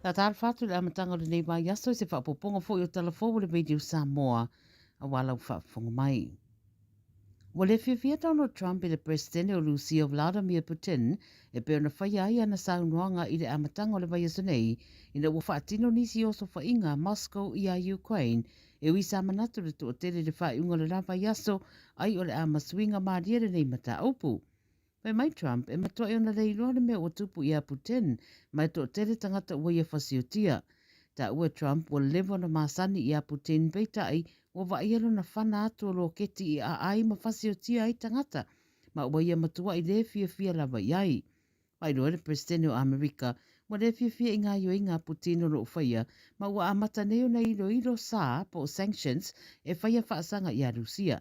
Talofa atu i le amataga o lenei vaiaso i se faaopoopoga foi o tala fou o le Radio Samoa aua lau faafofoga mai. Ua le fiafia Donald Trump i le Peresetene o Rusia Vladimir Putin e pei ona faia ai ana saunoaga i le amataga o le vaiaso nei ina ua faatino nisi osofaiga a Moscow iā Ukraine e ui sa manatu le toatele i le faaiuga o le la vaiaso ai o le a masuiga malie lenei mataupu. Fai mai Trump, e matuai ona le iloa le mea ua tupu iā Putin, ma e toatele tagata ua ia fasiotia. Taua e Trump ua leva ona masani iā Putin peitai ua vaaia lona fana atu o loketi i aai ma fasiotia ai tagata, ma ua ia matuai le fiafia lava i ai. Faailoa e le Peresetene o Amerika, ua le fiafia i gaoioiga a Putin o lo o faia, ma ua amata nei ona iloilo sa, po o sanctions, e faia faasaga iā Rusia.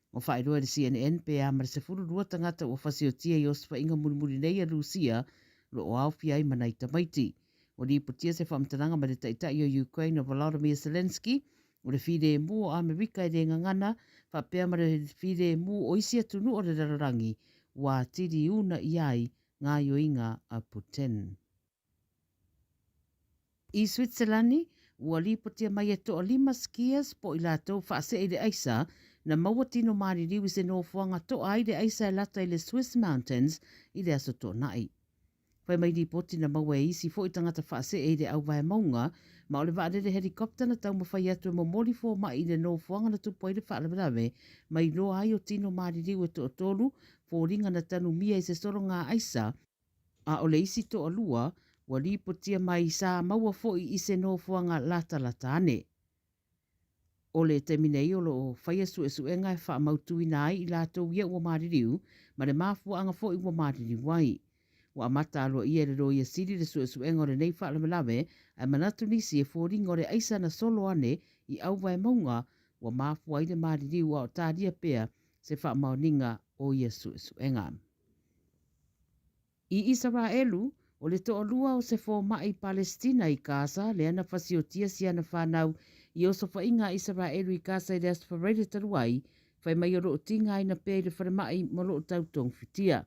Ua faailoa e le CNN pe a ma le 12 tagata ua fasiotia i osofaiga mulimuli nei a Rusia o lo o aofia ai ma nai tamaiti. Ua lipotia se faamatalaga mai le Taitai o Ukraine o Volodymyr Zelensky, o le filemu o Amerika e le gagana faapea ma le filemu o isi atunuu o le lalolagi ua atili una i ai gaoioiga a Putin. I Switzalani, ua lipotia mai e toalima skiers po o i latou faasee i le aisa, na maua tino maliliu i se nofoaga toa ai le aisa e lata i le Swiss Mountains i le Aso Toonai. Fai mai lipoti na maua e isi foi tagata faasee i le auvae mauga, ma o le vaalele helicopter na taumafai atu e momoli fomai i le nofoaga na tupu ai le faalavelave, ma iloa ai o tino maliliu e toatolu, foliga na tanumia i se sologa aisa, a o le isi toalua ua lipotia mai sa maua foi i se nofoaga latalata ane. O le taimi nei o lo o faia suesuega e faamautuina ai i latou ia ua maliliu ma le mafuaaga foi ua maliliu ai. Ua amata aloaia e le Loia Sili le suesuega o lenei faalavelave ae manatu nisi e foliga o le aisa na solo ane i auvaemauga ua mafua ai le maliliu a o talia pea se faamaoniga o ia suesuega. I Isaraelu, o le toalua o se fomai Palesitina i Gaza lea na fasiotia si ana fanau i osofaiga a Isaraelu i Gaza i le Aso Faraile talu ai, fai mai o lo o tigaina pea i le falemai ma o lo o tau togfitia.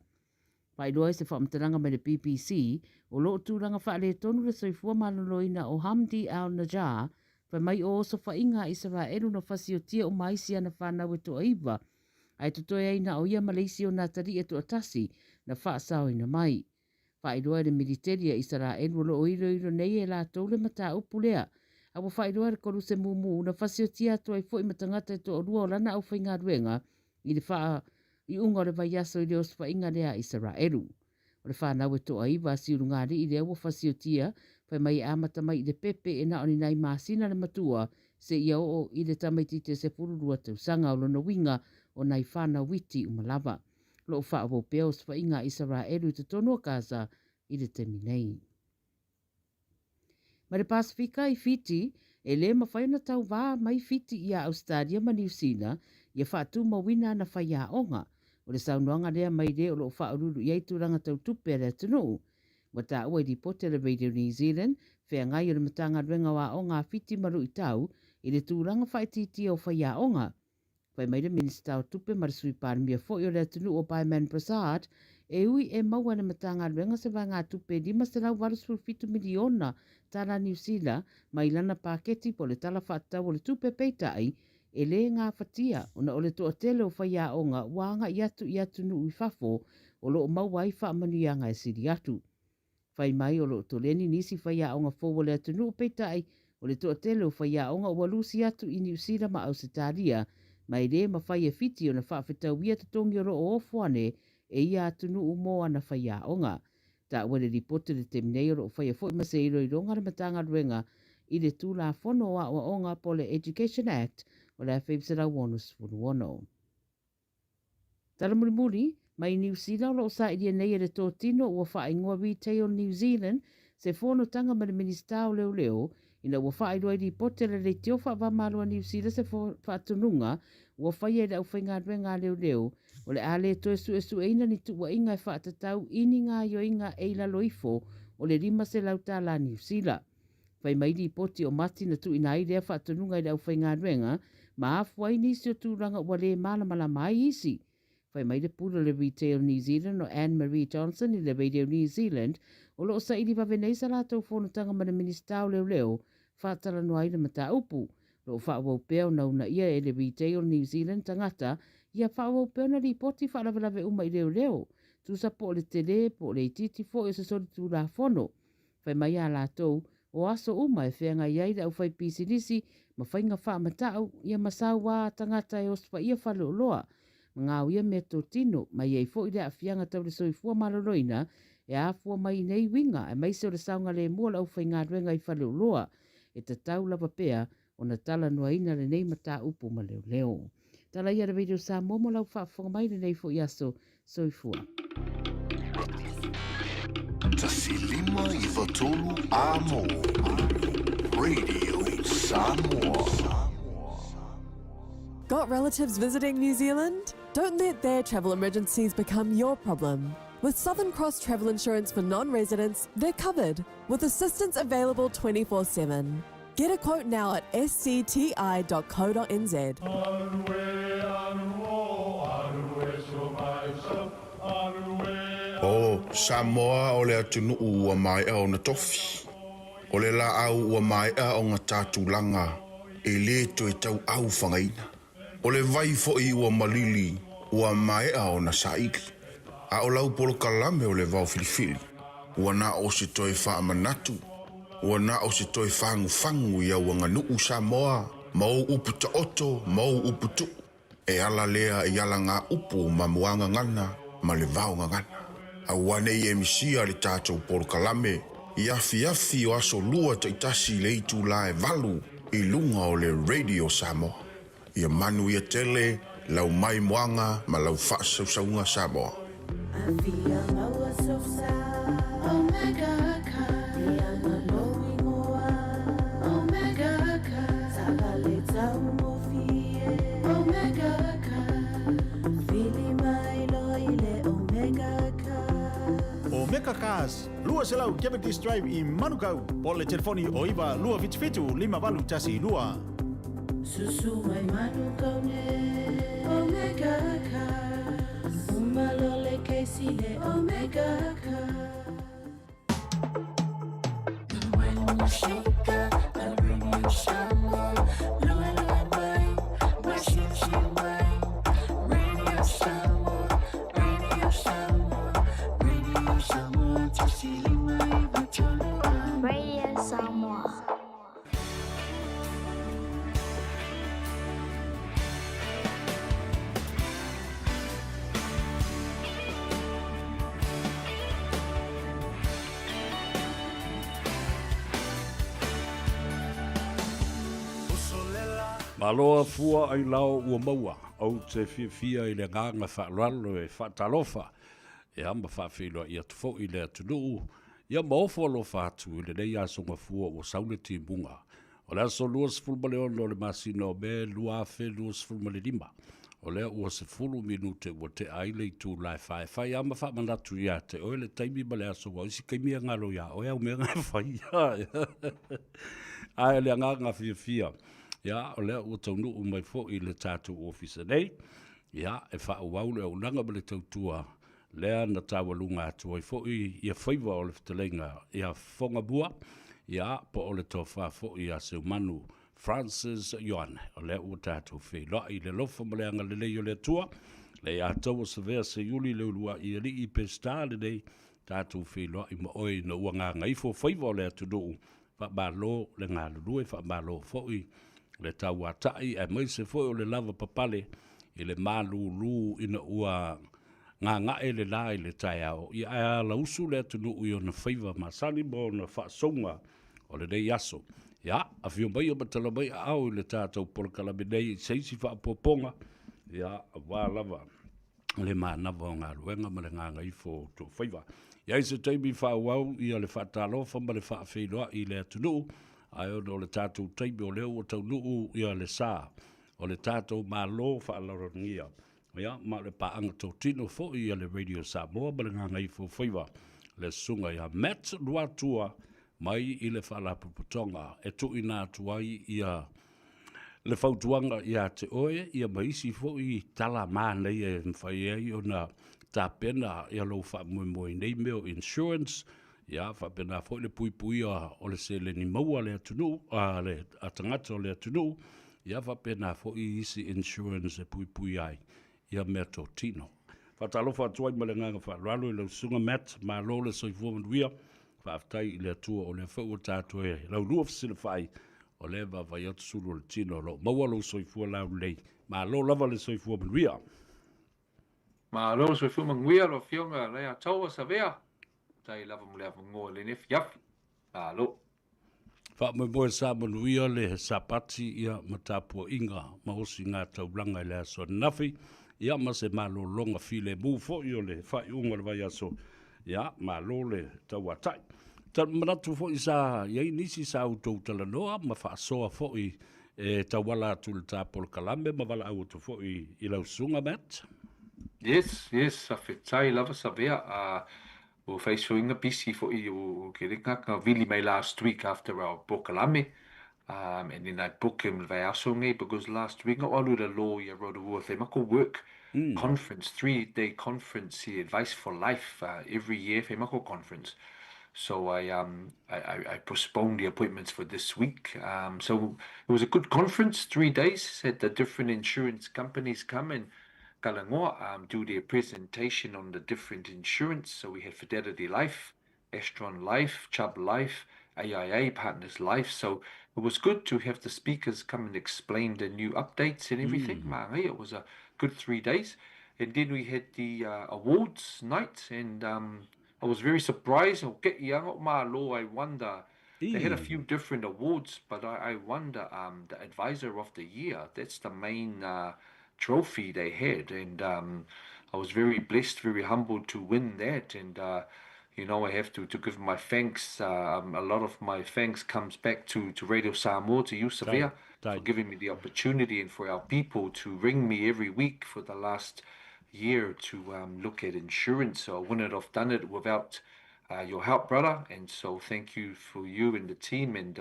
Faailoa ai se faamatalaga mai le BBC, o lo o tulaga faaletonu le soifua maloloina o Hamdi al-Najjar, fai mai o osofaiga a Isaraelu na fasiotia uma ai si ana fanau e toaiva, ae totoe ai na o ia ma le isi o nā taliʻi e toatasi na faasaoina mai. Faailoa e le militeli a Isaraelu o lo o iloilo nei e latou le mataupu lea, a ua faailoa e le koluse mumu na fasiotia atu ai foi ma tagata e toalua o lana aufaigaluega i le faaiuga o le vaiaso i le osofaiga lea a Isaraelu. O le fanau e toaiva a Siulugalii lea ua fasiotia, fai mai e amata mai i le pepe e na o ni nai masina le matua seia oo i le tamaitiiti e 12 tausaga o lona uiga o nai fanau iti uma lava. O lo o faaauau pea osofaiga a Isaraelu i totonu o Gaza i le taimi nei. Mai le Pasefika i Fiti, e le mafai ona tauvā mai Fiti iā Ausetalia ma Niu Sila ia faatumauina ana faiaoga. O le saunoaga lea mai le o lo o faauluulu i ai tulaga tau tupe a le atunuu. Ua taua i lipoti a le Radio New Zealand, feagai o le Matagaluega o Aoga a Fiti ma Luitau i le tulaga faaitiitia o faiaoga. Fai mai le Minisita o Tupe ma le Sui Palemia foi o le atunuu o Byman Prasad, e ui e maua e le Matagaluega se vaegatupe $587 miliona tala Niu Sila mai lana paketi po o le Tala Faatatau o le Tupe peitai, e le gafatia ona o le toatele o faiaoga ua agai atu i atunuu i fafo o lo o maua ai faamanuiaga e sili atu. Fai mai o lo o toleni nisi faiaoga fou o le atunuu peitai o le toatele o faiaoga ua lusi atu i Niu Sila ma Ausetalia ma e le mafai e Fiti ona faafetauia totogi o lo o ofo ane e ia atunuu mo ana faiaoga. Taua i le lipoti o le taimi nei o lo o faia foi ma se iloiloga a le Matagaluega i le Tulafono o Aoaoga po o le Education Act o le 1966. Tala mulimuli, mai Niu Sila o lo o sailia nei e le totino ua faaigoa Retail New Zealand se fonotaga ma le Minisita o Leoleo ina ua faailoa i lipoti a le Leitio Faavamalo a Niu Sila se faatonuga ua faia e le aufaigaluega a leoleo o le a le toe suesueina ni tuuaiga e faatatau i ni gaoioiga e i lalo ifo o le $500 tala Niu Sila. Fai mai lipoti o Mati na tuuina ai lea faatonuga i le aufaigaluega, ma afua ai nisi o tulaga ua le malamalama ai isi. Fai mai le pule o le Retail New Zealand o Anne Marie Johnson i le Radio New Zealand, o lo o saili vave nei sa latou fonotaga ma le Minisita o Leoleo faatalanoa ai le mataupu. O lo o faaauau pea ona uunaia e le Retail New Zealand tagata ia faaauau pea ona lipoti faalavelave uma i leoleo, tusa po o le tele po o le itiiti foi o se solitulafono. Fai mai a latou, o aso uma e feagai ai le aufaipisinisi ma faiga faamatau, ia ma sauā tagata e osofaiia faleoloa, ma gaoia meatotino, ma i ai foi le aafiaga tau le soifua maloloina e afua mai i nei uiga, aemaise o le saogalemu o le aufaigaluega i faleoloa. E tatau lava pea ona talanoaina lenei mataupu ma leoleo. Tala ia le Radio Samoa mo lau faafofoga mai lenei foi aso. Soifua. 1593 AM Radio Samoa. Got relatives visiting New Zealand? Don't let their travel emergencies become your problem. With Southern Cross Travel Insurance for non residents, they're covered with assistance available 24 7. Get a quote now at scti.co.nz. O Samoa o le atunuu ua maea ona tofi. O le laau ua maea ona ta tulaga e le toe tauau fagaina. O le vai foi ua malili ua maea ona saili. A o lau polokalame o le vao filifili, ua na o se toe faamanatu, ua na o se toe fagufagu i au aganuu Samoa ma ou upu taoto ma ou upu tuu. E ala lea i alagaupu ma muagagana ma le vaogagana. Aua ne i e misia le tatou polokalame i afiafi o aso Lua taitasi i le itula e 8 i luga o le Radio Samoa. Ia manuia tele lau maimoaga ma lau faasausauga Samoa. Omega Cars, 200 Cavendish Drive i Manukau, po o le telefoni o 9 277 5812. Susu mai Manukau nei, Omega Cars. Uma loa le kesi le Omega Cars. Radio Samoa. Malo a fua ai lao ua maua, ou te fiafia i le agaga faaaloalo e faatalofa, ia ma faafeiloai atu foi i le atunuu, ia ma ofo alofa atu i lenei aso gafua ua sau le timuga. O le aso 26 o le masina o Me 2025, o lea ua 10 minute ua tea ai le itula e 4 e fai lava ma faamanatu ia te oe le taimi ma le aso aua o isi taimi e galo ia oe au mea na e fai. Ae o le agaga fiafia, ia, o lea ua taunuu mai foi i le tatou ofisa nei, ia, e faaauau le auaunaga ma le tautua lea na taualuga atu ai foi ia faiva o le fetalaiga ia Fogamua, ia, po o le tofa foi ia Seumanu Francis Ioane. O lea ua tatou feiloai i le alofa ma le agalelei o le Atua, le ia taua savea seiuli le uluai alii Peseta lenei, tatou feiloai ma oe ina ua gagaifo faiva o le atunuu, faamalo le galulue, faamalo foi le tauatai, aemaise foi o le lava papale i le malūlū ina ua gagae le la i le taeao, ia ae alausu le atunuu i ona faiva masani ma ona faasouga o lenei aso. Ia, afio mai ma tala mai aao i le tatou polokalame nei i se isi faaopoopoga, ia, aua lava le manava o galuega ma le gagaifo o outou faiva. I ai se taimi faaauau ia le faatalofa ma le faafeiloai i le atunuu, ae ona o le tatou taimi o lea ua taunuu ia le sa o le tatou Malo faaaloalogia, ia, ma o le paaga totino foi a le Radio Samoa ma le Gagaifo Faiva, le Susuga ia Matt Luatua mai i le Faalapotopotoga e tuuina atu ai ia. Le fautuaga ia te oe, ia ma isi foi tala manaia e mafai ai ona tapena ia lou faamoemoe i nei mea o insurance, ia faapena foi le puipuia o le seleni maua a le atunuu, a le a tagata o le atunuu, ia faapena foi isi insurance e puipuia ai ia meatotino. Faatalofa atu ai ma le agaga faaaloalo i lau Susuga Matt, malo le soifua manuia, faafetai i le Atua o lea foi ua tatou e laulua fesilafai, o lea e vaavaai atu sulu o le tino o lo o maua lou soifua laulelei, malo lava le soifua manuia. Malo le soifua manuia lau Afioga Leiataua Savea, faafetai lava mo le avanoa i lenei afiafi. Malo. Faamoemoe sa manuia le Sapati ia ma tapuaiga ma osiga taulaga i le aso ananafi, ia ma se malologa filemu foi o le faaiuga o le vaiaso, ia malo le tauatai. Ta manatu foi sa i ai nisi sa outou talanoa ma faasoa foi e tauala atu i le ta polokalame ma valaau atu foi i lau susuga Matt. Yes, yes, faafetai lava Savea. Uh, Ua fai suiga pisi foi o ke leka ka vili mai last week after our polokalame um, and then I book him le vaiaso nei because last week o alu le law ia Rotorua fai mako work mm. conference, 3-day conference i Advice for Life every year fai mako conference. So I um I, I, I postponed the appointments for this week. Um, so it was a good conference, 3 days. Had the different insurance companies come and Kalangoa do their presentation on the different insurance. So we had Fidelity Life, Astron Life, Chubb Life, AIA Partners Life. So it was good to have the speakers come and explain the new updates and everything. Mm. It was a good 3 days. And then we had the awards night, and I was very surprised. I won the they had a few different awards, but I won the Advisor of the Year. That's the main trophy they had, and I was very blessed, very humbled to win that. And I have to give my thanks. A lot of my thanks comes back to Radio Samoa, to you, Savea, for giving me the opportunity and for our people to ring me every week for the last year to look at insurance. So I wouldn't have done it without your help, brother. And so thank you for you and the team and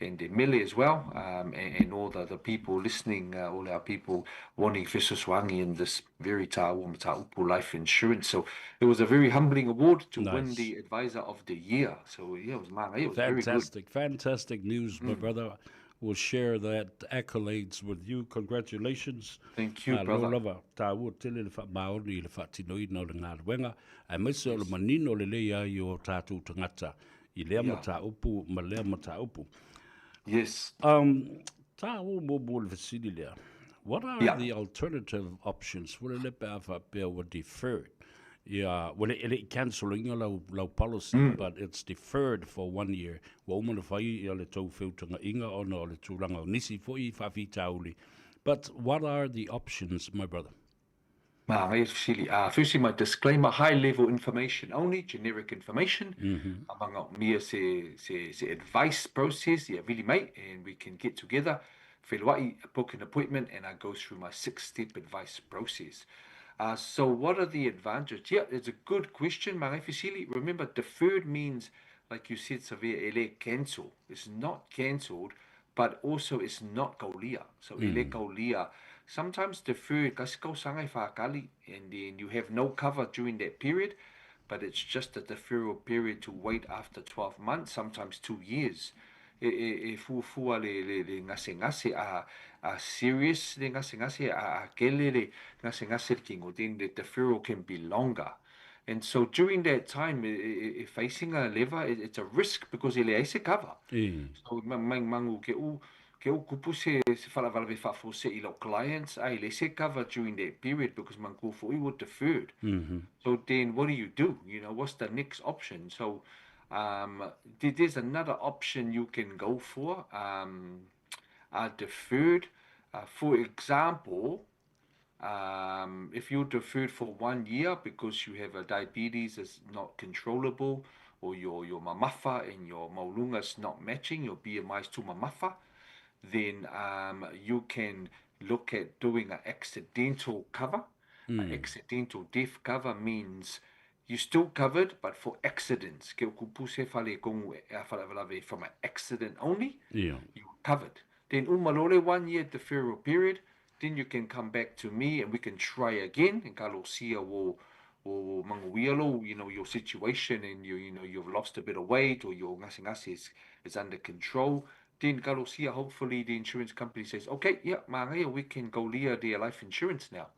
Emily as well, and all the people listening, all our people wanting fesoasoani in this very tāua mataupu life insurance. So it was a very humbling award to win the Advisor of the Year. So yeah, it was man, it was very good. Fantastic, fantastic news, my brother. We'll share that accolades with you. Congratulations. Thank you, brother. Lava, tāua tele le whaamaoni i le whaatinoina o le galuega, aemaise o le manino lelei ai o tātou tagata i lea mataupu ma lea mataupu. Tā o mo mo le fesili lea. What are the alternative options? Fua le pe a faapea ua deferred. Yeah, well, e le canceling lau policy, but it's deferred for one year. Ua uma na fai ia le tou feutagaiga ona o le tulaga o nisi foi faafitauli. But what are the options, my brother? Ma, fesili. Firstly, my disclaimer, high level information only, generic information. Amanga mia se advice process, ia vili mai, and we can get together, wheluai, book an appointment, and I go through my six-step advice process. So what are the advantages? Yeah, it's a good question, Mangai Fesili. Remember, deferred means, like you said, Savea, e le cancel. It's not cancelled, but also it's not kaulia. So mm. e le kaulia. Sometimes deferred, kasi tausaga e whakali, and then you have no cover during that period, but it's just a deferral period to wait after 12 months, sometimes 2 years. E fuafua le gasegase a serious le gasegase a kele le gasegase le kino, then the deferral can be longer. And so during that time, e facing a lever, it's a risk because e leai se cover. So mangu ke u kupu se falavalave faafuasei i lau clients, a e leai se cover during that period because mangu fo'i ua deferred. So then what do you do? What's the next option? So there's another option you can go for, deferred. For example, if you're deferred for one year because you have a diabetes is not controllable, or your mamafa and your maualuga is not matching, your BMI is too mamafa, then you can look at doing an accidental cover. An accidental death cover means you're still covered, but for accidents. Ke kupu se fale kongu e from an accident only, you're covered. Then uma loa le one year deferral period, then you can come back to me and we can try again and kalosia wo wo manuia lo, you know, your situation and you you know you've lost a bit of weight or your gasegase is is under control. Then kalosia, hopefully the insurance company says, okay, yeah, manaia, we can go lia their life insurance now.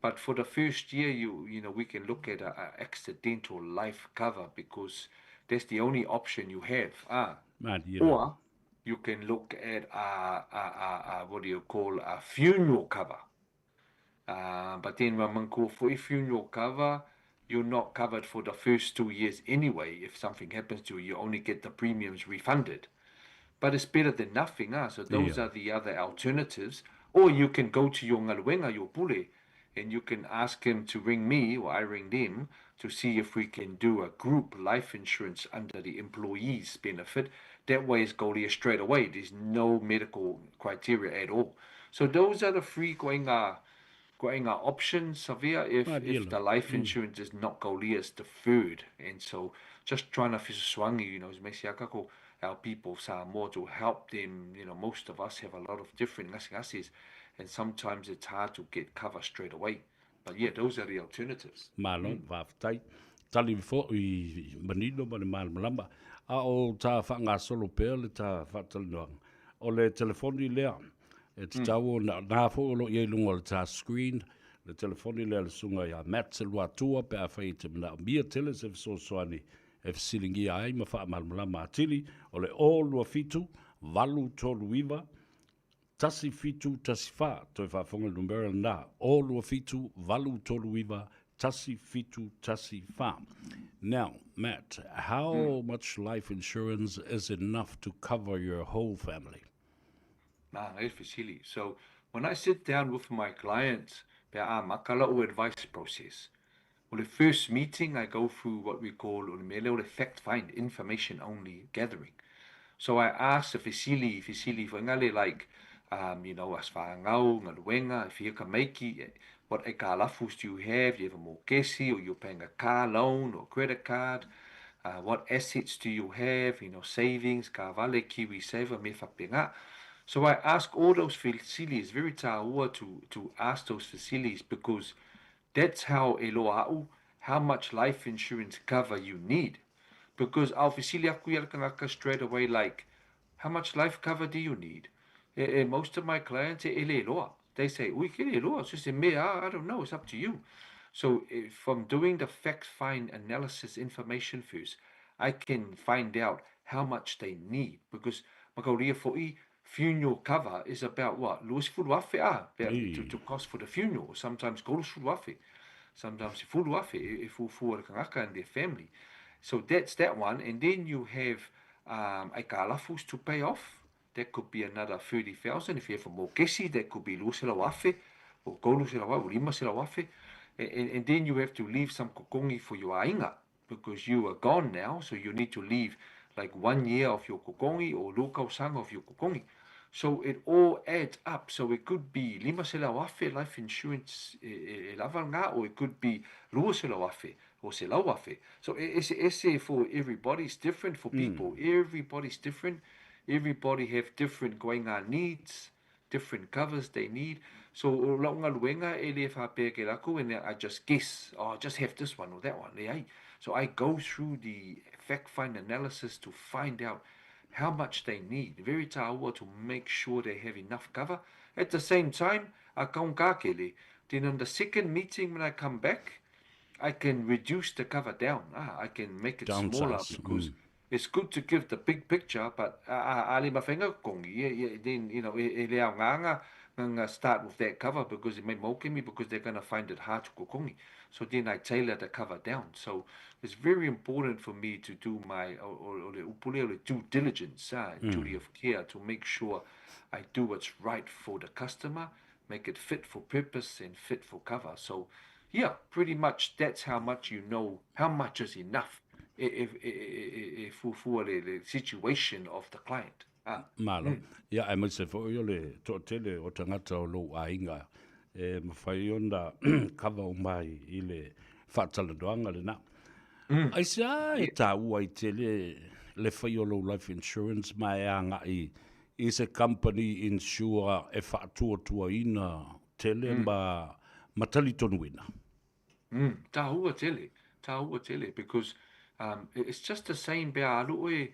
But for the first year, you you know, we can look at a, a accidental life cover because that's the only option you have. Ah, or you can look at a, a, a, a what do you call a funeral cover. Uh, but then Ramanko, for a funeral cover, you're not covered for the first two years anyway. If something happens to you, you only get the premiums refunded. But it's better than nothing. Ah? So those yeah. are the other alternatives. Or you can go to your ngaluenga, your pule, and you can ask him to ring me or I ring them to see if we can do a group life insurance under the employees benefit. That way it's Golia straight away. There's no medical criteria at all. So those are the three going uh, going uh, options, Savia, if, if the life insurance is not Golia, it's deferred. And so just trying to fisaswangi, you know, mesiakako, our people of Samoa to help them, you know, most of us have a lot of different ngasingasis and sometimes it's hard to get cover straight away. But yeah, those are the alternatives. Malo, mm. Faafetai. Tali fo'i manino ma le malamalama. A o tā whaangasolo pea le tā whaatalinoanga. O le telefoni lea, e te tau mm. na, nā fo o lo i lunga o le tā screen, le telefoni lea le sunga ia Matt se lua pe a whai te mana mia tele se fesoasoani e fesilingia ai ma whaamalamalama atili, o le o lua fitu, valu tolu iwa, 1714, toe faafofoga le numera lena, 0 2 7 8 3 9 1 7 1 4. Now, Matt, how mm. much life insurance is enough to cover your whole family? Man, silly. So when I sit down with my clients, pe a makala advice process. Well, the first meeting, I go through what we call o le mea lea o le fact find, information only gathering. So I ask the fesili, fesili whaingale like, um, you know, as whaangau, ngaluenga, if you can make it, what ekalafus do you have? Do you have a mortgage or you're paying a car loan or credit card? Uh, what assets do you have? You know, savings, ka vale, kiwi saver, me whapenga. So I ask all those facilities, very tāua to, to ask those facilities because that's how e loa a'u how much life insurance cover you need. Because au fesili aku ia le tagata straight away like, how much life cover do you need? E, e, most of my clients, e, e le loa. They say, ui, ke le loa, so se mea, I don't know, it's up to you. So if from doing the fact find analysis information first, I can find out how much they need. Because makauria fo'i, funeral cover is about what? Luasifulu afe ah, to, to cost for the funeral. Sometimes golusifulu afe. Sometimes fulu afe, e fufu le kangaka and their family. So that's that one. And then you have um, aikalafus to pay off. That could be another 30,000. If you have a mokesi, that could be luasela afe, or golusela or limasela afe. And, and, and then you have to leave some kokongi for your ainga because you are gone now, so you need to leave like one year of your kokongi or lukau of your kokongi. So it all adds up. So it could be lima sela afe life insurance e, e, e lava or it could be lua sela afe or sela afe. So it's, it's for everybody's different for people. Mm. Everybody's different. Everybody have different going on needs, different covers they need. So o lau galuega e le faapea ke lakou and I just guess, oh, I just have this one or that one. Leai. So I go through the fact find analysis to find out how much they need. Very tāua to make sure they have enough cover. At the same time, a kaungakele. Then on the second meeting when I come back, I can reduce the cover down. Ah, I can make it smaller Downsize. because Mm. it's good to give the big picture, but a le mafaiga kokongi, then, you know, e le aogaga nga start with that cover because it may moke me because they're going to find it hard to kokongi. So then I tailor the cover down. So it's very important for me to do my o, o, le upule, o le due diligence, ah, duty of care to make sure I do what's right for the customer, make it fit for purpose and fit for cover. So yeah, pretty much that's how much you know, how much is enough e, e, e, e, e fuafua le, le situation of the client. Ah. Malo. Ia, aemaise foi o le toatele o tagata o lou aiga e mafai ona kava uma ai i le faatalanoaga lena. Aisea e taua ai tele le fai o lou life insurance ma e agai i se company insure e faatuatuaina tele ma ma talitonuina. Mm, tāua tele, tāua tele, because um, it's just the same pe a alu oe,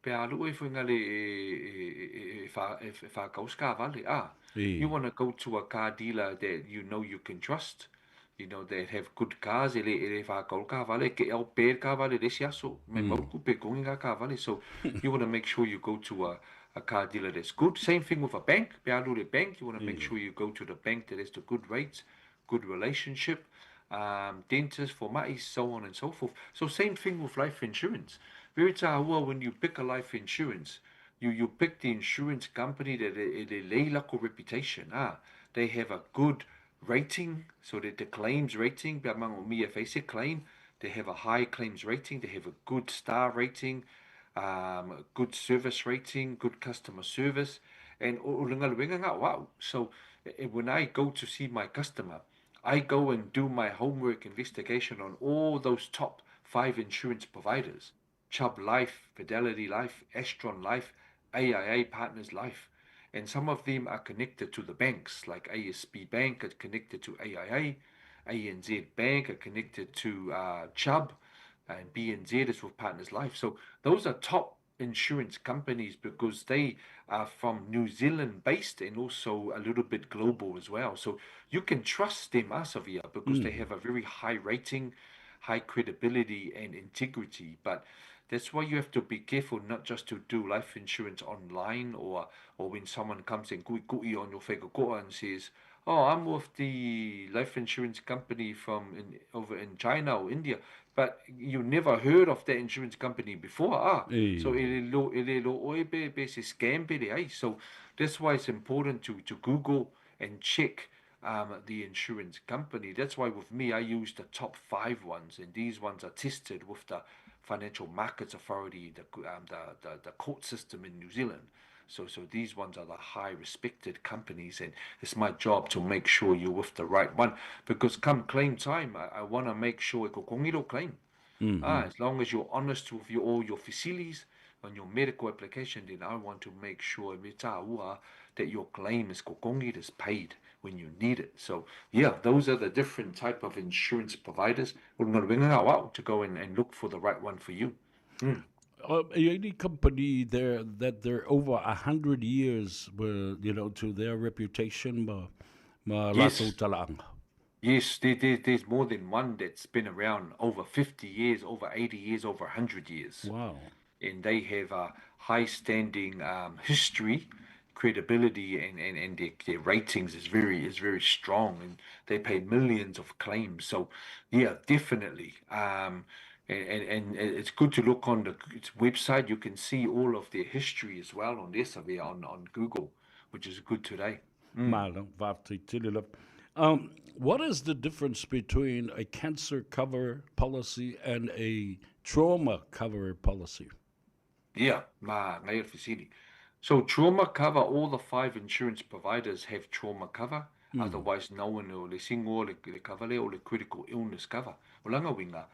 pe a alu oe fuengale e, e, e, e, wha, e, e whākauska vale. Ah, you want to go to a car dealer that you know you can trust, you know, that have good cars, e le, e le whākau ka vale, ke au pēr ka vale resi aso, me mm. mauku pe kongi ngā ka vale. So you want to make sure you go to a, a car dealer that's good. Same thing with a bank, pe alu le bank, you want to make sure you go to the bank that has the good rates, good relationship, um, dentist for ma'i, so on and so forth. So same thing with life insurance. Very tāua when you pick a life insurance, you, you pick the insurance company that e, e le lako reputation. Ah, they have a good rating, so that the claims rating, pea mango mia face claim, they have a high claims rating, they have a good star rating, um, good service rating, good customer service, and o o ngā So when I go to see my customer, I go and do my homework investigation on all those top five insurance providers Chubb Life, Fidelity Life, Astron Life, AIA Partners Life. And some of them are connected to the banks, like ASB Bank are connected to AIA, ANZ Bank are connected to uh, Chubb, and BNZ is with Partners Life. So those are top insurance companies because they are from New Zealand based and also a little bit global as well. So you can trust them, Asavia, because mm. they have a very high rating, high credibility and integrity. But that's why you have to be careful not just to do life insurance online or or when someone comes and kui kui on your whakakoa and says, oh, I'm with the life insurance company from in, over in China or India, but you never heard of that insurance company before. Ah, e. so e lo e le lo oe pe pe se scam pe le ai. So that's why it's important to to Google and check um, the insurance company. That's why with me, I use the top five ones, and these ones are tested with the Financial Markets Authority, the, um, the, the, the court system in New Zealand. So, so these ones are the high respected companies, and it's my job to make sure you're with the right one. Because come claim time, I, I want to make sure e claim. Mm-hmm. Ah, as long as you're honest with your, all your facilities on your medical application, then I want to make sure that your claim is kokongi, is paid when you need it. So yeah, those are the different type of insurance providers. To go and, and look for the right one for you. Mm. Uh, any company there that they're over a hundred years, you know, to their reputation, ma, ma yes. Yes, there, there, there's more than one that's been around over 50 years, over 80 years, over 100 years. Wow. And they have a high standing um, history, credibility, and, and, and their, their ratings is very is very strong, and they pay millions of claims. So, yeah, definitely. Um, and, and, and it's good to look on the website. You can see all of their history as well on this on, on Google, which is good today. Mm. Um, what is the difference between a cancer cover policy and a trauma cover policy? Yeah, ma, So trauma cover, all the five insurance providers have trauma cover, mm. otherwise known o le singo le, le cover le o le critical illness cover. O langa winga,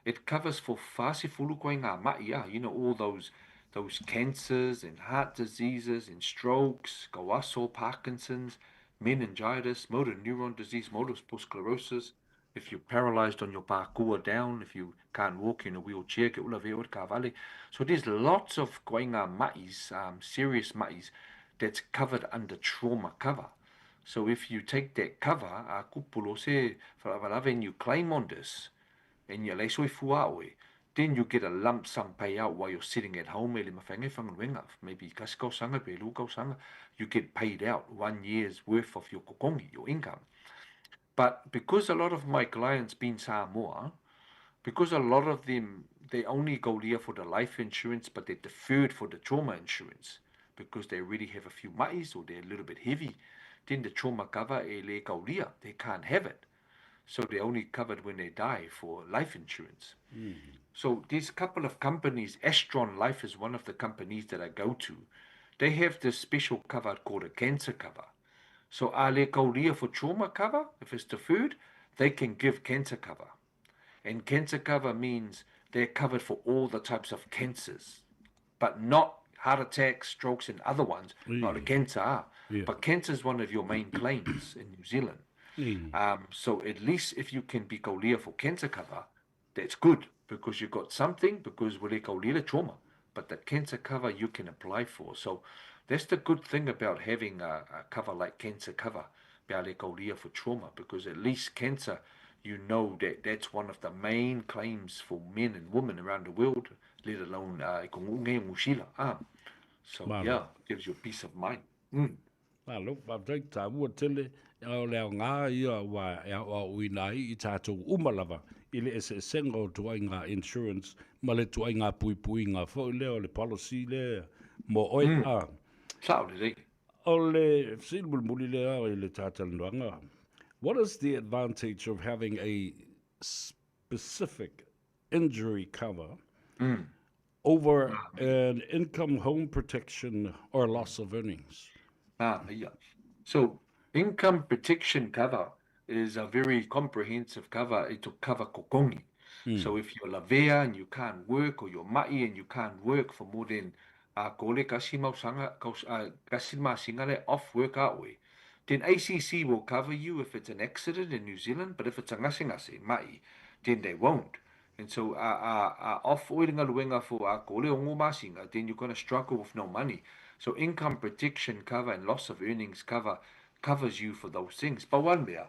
it covers for fasi fulu koe ngā mai, ah, you know, all those those cancers and heart diseases and strokes, gawaso, Parkinson's, meningitis, motor neuron disease, multiple sclerosis, if you're paralyzed on your parkour down, if you can't walk in a wheelchair, ke ula veo ka vale. So there's lots of koinga ma'is, um, serious ma'is, that's covered under trauma cover. So if you take that cover, a kupulo se and you claim on this, and you lay so fuaoe, then you get a lump sum payout while you're sitting at home, maybe you get paid out one year's worth of your kokongi, your income. But because a lot of my clients been Samoa, because a lot of them, they only go there for the life insurance, but they deferred for the trauma insurance because they already have a few ma'is or they're a little bit heavy. Then the trauma cover e le kaulia, they can't have it. So they're only covered when they die for life insurance. Mm. So there's a couple of companies, Astron Life is one of the companies that I go to. They have this special cover called a cancer cover. So a le kaulia for trauma cover, if it's deferred, they can give cancer cover. And cancer cover means they're covered for all the types of cancers, but not heart attacks, strokes and other ones, not the cancer. Ah. Yeah. But cancer is one of your main claims in New Zealand. So at least if you can be kaulia for cancer cover, that's good because you've got something because ua le kaulia le trauma, but the cancer cover you can apply for. So that's the good thing about having a, a cover like cancer cover, pe a le kaulia for trauma, because at least cancer, you know that that's one of the main claims for men and women around the world, let alone uh, i ko ngu'u ngei Ah. So yeah, gives you peace of mind. Malo, faafetai, taua tele, o le aoga ia aua e aoaoina ai i tatou uma lava i le eseesega o tuaiga insurance ma le tuaiga puipuiga foi lea o le policy lea mo oe. A. Sao lelei. O le fesili mulimuli lea i le ta talanoaga, what is the advantage of having a specific injury cover over an income home protection or loss of earnings? Ah, yeah. So income protection cover is a very comprehensive cover. It will cover kokongi. So if you're lavea and you can't work, or you're ma'i and you can't work for more than ko le kasi mausanga, kasi masinga le off work a oe, then ACC will cover you if it's an accident in New Zealand, but if it's a ngase ngase, ma'i, then they won't. And so a, a, a off oe le ngaluenga for a ko le ongo masinga, then you're going to struggle with no money. So income protection cover and loss of earnings cover covers you for those things. But one mea,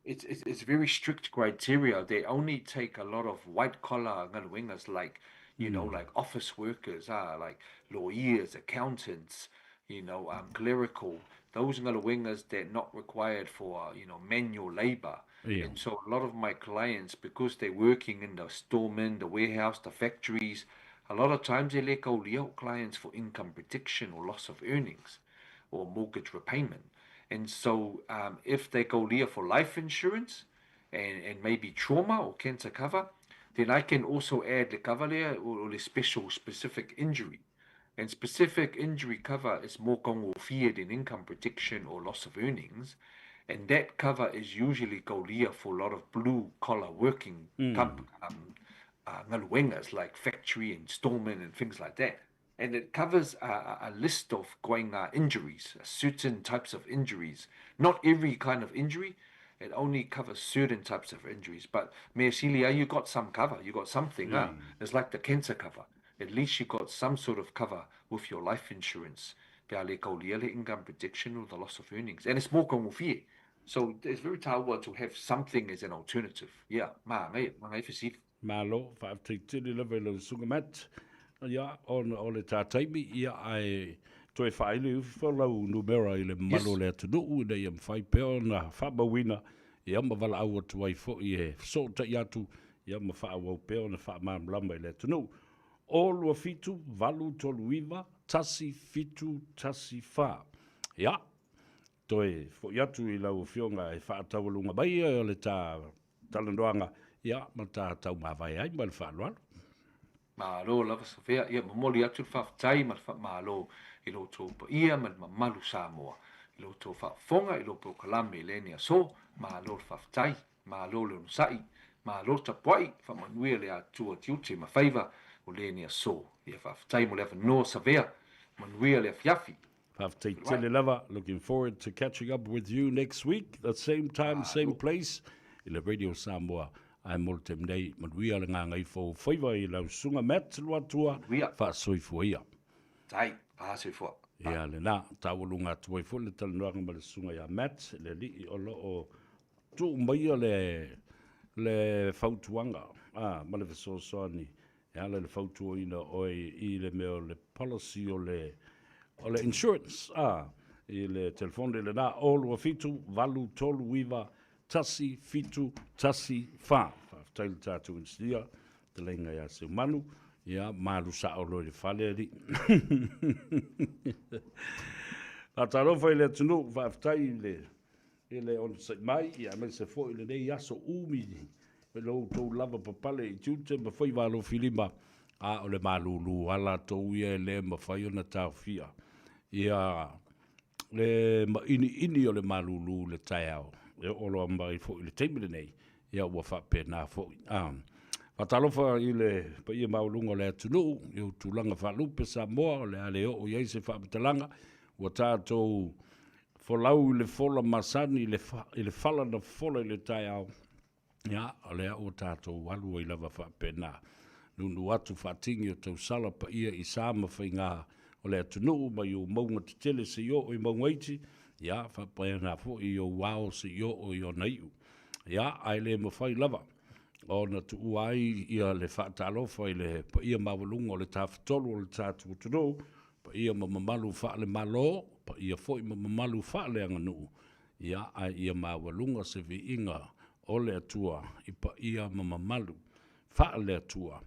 it's, it's, it's very strict criteria. They only take a lot of white collar ngaluengas like, you know, like office workers, like lawyers, accountants, you know, clerical, those ngaluengas, they're not required for, you know, manual labor. Yeah. And so a lot of my clients, because they're working in the storeman, the warehouse, the factories, a lot of times they let go leo clients for income protection or loss of earnings or mortgage repayment. And so if they go lea for life insurance and, and maybe trauma or cancer cover, then I can also add le cover lea or, or le special specific injury. And specific injury cover is more kongofie than income protection or loss of earnings. And that cover is usually kaulia for a lot of blue collar working ngaluengas like factory and storemen and things like that. And it covers a, a, a list of going injuries, certain types of injuries. Not every kind of injury, it only covers certain types of injuries. But mea sili, you got some cover, you got something. It's like the cancer cover. At least you got some sort of cover with your life insurance. Pe a le kaulia le income protection or the loss of earnings. And it's more kongofie. So it's very taua to have something as an alternative. Yeah, ma ngai, ma ngai fesili. Malo, faafetai tele lava i lau susuga Matt, ia, ona o le ta taimi, ia, ae toe faaili ifo lau numera i le mamalu o le atunuu ina ia mafai pea ona faamauina, ia, ma valaau atu ai foi e fesootai atu, ia, ma faaauau pea ona faamalamalama i le atunuu. O 27 839 1 7 1 4. Ia, toe foi atu i lau Afioga e faataualuga mai o le ta talanoaga, ia, ma ta taumavae ai ma le faaaloalo. Malo lava Sofia, ia momoli atu le faafetai ma le faamalo i lo outou paia ma le mamalu Samoa, i lo outou faafofoga i lo polokalame i lenei aso, malo le faafetai, malo le onosai, malo le tapuai, faamanuia le Atua tiute ma faiva o lenei aso. Ia faafetai mo le avanoa Savea, manuia le afiafi. Faafetai tele lava, looking forward to catching up with you next week, the same time, same place, i le Radio Samoa. Ae mo le taimi nei, manuia le gagaifo o faiva i lau susuga Matt Luatua, faasoifua ia. Tai, faasoifua. Ia lena, taualuga atu ai foi le talanoaga ma le susuga ia Matt, le alii o lo o tuu maia le, le fautuaga, a, ma le fesoasoani e ala i le fautuaina oe i le mea o le policy o le, o le insurance, a, i le telefoni lena, 0 27 8 3 9 1 7 1 4. Faafetai i le tatou inisinia, fetalaiga ia Seumanu, ia, malu sao loa i le fale alii. Faatalofa i le atunuu, faafetai i le i le onosai mai, ia aemaise foi lenei aso umi i lo outou lava papale i tiute ma faiva alofilima, a o le malūlū a latou ia e le mafai ona taofia ia le maʻiniʻini o le malūlū i le taeao e oo loa mai foi i le taimi lenei, ia ua faapena foi. A. Faatalofa i le paia maualuga o le atunuu i ou tulaga faalupe Samoa, o le a le oo i ai se faamatalaga, ua tatou folau i le fola masani i le, i le fala na fola i le taeao, ia, o lea ua tatou alu ai lava faapena. Nuunuu atu faatigi o tausala paia i sa ma faiga o le atunuu mai ou mauga tetele seia oo i mauga iti, ia, faapena foi i ou ao seia oo i ona iu. Ia, ae le mafai lava ona tuua ai ia le faatalofa i le paia maualuga o le Tafatolu o le tatou atunuu, paia ma mamalu faale-Malo, paia foi ma mamalu faaleaganuu, ia, ae ia maualuga se viiga o le Atua i paia ma mamalu faale-Atua,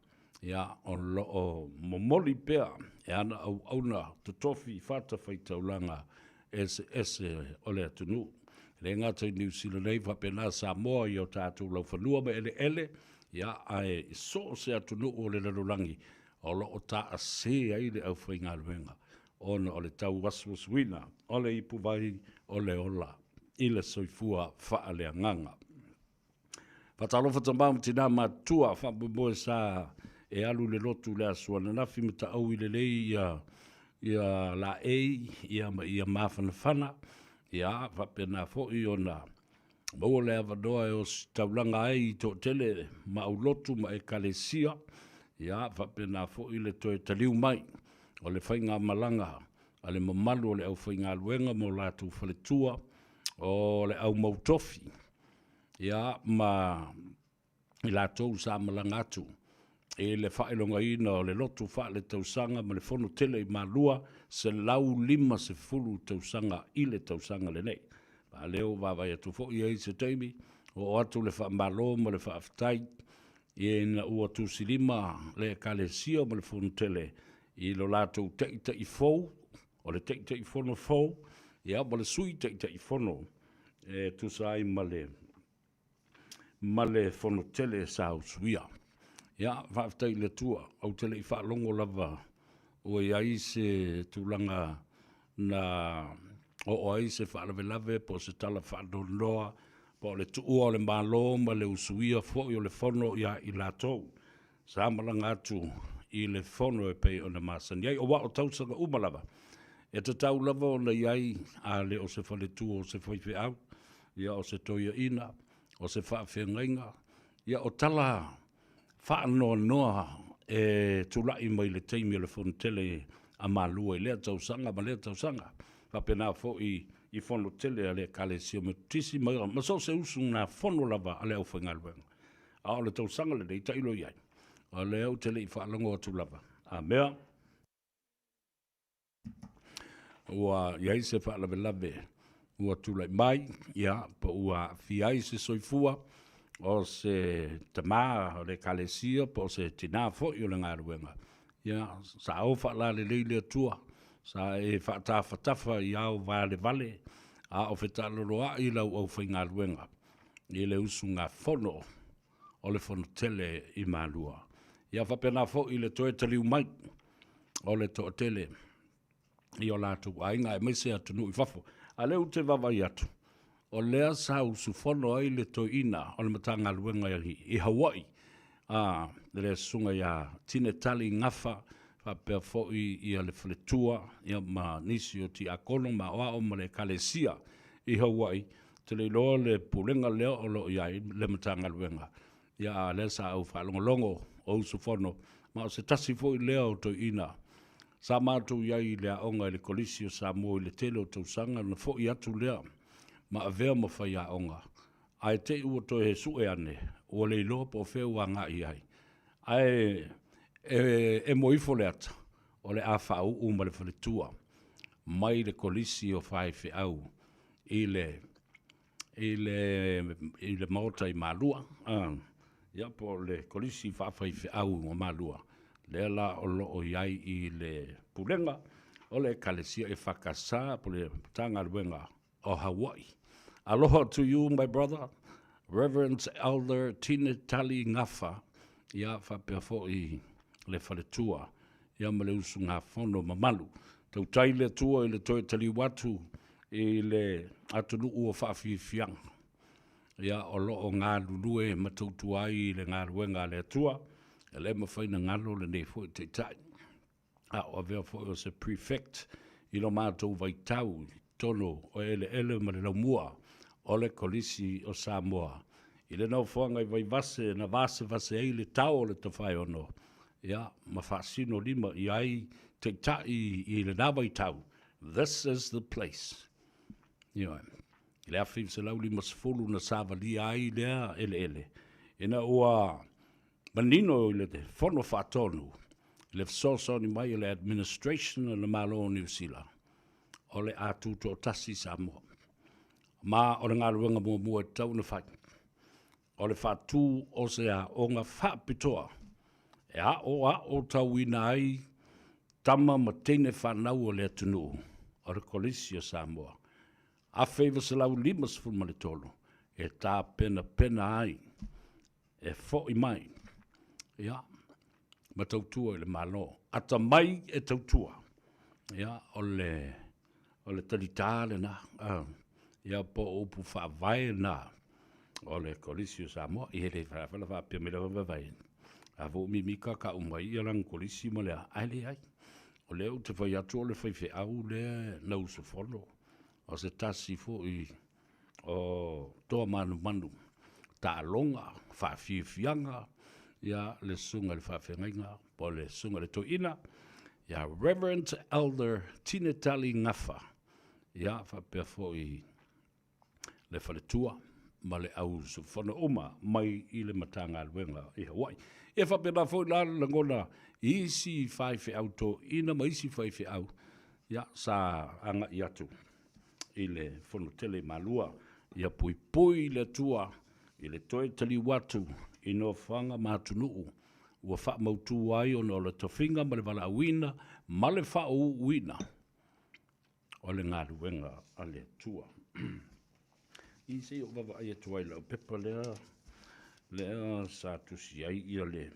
ia, o lo o momoli pea e ana auauna totofi fatafaitaulaga eseese o le atunuu. E le gata i Niu Sila nei, faapena Samoa i o tatou laufanua ma eleele, ia, ae i so o se atunuu o le lalolagi o lo o taase ai le aufaigaluega ona o le tauasuasuina o le ipuvai o le ola i le soifua faaleagaga. Faatalofa tama ma tina matutua, faamoemoe sa e alu i le lotu i le aso ananafi ma taoui lelei ia ia laei ia ma ia mafanafana, ia faapena foi ona maua le avanoa e ositaulaga ai i toatele ma aulotu ma ekalesia, ia faapena foi le toe taliu mai o le faigamalaga a le mamalu o le aufaigaluega ma o latou faletua o le au mautofi, ia ma i latou sa malaga atu i le faailogaina o le lotu faaletausaga ma le fono tele i Malua, 150 tausaga i le tausaga lenei. A lea ua vaavaai atu foi i ai se taimi, oo atu le faamalo ma le faafetai ina ua tusilima le Ekalesia ma le fono tele i lo latou taita'i fou, o le Taitaifono fou, ia ma le Sui Taitaifono e tusa ai ma le ma le fono tele sa usuia. Ia, faafetai i le Atua, ou te le i faalogo lava ua i ai se tulaga na oo ai se faalavelave po o se tala faanoanoa po o le tuua o le Malo ma le usuia foi o le fono ia i latou Sa malaga atu i le fono e pei ona masani ai, aua o tausaga uma lava, e tatau lava ona i ai, a le o se faletua o se faifeau, ia o se toeaina, o se faafeagaiga, ia o tala faanoanoa e tulai mai le taimi o le fono tele a Malua i lea tausaga ma lea tausaga. Faapena foi i fono tele a le Ekalesia Metotisi ma so o se usugafono lava a le aufaigaluega. A o le tausaga lenei, tailo i ai, o lea ou te le i faalogo atu lava, a mea ua i ai se faalavelave ua tulai mai, ia, po ua aafia ai se soifua o se tama o le Ekalesia po o se tina foi o le galuega, ia, sa o faalalelei le Atua, sa e faatafatafa i ao valevale a o fetaaloloai lau aufaigaluega i le usugafono o le Fonotele i Malua. Ia faapena foi le toe taliu mai o le toatele i o latou aiga aemaise atunuu i fafo. A lea ou te vaavaai atu, o lea sa usufono ai le toeaina o le Matagaluega i Hawaii, a le susuga ia Tine Tali Gafa, faapea foi ia le faletua ia ma nisi o tiakono ma aoao ma le ekalesia i Hawaii. Ou te le iloa le pulega lea o lo o i ai le Matagaluega, ia a o lea sa ou faalogologo o usufono, ma o se tasi foi lea o toeaiina sa matou i ai i le aoga i le Kolisi o Samoa i le tele o tausaga, na foi atu lea ma avea ma faiaoga, ae te i ua toe sue ane, ua le iloa po o fea ua agai i ai. Ae e emo ifo le ata, o le a faauu ma le faletua mai le Kolisi o Faifeau i le i le i le maota i Malua ia po o le Kolisi Faafaifeau o Malua lea la o lo o i ai i le pulega o le Ekalesia EFKS po o le Matagaluega o Hawaii. Aloha to you my brother Reverend Elder Tine Tali Gafa ia faapea foi le faletua ia ma le usugafono mamalu. Tautai le Atua i le toe taliu atu i le atunuu o faafiafiaga. Ia, o lo o galulue ma tautua ai i le galuega a le Atua, e le mafai ona galo lenei foi Taitai. A o avea foi o se Prefect i lo matou vaitau i totonu o eleele ma le laumua o le Kolisi o Samoa. I le nofoaga i Vaivase na vasevase ai le tao o le Tafaeono, ia, ma faasino lima i ai Taitai i lena vaitau, this is the place. Ioe. I le 1950 na savalia ai lea eleele, ina ua manino i le Fono Faatonu i le fesoasoani mai a le Administration a le Malo o Niu Sila, o le a tutoatasi Samoa. Ma o le galuega muamua e tatau ona fai, o le faatu o se aoga faapitoa e aoaotauina ai tama ma teine fanau o le atunuu o le Kolisi o Samoa 1953 e tapenapena ai e fo'i mai ia ma tautua i le Malo. Atamai e tautua, ia o le o le talitā lena, ia po o upu faavae na o le Kolisi o Samoa. Ia e le faafala faapea mai lava vaivai. A fo mimika ka umai ia lana kolisi ma le a, ae leai. O lea ou te fai atu o le faifeau lea na usufono, o se tasi foi o toa manumanu, taaloga, faafiafiaga, ia le susuga i le faafeagaiga po o le susuga i le toeaina, ia Reverend Elder Tinetali Gafa, ia faapea foi le faletua ma le au usufono uma mai i le Matagaluega i Hawaii. Ia faapena foi la le lagona i isi faifeau toeaina ma isi faifeau, ia sa agai atu i le Fono tele i Malua, ia puipui le Atua i le toe taliu atu i nofoaga ma atunuu ua faamautu ai ona o le tofiga ma le valaauina ma le faauluuluina o le galuega a le Atua. I se i ou vaavaai atu ai i lau pepa lea, lea sa tusi ai ia le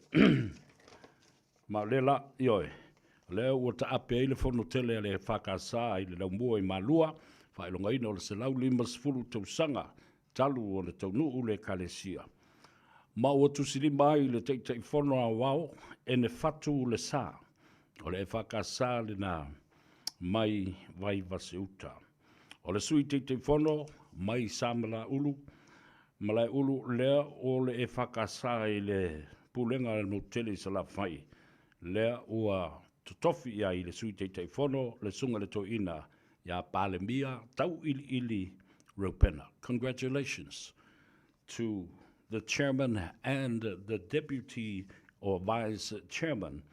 Ma o lea la, ioe, o lea ua taape ai le fono tele a le EFKS i le laumua i Malua, faailogaina o le 150 tausaga talu ona taunuu le Ekalesia. Ma ua tusilima ai le Taitaifono Aoao Enefatu Lesa o le EFKS lena mai Vaivase-uta. O le Sui Taitaifono mai Samalaulu, Malaeulu lea o le EFKS i le Pulega a le Motu Tele i Salafai, lea ua totofi i ai le Sui Taitaifono le Susuga i le Toeaina ia Palemia Tauiliili Reupena. Congratulations to the Chairman and the Deputy or Vice Chairman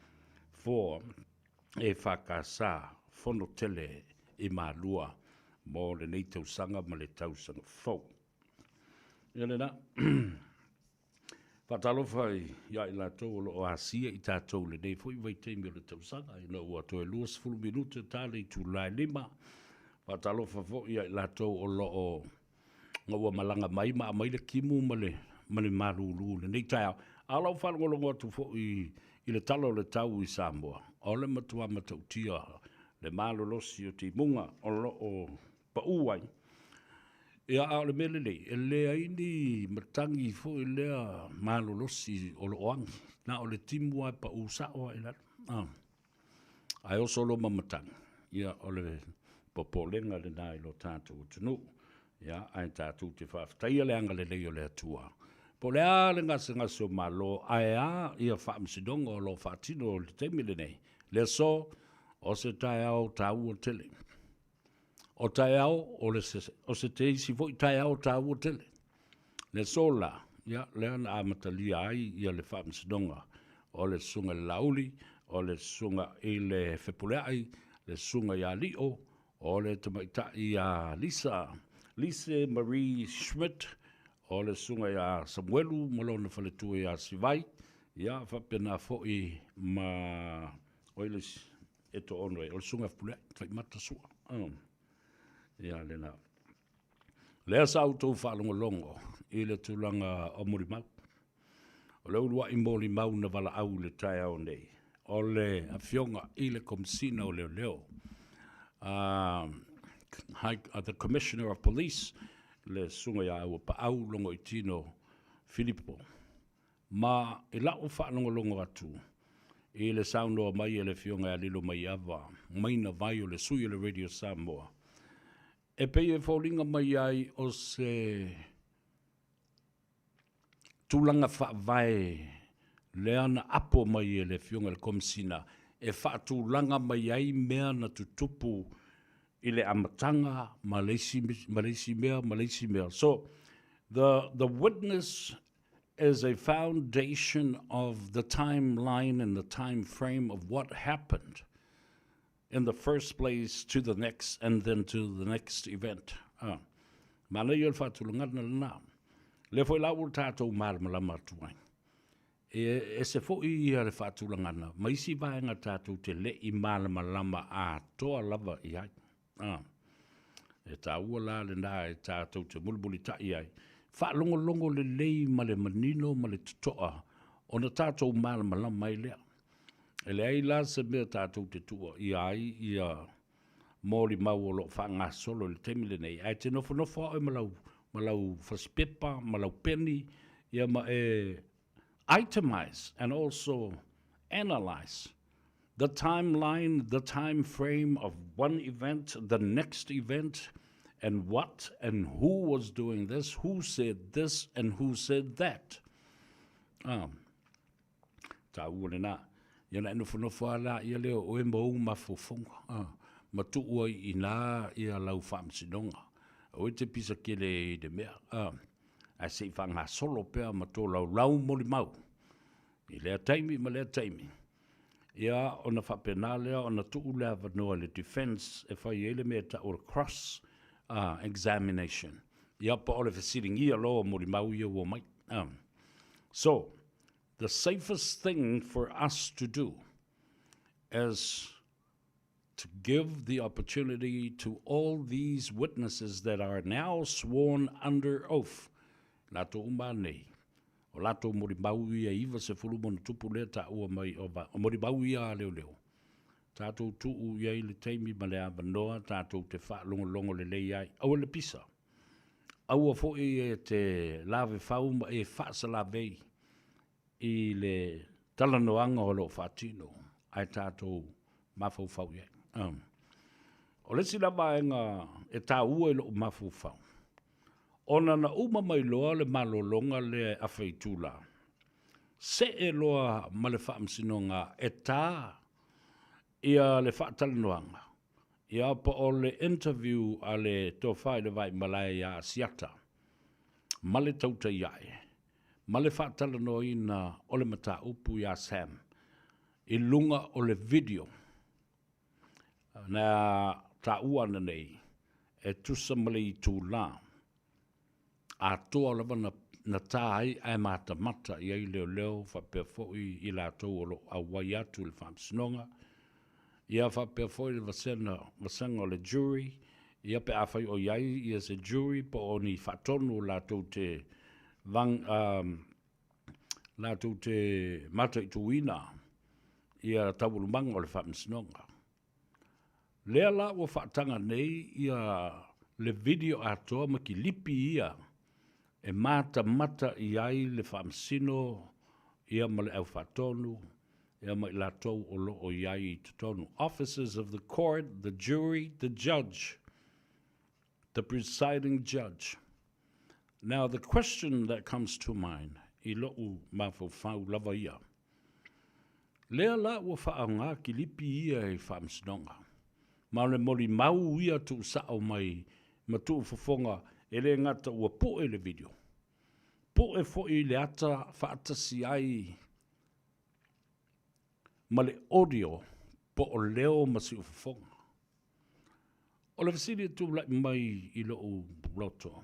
for EFKS Fono Tele i Malua mo lenei tausaga ma le tausaga fou. Ia lena. Faatalofa ia i latou o lo o asia i tatou i lenei foi vaitaimi o le tausaga, ina ua toe 20 minute ta le itula e 5. Faatalofa foi ia i latou o lo o ua malaga mai ma aumai le timu ma le, ma le malulu i lenei taeao. A o lau faalogologo atu foi i le tala o le tau i Samoa, o le matua matautia le malolosi o timuga o lo o pau ai. Ia, a o le mea lelei, e leai ni matagi foi lea malolosi o lo o agi. Na o le timu lava e pau sao lava i lalo. Ah. Ae oso loa ma matagi, ia, o le popolega lena i lo tatou atunuu. Ia, ae tatou te faafetaia le agalelei o le Atua. Po o le a le gasegase o Malo, ae a ia faamasinoga o lo o faatino i le taimi lenei, le aso, o se taeao taua tele. O taeao, o, le se, o se teisi foi taeao taua tele. Le aso la, ia, lea na amatalia ai ia le faamasinoga o le susuga i le Laauli, o le susuga i le Fepuleai, le susuga ia Lio, o le tamaitai ia Lisa, Lise Marie Schmidt, o le susuga ia Samuelu ma lona faletua ia Sivai, ia faapena foi ma o le isi, e to'ono e, o le susuga ia Fepuleai, Faimata Sua. Ia lena. Lea sa outou faalogologo i le tulaga o molimau. O le uluai molimau na valaau i le taeao nei, o le afioga i le Komesina o Leoleo, the Commissioner of Police, Le Susuga ia Auapaau Logoitino Filipo. Ma i la'u faalogologo atu i le saunoa mai a le Afioga ia Lilomaiava Maina Vai o le sui o le Radio Samoa, e pei e foliga mai ai o se tulaga faavae lea na apo mai e le Afioga i le Komesina e faatulaga mai ai mea na tutupu i le amataga ma le isi, ma le isi mea ma le isi mea. So, the witness is a foundation of the timeline and the time frame of what happened in the first place to the next and then to the next event. Ah. Manaia o le faatulagana lena. Lea foi la ua tatou malamalama atu ai. E ese foi ia le faatulagana ma isi vaega tatou te le i malamalama atoa lava i ai. Ah. E taua la lena e tatou te mulimulitai ai. Faalogologo lelei ma le manino ma le totoa ona tatou malamalama ai lea. E leai la se mea tatou te tuuaia ai ia molimau o lo o faagasolo i le taimi lenei, ae te nofonofo lava oe ma lau, ma lau fasipepa ma lau peni, ia ma e itemize and also analyze the timeline, the time frame of one event, the next event, and what and who was doing this, who said this and who said that. Ah. Taua lena. Ia na e nofonofo lava laia lea o oe ma ou mafaufauga, a, ma tuu ai i ina ia lau faamasinoga. Aua e te pisa tele i le mea, a, ae se i faagasolo pea ma tolaulau molimau i lea taimi ma lea taimi. Ia, ona faapena lea ona tuu le avanoa i le defense e fai ai le mea e tau o le cross examination. Ia, po o le fesiligia loa o molimau ia ua omai. A. So, the safest thing for us to do is to give the opportunity to all these witnesses that are now sworn under oath, latou uma nei, o latou molimau ia 90 ma ona tupu lea taua mai o, o molimau ia a leoleo, tatou tuu i ai le taimi ma le avanoa tatou te faalogologo lelei ai. Aua le pisa. Aua foi e te lavefau ma e faasalavei i le talanoaga o lo o faatino, ae tatou mafaufau i ai. O le isi la vaega e taua i lou mafaufau, ona na uma mai loa le malologa lea e afe itula, see loa ma le faamasinoga e tā ia le faatalanoaga, Ia, po o le interview a le Tofa i le Vaimalae ia Asiata ma le tautai ae, ma le faatalanoaina o le mataupu ia Sam i luga o le video na taua ananei e tusa ma le itula atoa lava na, na tā ai ae matamata i ai leoleo faapea foi i latou o lo o auai atu i le faamasinoga, ia faapea foi le vasena, vasega o le jury, ia pe afai o i ai ia se jury po o ni faatonu latou te vang, um, latou te mataituina ia taualumaga o le faamasinoga. Lea la ua faataga nei ia le video atoa ma kilipi ia e matamata i ai le faamasino ia ma le au faatonu ia ma i latou o lo o i ai i totonu, officers of the court, the jury, the judge, the presiding judge. Now the question that comes to mind i lo'u mafaufau lava ia, Lea la ua faaaoga kilipi ia i faamasinoga, ma o le molimau ia tuusao mai ma tuufofoga e le gata ua poe le video, poe foi le ata faatasi ai ma le audio po o leo ma siufofoga. O le fesili e tulai mai i lou loto,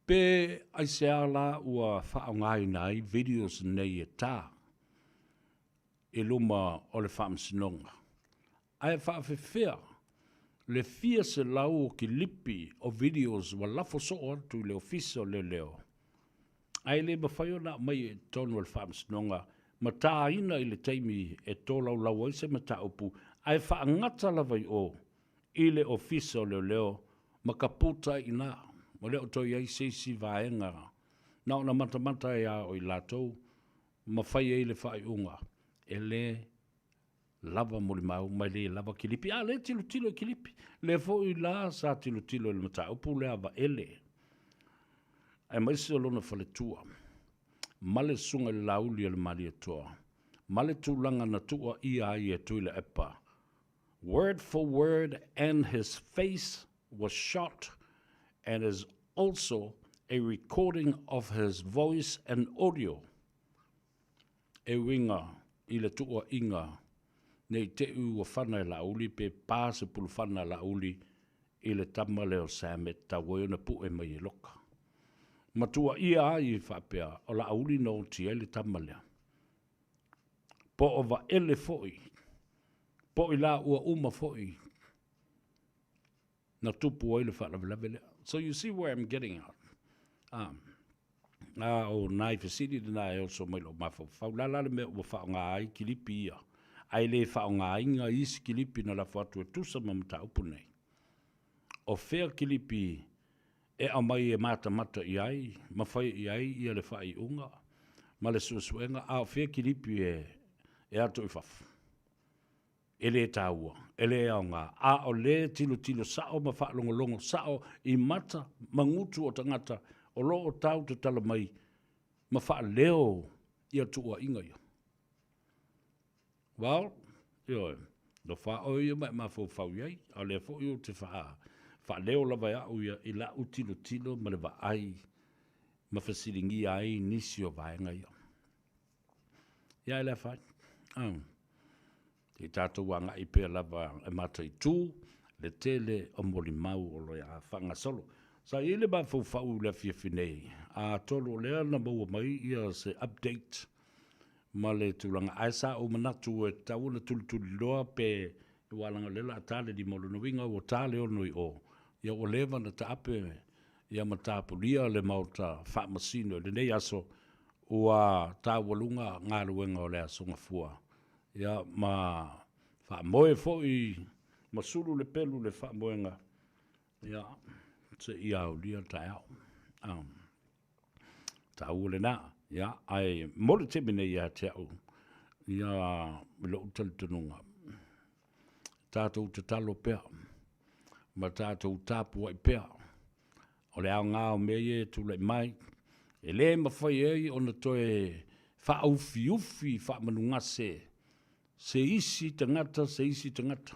Pe aisea la ua faaaogaina ai videos nei e tā i luma o le faamasinoga? Ae faafefea le fia selau o kilipi o videos ua lafo soo atu i le Ofisa o Leoleo, ae le mafai ona aumai i totonu o le faamasinoga ma tāina i le taimi e tolaulau ai se mataupu, ae faagata lava i o i le Ofisa o Leoleo? Ma ka puta i ina, ua le o toe i ai se isi vaega na ona matamata ai lava o i latou ma fai ai le faaiuga e le lava molimau ma e le lava kilipi. A o lea e tilotilo i kilipi, lea foi la sa tilotilo i le mataupu lea a Vaele, aemaise o lona faletua ma le susuga i le Laauli a le Malietoa ma le tulaga na tuuaia ai e Tuilaepa word for word and his face was shot and is also a recording of his voice and audio e uiga i le tuuaiga ne i te i ua fana e Laauli pe pa se pulufana a Laauli i le tama lea o Sam e tatau ai ona pue mai e Loka. Ma tuuaia ai faapea o Laauli na oti ai le tama lea. Po o Vaele foi, po o i laua uma foi na tupu ai le faalavelave lea. So you see where I'm getting at. Ah, a o nai fesili lena e oso mai lou mafaufau. La la le mea ua faaaoga ai kilipi ia, ae le faaaogaina isi kilipi na lafo atu e tusa ma mataupu nei. O fea kilipi e aumai e matamata i ai ma fai i ai ia le faaiuga ma le suesuega, a o fea kilipi e e atu i fafo? E le taua, e le aoga, a o le tilotilo sao ma faalogologo sao i mata ma gutu o tagata o lo o tau tatala mai ma faaleo ia tuuaiga ia. Well, ioe, no faaoe ia ma e mafaufau i ai, a o lea foi ou te faa, faaleo lava e au ia i la'u tilotilo ma le vaai ma fesiligia ai nisi o vaega ia. Ia, e le afaina. Um. Se i tatou agai pea lava e mataitu le tele o molimau o lo o faagasolo. Sa i ai le mafaufau i le afiafi nei, atonu o lea na maua mai ia se update ma le tulaga, ae sa ou manatu e tatau ona tulituliloa pe aua leaga o lea o le a ta le 5, o lona uiga ua ta le 6 i o, ia ua leva ona taape ia ma tapulia le Maota Faamasino i lenei aso ua taualuga galuega o le Aso Gafua Ia, ma faamoe foi ma sulu le pelu i le faamoega, ia, seia aulia le taeao. Um, taua lena, ia, ae mo le taimi nei ia te au, ia, i lou talitonuga, tatou tatalo pea, ma tatou tapuai pea, O le aoga o mea ia e tulai mai, e le mafai ai ona toe faaufiufi faamanugase se isi tagata se isi tagata.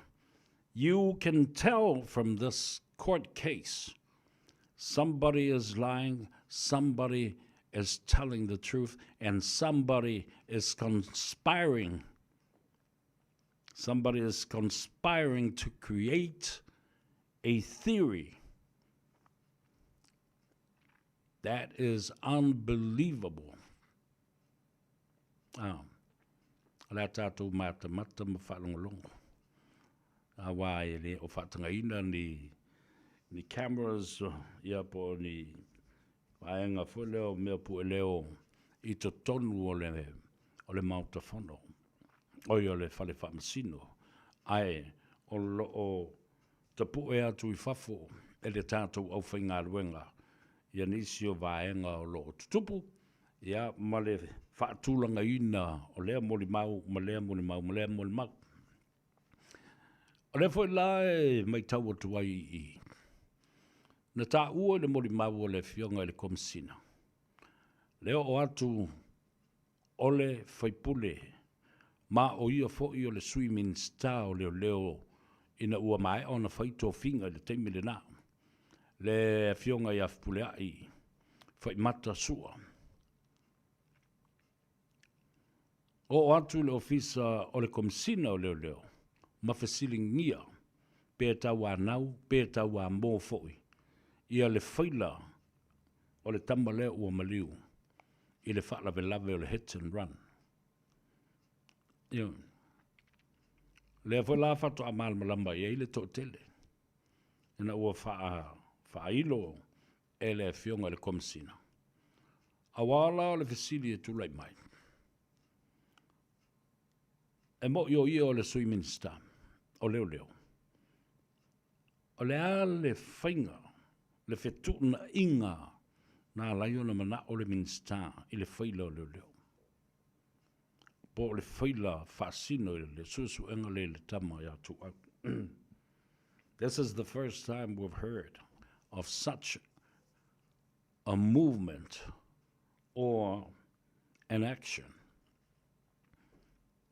You can tell from this court case somebody is lying, somebody is telling the truth and somebody is conspiring. Somebody is conspiring to create a theory that is unbelievable. Ah, o le a tātou matamata ma faalogologo. Aua e le o faatagaina ni, ni cameras, ia po o ni vaega foi lea o mea pueleo i totonu o le, o le Maota Fono. Oi o le Fale Faamasino, ae o lo o tapue atu i fafo e le tatou aufaigaluega ia nisi o vaega o lo o tutupu, ia ma le faatulagaina o lea molimau ma lea molimau ma lea molimau. O lea foi la e matau atu ai i i, na taua i le molimau a le Afioga i le Komesina, le oo atu o le faipule, ma o ia foi o le Sui Minisita o Leoleo ina ua maea ona fai tofiga i le taimi lena, le Afioga ia Fepuleai Faimata Sua. Oo atu i le Ofisa o le Komesina o Leoleo ma fesiligia pe tauanau pe tauamo foi ia le faila o le tama lea ua maliu i le faalavelave o le hit and run. Ioe. Lea foi la faatoa malamalama i ai le toatele ina ua faa, faailo e le Afioga i le Komesina. Aua la o le fesili e tulai mai, e mo'i o ia o le Sui Minisita o Leoleo. O le a le faiga, le fetuunaiga na ala ai ona manao le Minisita i le faila o leoleo, po o le faila faasino i le suesuega lea i le tama ia Tuuau. This is the first time we've heard of such a movement or an action.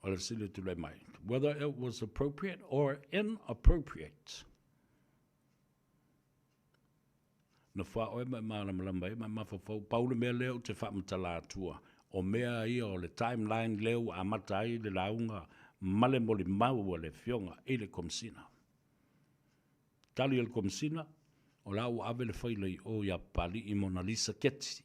O le fesili e tulai mai, whether it was appropriate or inappropriate. Na wha oe ma e malamalama ai ma e mafaufau, pau le mea lea ou te faamatala atua, o mea ia o le timeline lea ua amata ai le lauga ma le molimau a le Afioga i le Komesina. Tali a le Komesina, o la ua ave le faila i o ia Papali'i Monalisa Keti.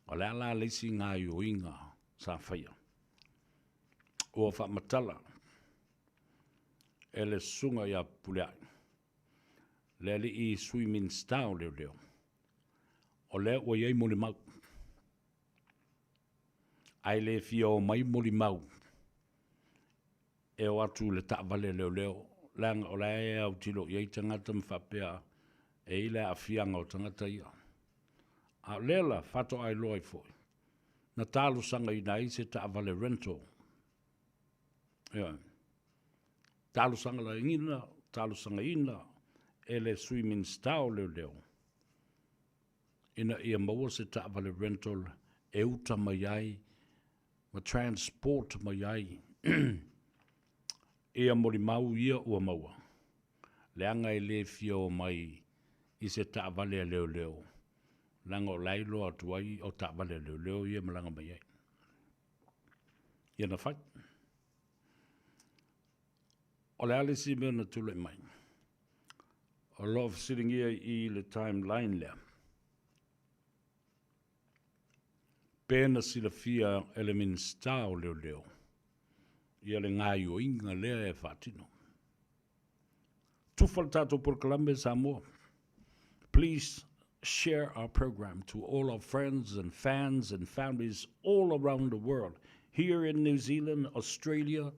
O le a la le isi gaoioiga sa faia? Ua faamatala e le Susuga ia Pulea'i, le alii Sui Minisita o Leoleo, o lea ua i ai molimau, ae le fia omai molimau e o atu i le taavale a leoleo, leaga o la e autilo i ai tagata ma faapea e i ai le aafiaga o tagata ia. A o lea la faatoa iloa ai foi, na talosagaina ai se taavale rental. Ioe. Talosagaina, talosagaina e le Sui Minisita o Leoleo ina ia maua se taavale rental e uta mai ai ma transport mai ai ia molimau ia ua maua, leaga e le fia omai i se taavale a leoleo, leaga o la e iloa atu ai o taavale a leoleo ia e malaga mai ai. Ia na fai. O le a le isi mea na tulai mai? O lo o fesiligia i le timeline lea. Pe na silafia e le Minisita o Leoleo ia le gaoioiga lea e faatino. Tufa le tatou polokalame Samoa. Please share our program to all our friends and fans and families all around the world, here in New Zealand, Australia,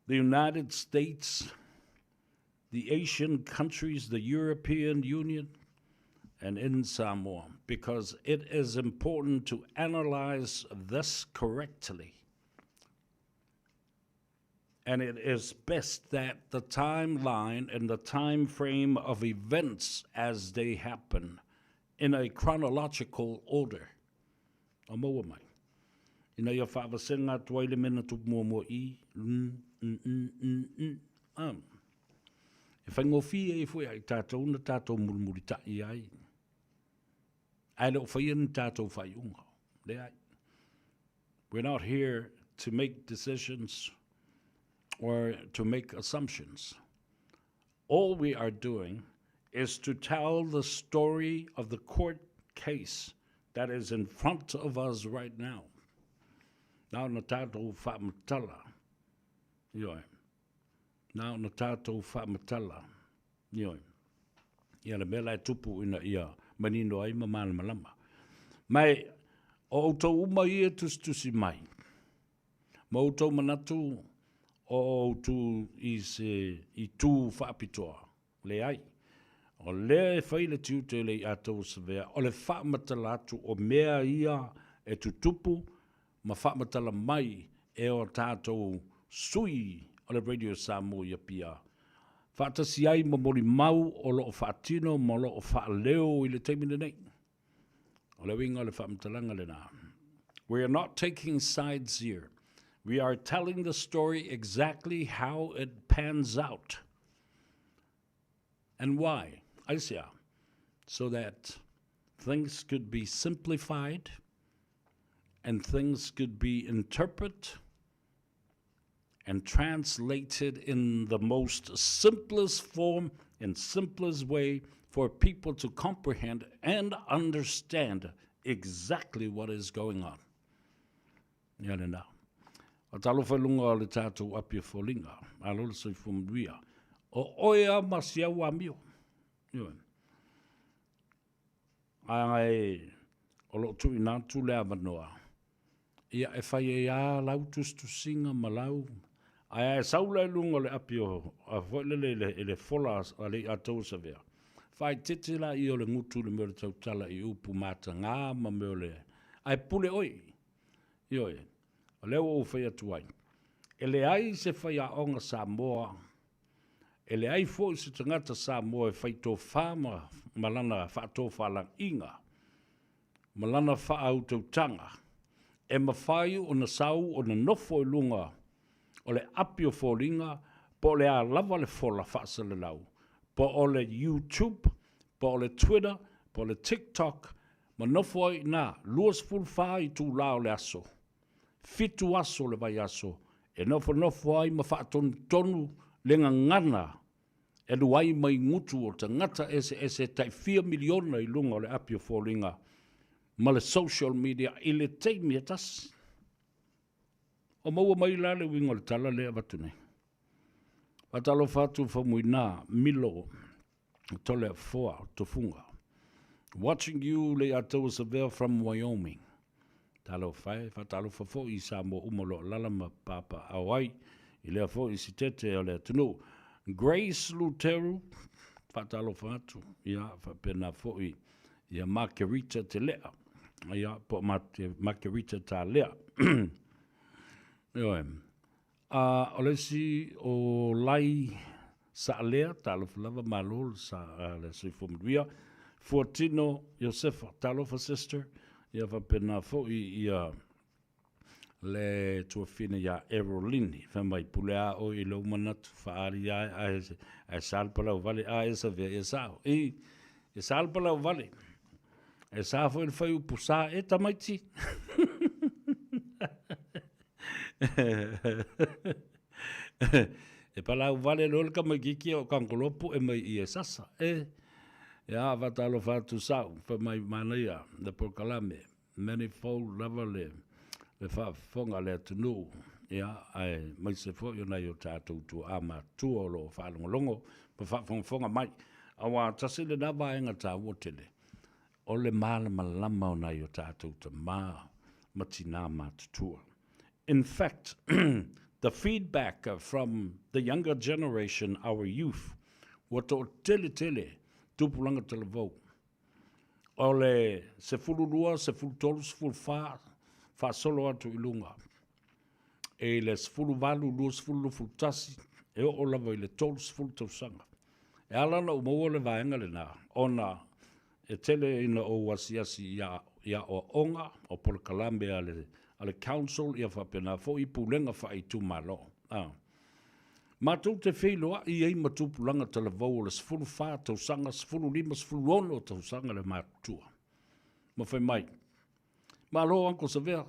the United States, the Asian countries, the European Union, and in Samoa, because it is important to analyze this correctly. And it is best that the timeline and the time frame of events as they happen in a chronological order. O maua mai. Ina ia faavasega atu ai le mea na tupu muamua i, n, n, n, n, n, a. E faigofie ai foi ia i tatou na tatou mulimulita'i ai. Ae le o faia ni tatou faaiuga. Leai. We're not here to make decisions or to make assumptions. All we are doing is to tell the story of the court case that is in front of us right now. Na ona tatou faamatala. Ioe. Na ona tatou faamatala. Ioe. Ia le mea la e tupu ina ia manino ai ma malamalama. Ma e, o outou uma ia e tusitusi mai, ma outou manatu o outou i se itu faapitoa, leai. O lea e fai le tiute o le i'a tou savea, o le faamatala atu o mea ia e tutupu ma faamatala mai e o tatou sui o le Radio Samoa i Apia, faatasi ai ma molimau o lo o faatino ma o lo o faaleo i le taimi lenei. O le uiga o le faamatalaga lena. We are not taking sides here. We are telling the story exactly how it pans out. And why? Aisea, so that things could be simplified and things could be interpreted and translated in the most simplest form and simplest way for people to comprehend and understand exactly what is going on. Ia lena. O talofa i luga o le tatou api o foliga, malo le soifua manuia. O oe a ma si au amio. Ioe. Ae o lo o tuuina atu le avanoa, ia e fai ai lava lau tusitusiga ma lau. Ae a e sau la i luga o le api o, a foi lele i le, i le fola a Leiataua Savea, faaeteete laia o le gutu i le mea o le tautala i upu mataga ma mea o le, ae pule oe. Ioe, o lea ua ou fai atu ai, e leai se faiaoga Samoa, e leai foi se tagata Samoa e fai tofa ma, ma lana faatofalaiga ma lana faautautaga e mafai ona sau ona nofo i luga o le api o foliga po o le a lava le fola faasalalau, po o le YouTube, po o le Twitter, po o le TikTok, ma nofo ai i ina 24 itula o le aso, fitu aso o le vaiaso, e nofonofo ai ma faatonutonu le gagana e alu ai mai gutu o tagata eseese e tai fia miliona i luga o le api o foliga ma le social media i le taimi e tasi. O maua mai la le uiga o le tala lea e avatu nei. Faatalofa atu Faumuina Milo Toleafoa Tofuga. Watching you Leiataua Savea from Wyoming. Talofa e, faatalofa foi i Samoa uma o lo o alaala ma papaaao ai i lea foi sitete o le atunuu. Grace Luteru, faatalofa atu, ia faapena foi ia Margarita Telea, ia po o Margarita Talea. Ioe. A o le isi o Lai Saalea, talofa lava, malo le soifua manuia. Fuatino Iosefa, talofa sister, ia faapena foi ia le tuafine ia Erolini, fai mai, pule a oe i lou manatu, faaali ae, ae, ae sa le palauvale, a e Savea, ia sao. I, e sa le palauvale. E sa foi le fai upu sa e tamaiti. E palauvale loa le tamaititi o Kagoloa pu'e mai i e sasa e. Ia faatalofa atu sau fai mai manaia le polokalame manifold lava le le faafofoga a le atunuu ia aemaise foi o nai o tatou tuaa matutua o lo o faalogologo ma faafogafoga mai aua tasi lena vaega taua tele o le malamalama o nai o tatou tamā ma tinā matutua. In fact, the feedback from the younger generation, our youth, ua toatele tele tupulaga talavou o le 12, 13, 14 faasolo atu i luga i le 18, 20, 21, e oo lava i le 30 tausaga. E ala ona ou maua le vaega lena, ona e tele ina ou asiasi i i aoaoga o polokalame a le, a le council ia faapena foi pulega faaitumalo. A. Matou te feiloai ai ma tupulaga talavou o le 14 tausaga, 15, 16 tausaga le matutua. Ma fai mai, Malo Uncle Savea,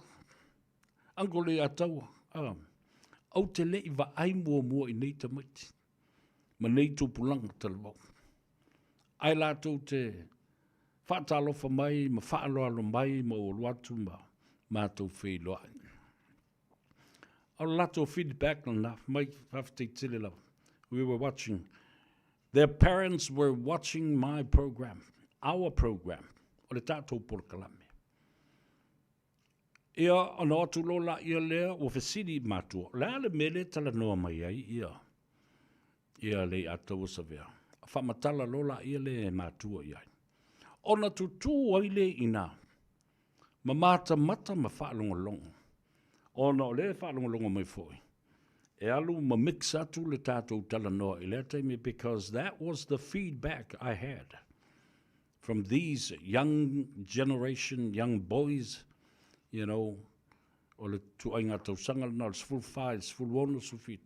Uncle Leiataua, a, ou te le i vaai muamua i nei tamaiti ma nei tupulaga talavou. Ae latou te faatalofa mai ma faaaloalo mai ma ou alu atu ma matou feiloai. O le latou feedback lena, mai faafetai tele lava. We were watching, their parents were watching my program, our program, o le tatou polokalame. Ia, ona o atu loa laia lea, ua fesili i matua, o le a le mea lea e talanoa mai ai ia, ia Leiataua Savea? Faamatala loa laia lea e matua i ai. Ona tutū ai lea i ina, ma matamata ma faalogologo, ona o lea e faalogologo mai foi, e alu ma mix atu le tatou talanoa i lea taimi because that was the feedback I had from these young generation, young boys, you know, o le tuaiga tausaga lena o le 14 i le 16, 17,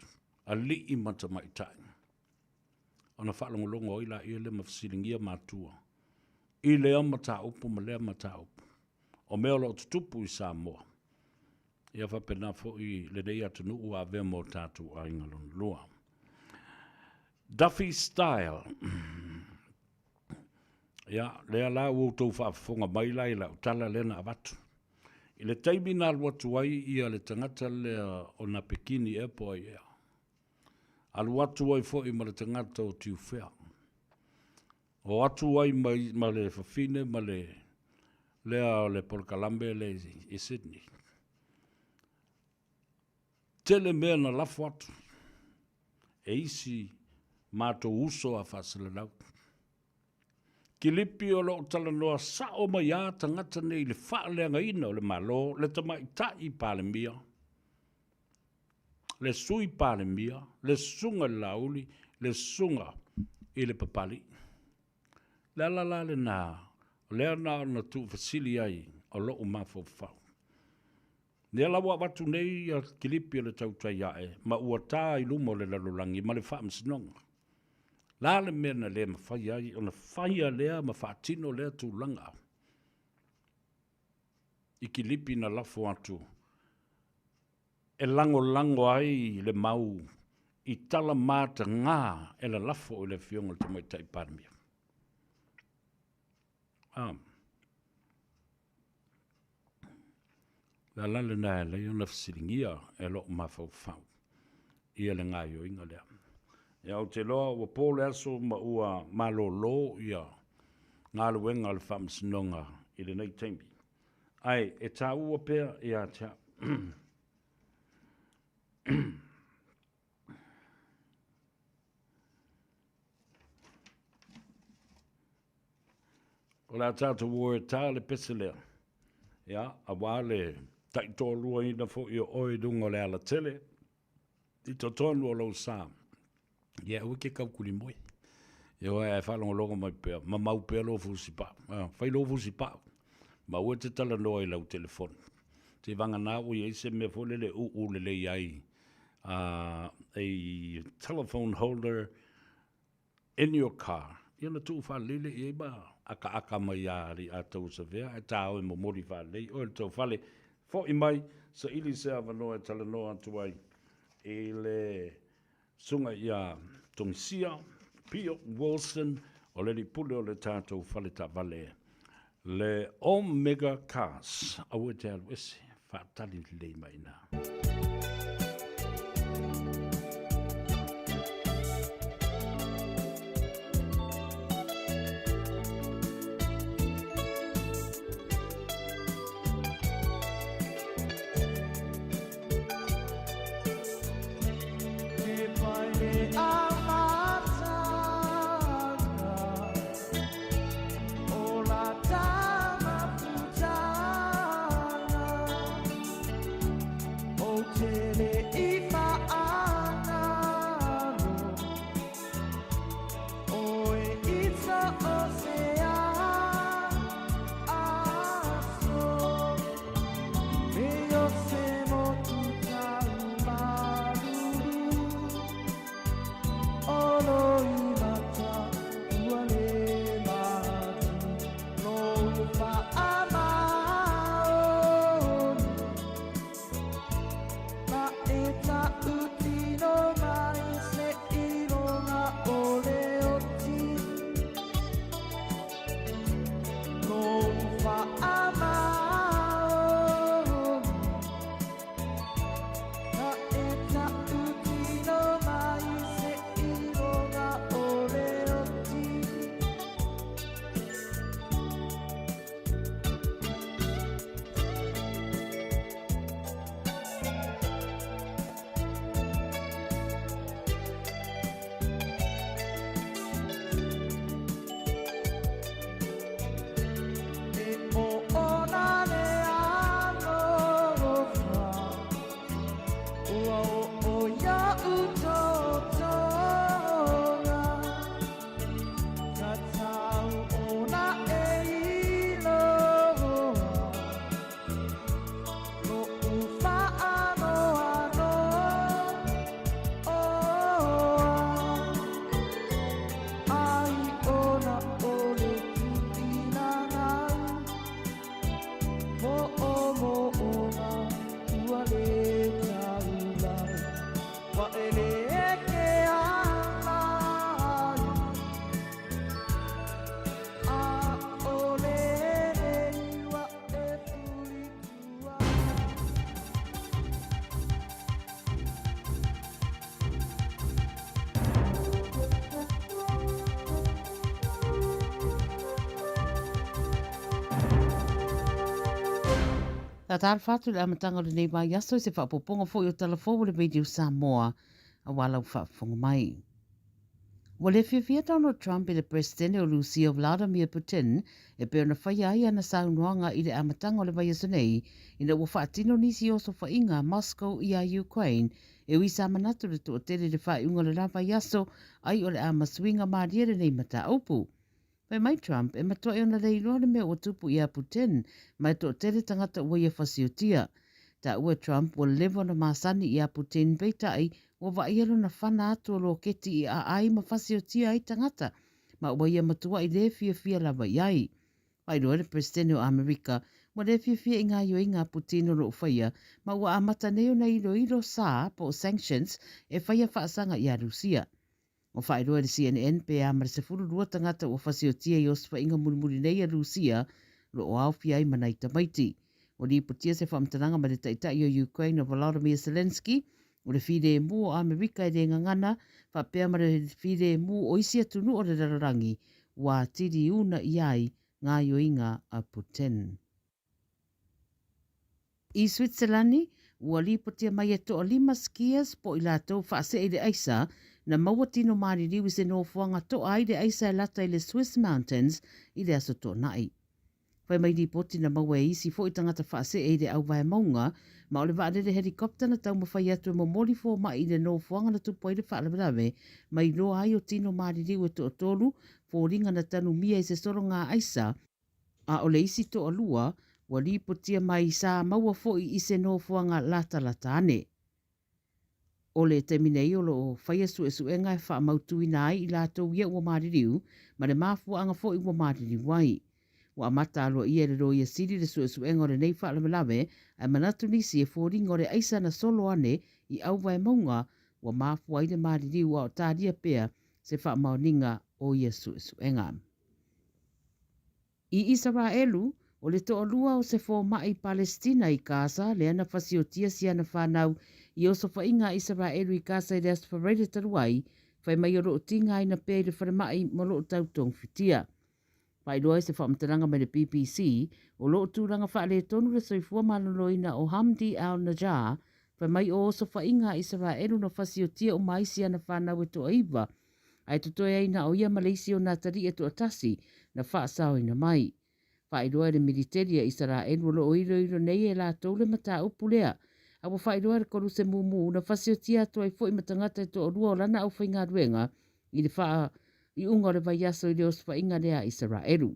alii ma tamaitai. Ona faalogologo ai laia lea ma fesiligia matua i lea mataupu ma lea mataupu o mea o lo o tutupu i Samoa. Ia faapena foi lenei atunuu ua avea ma o tatou aiga lona lua. Duffy Style. Ia, lea la ua outou faafofoga mai la i lau tala lea na avatu. I le taimi na alu atu ai ia le tagata lea o Napekini ea po o ai ea, alu atu ai foi ma le tagata o Tiufea. O atu ai ma le fafine ma le lea o le polokalame lea i Sydney. Tele mea na lafo atu e isi matou uso a faasalalau. Kilipi o lo o talanoa sao mai a tagata nei i le faaleagaina o le Malo, le Tamaitai Palemia, le Sui Palemia, le Susuga i le Laauli, le Susuga i le Papalii. O le ala la lena, o lea na ona tuufesili ai o lou mafaufau. Lea la ua avatu nei ia kilipi o le tautai ae ma ua ta i luma o le lalolagi ma le Faamasinoga. La le mea na le mafai ai ona faia lea ma faatino lea tulaga i kilipi na lafo atu e lagolago ai le mau i tala mataga e lalafo i le Afioga i le Tamaitai Palemia. Ah. Le ala lena e ala ai ona fesiligia e lou mafaufau ia le gaoioiga lea. Ia, ou te iloa ua po le aso ma ua malolo ia galuega a le Faamasinoga i lenei taimi, ae e taua pea ia te au. O le a tatou o e ta le pese lea, ia, aua le taitoaluaina foi o oe i luga o le alatele, i totonu o lou sa. Ia, aua e te taukulimoe. Ioe, ae faalogologo mai pea, mamau pea lou fusipau. Fai lou fusipau, ma aua e te talanoa i lau telefoni. Seivagana ua i ai se mea foi lele e uu lelei ai, a telephone holder in your car, ia ona tuu faalelei lea i ai ma akaaka mai ia Alii Savea ae ta o e momoli faalelei oe i le tou fale. Foi mai, saili se avanoa e talanoa atu ai i le Susuga ia Togisia Pio Wilson, o le alii pule o le tatou fale taavale, le Omega Cars. Aua e te alu ese, faatali lelei mai ina. Talofa atu i le amataga o lenei vaiaso i se faaopoopoga foi o tala fou o le Radio Samoa aua lau faafofoga mai. Ua le fiafia Donald Trump i le Peresetene o Rusia Vladimir Putin e pei ona faia ai ana saunoaga i le amataga o le vaiaso nei ina ua faatino nisi osofaiga a Moscow iā Ukraine e ui sa manatu le toatele i le faaiuga o le la vaiaso ai o le a masuiga malie lenei mataupu. Fai mai Trump, e matuai ona le iloa le mea ua tupu iā Putin, ma e toatele tagata ua ia fasiotia. Taua e Trump ua leva ona masani iā Putin peitai ua vaaia lona fana atu o loketi i aai ma fasiotia ai tagata, ma ua ia matuai le fiafia lava i ai. Faailoa e le Peresetene o Amerika, ua le fiafia i gaioiga a Putin o lo o faia, ma ua amata nei ona iloilo sa, po o sanctions, e faia faasaga iā Rusia. Ua faailoa e le CNN pe a ma le 12 tagata ua fasiotia i osofaiga mulimuli nei a Rusia, o lo o aofia ai ma nai tamaiti. Ua lipotia se faamatalaga mai le Taitai o Ukraine o Volodymyr Zelenskyy, o le filemu o Amerika e le gagana, faapea ma le filemu o isi atunuu o le lalolagi ua atili uuna ʻia ai gaoioiga a Putin. I Switzalani, ua lipotia mai e toalima skiers po o i latou faasee i le aisa, na maua tino maliliu i se nofoaga toa ai le aisa e lata i le Swiss Mountains i le Aso Toonai. Fai mai lipoti na maua e isi foi tagata faasee i le auvae mauga, ma o le vaalele helicopter na taumafai atu e momoli fomai i le nofoaga na tupu ai le faalavelave, ma iloa ai o tino maliliu e toatolu, foliga na tanumia i se sologa aisa, a o le isi toalua ua lipotia mai sa maua foi i se nofoaga latalata ane. O le taimi nei o lo o faia suesuega e faamautuina ai i latou ia ua maliliu ma le mafuaaga foi ua maliliu ai. Ua amata aloaia e le Loia Sili le suesuega o lenei faalavelave ae manatu nisi e foliga o le aisa na solo ane i auvaemauga ua mafua ai le maliliu a o talia pea se faamaoniga o ia suesuega. I Isaraelu, o le toalua o se fomai Palesitina i Gaza lea na fasiotia si ana fanau i osofaiga a Isaraelu i Gaza i le Aso Faraile talu ai, fai mai o lo o tigaina pea i le falemai ma o lo o tau togfitia. Faailoa ai se faamatalaga mai le BBC, o lo o tulaga faaletonu le soifua maloloina o Hamdi al-Najjar, fai mai o osofaiga a Isaraelu na fasiotia uma ai si ana fanau e toaiva, ae totoe ai na o ia ma le isi o nā talii e toatasi na faasaoina mai. Faailoa e le militeli a Isaraelu o lo o iloilo nei e latou le mataupu lea, a ua faailoa e le koluse mumu na fasiotia atu ai foi ma tagata e toalua o lana aufaigaluega i le faaiuga o le vaiaso i le osofaiga lea a Isaraelu.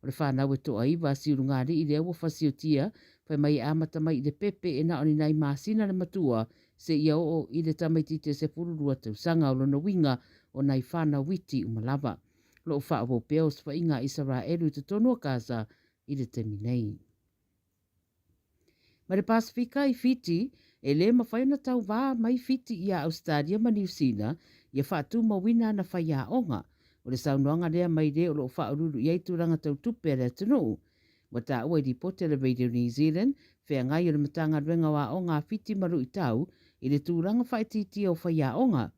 O le fanau e toaiva a Siulugalii lea ua fasiotia, fai mai e amata mai i le pepe e na o ni nai masina le matua seia oo i le tamaitiiti e 12 tausaga o lona uiga o nai fanau iti uma lava. O lo o faaauau pea osofaiga a Isaraelu i totonu o Gaza i le taimi nei. Mai le Pasefika i Fiti, e le mafai ona tauvā mai Fiti iā Ausetalia ma Niu Sila ia faatumauina ana faiaoga. O le saunoaga lea mai le o lo o faauluulu i ai tulaga tau tupe a le atunuu. Ua taua i lipoti a le Radio New Zealand, feagai o le Matagaluega o Aoga a Fiti ma Luitau i le tulaga faaitiitia o faiaoga.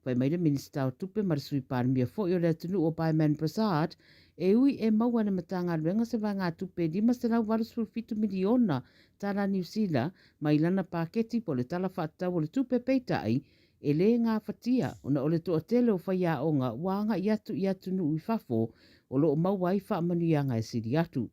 Fai mai le Minisita o Tupe ma le Sui Palemia foi o le atunuu o Byman Prasad, e ui e maua e le Matagaluega se vaegatupe e $587 miliona tala Niu Sila mai lana paketi po o le Tala Faatatau o le Tupe peitai, e le gafatia ona o le toatele o faiaoga ua agai atu i atunuu i fafo o lo o maua ai faamanuiaga e sili atu.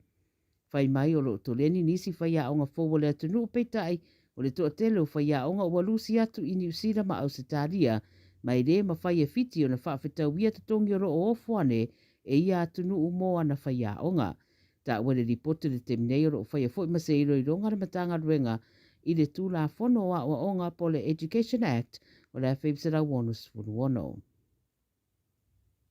Fai mai o lo o toleni nisi faiaoga fou o le atunuu peitai o le toatele o faiaoga ua lusi atu i Niu Sila ma Ausetalia ma e le mafai e Fiti ona faafetauia totogi o lo o ofo ane e ia atunuu mo ana faiaoga. Taua i le lipoti o le taimi nei o lo o faia foi ma se iloiloga a le Matagaluega i le Tulafono o Aoaoga po o le Education Act o le 1966.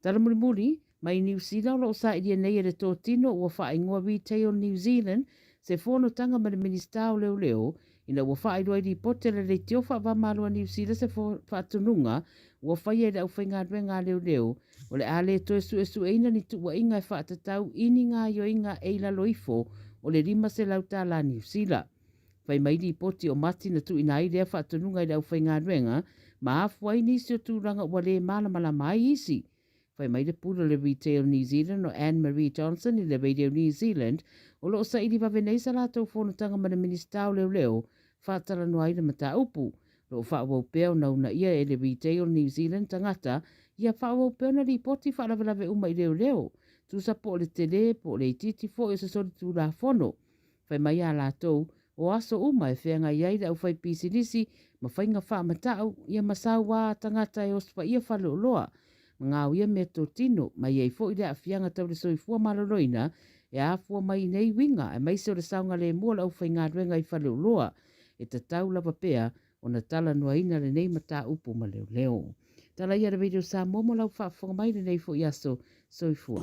Tala mulimuli, mai Niu Sila o lo o sailia nei e le totino ua faaigoa Retail New Zealand se fonotaga ma le Minisita o Leoleo ina ua faailoa i lipoti a le Leitio Faavamalo a Niu Sila se faatonuga ua faia i le aufaigaluega a leoleo o le a le toe suesueina ni tuuaiga e faatatau i ni gaoioiga e i lalo ifo o le $500 tala Niu Sila. Fai mai lipoti o Mati na tuuina ai lea faatonuga i le aufaigaluega ma afua ai nisi o tulaga ua le malamalama ai isi. Fai mai le pule o le Retail New Zealand o Anne Marie Johnson i le Radio New Zealand, o lo o saili vave nei sa latou fonotaga ma le Minisita o Leoleo faatalanoa ai le mataupu. O lo o faaauau pea ona uunaia e le Retail New Zealand tagata ia faaauau pea ona lipoti faalavelave uma i leoleo, tusa po o le tele po o le itiiti foi o se solitulafono. Fai mai a latou, o aso uma e feagai ai le aufaipisinisi ma faiga faamatau, ia ma sauā tagata e osofaiia faleoloa, ma gaoia meatotino, ma i ai foi le aafiaga tau le soifua maloloina e afua mai i nei uiga, aemaise o le saogalemu o le aufaigaluega i faleoloa. E tatau lava pea ona talanoaina lenei mataupu ma leoleo. Tala ia le Radio Samoa mo lau faafofoga mai lenei foi aso. Soifua.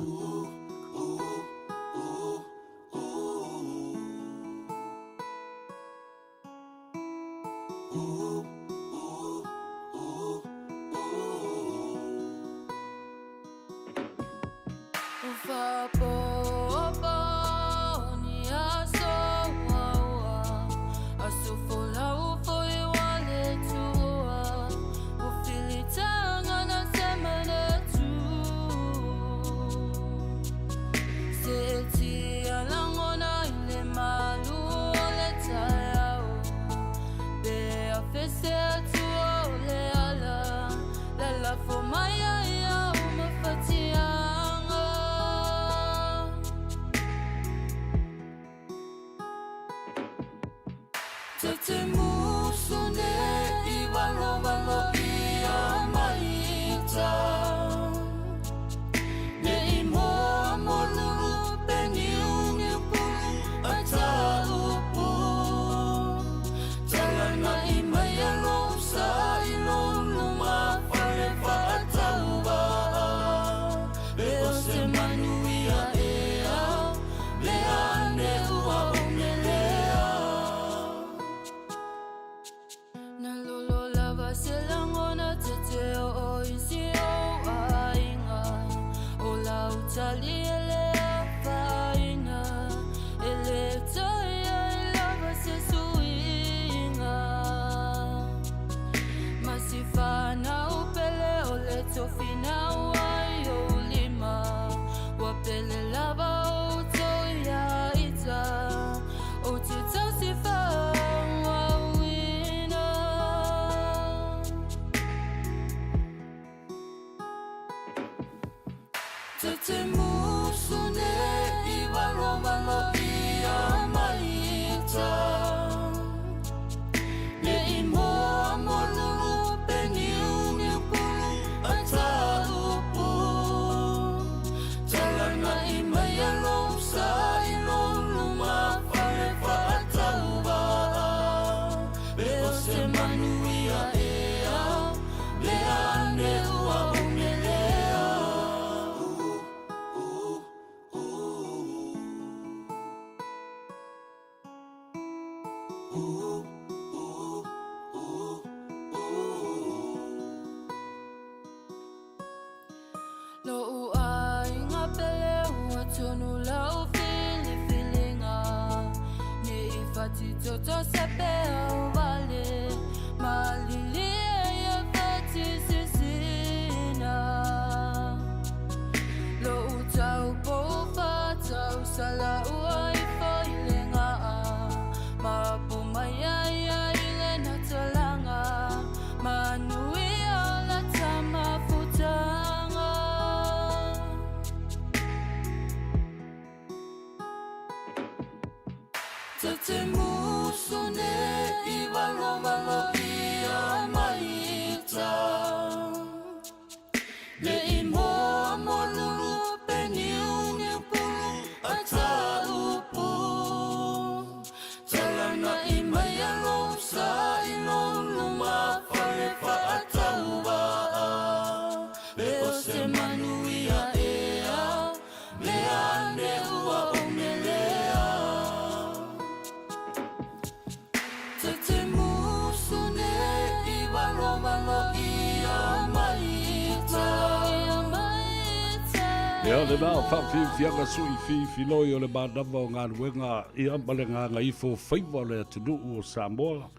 Ia, lena o whawhiwhianga sui whiwhiloi o le manawa o galuega ia ma le gagaifo faiva o le atunuu o Samoa.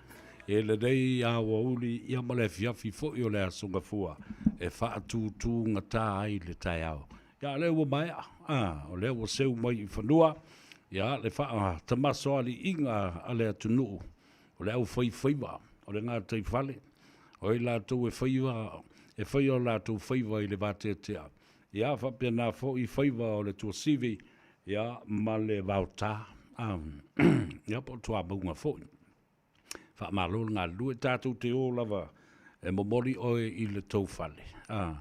I lenei aoauli ia ma le afiafi foi o le Aso Gafua e faatutugata ai le taeao. Ia, o lea ua maea, a, o lea ua seu mai i fanua, ia, le faatamasoaliiga a le atunuu, o le aufaifaiva, o le gataifale, o i latou e faiva, e faia o latou faiva i le vateatea, ia, faapena foi faiva o le tuasivi, ia, ma le vaota, a, ia, po o tuamauga foi. Faamalo le galulue. Tatou te o lava e momoli oe i le tou fale, a,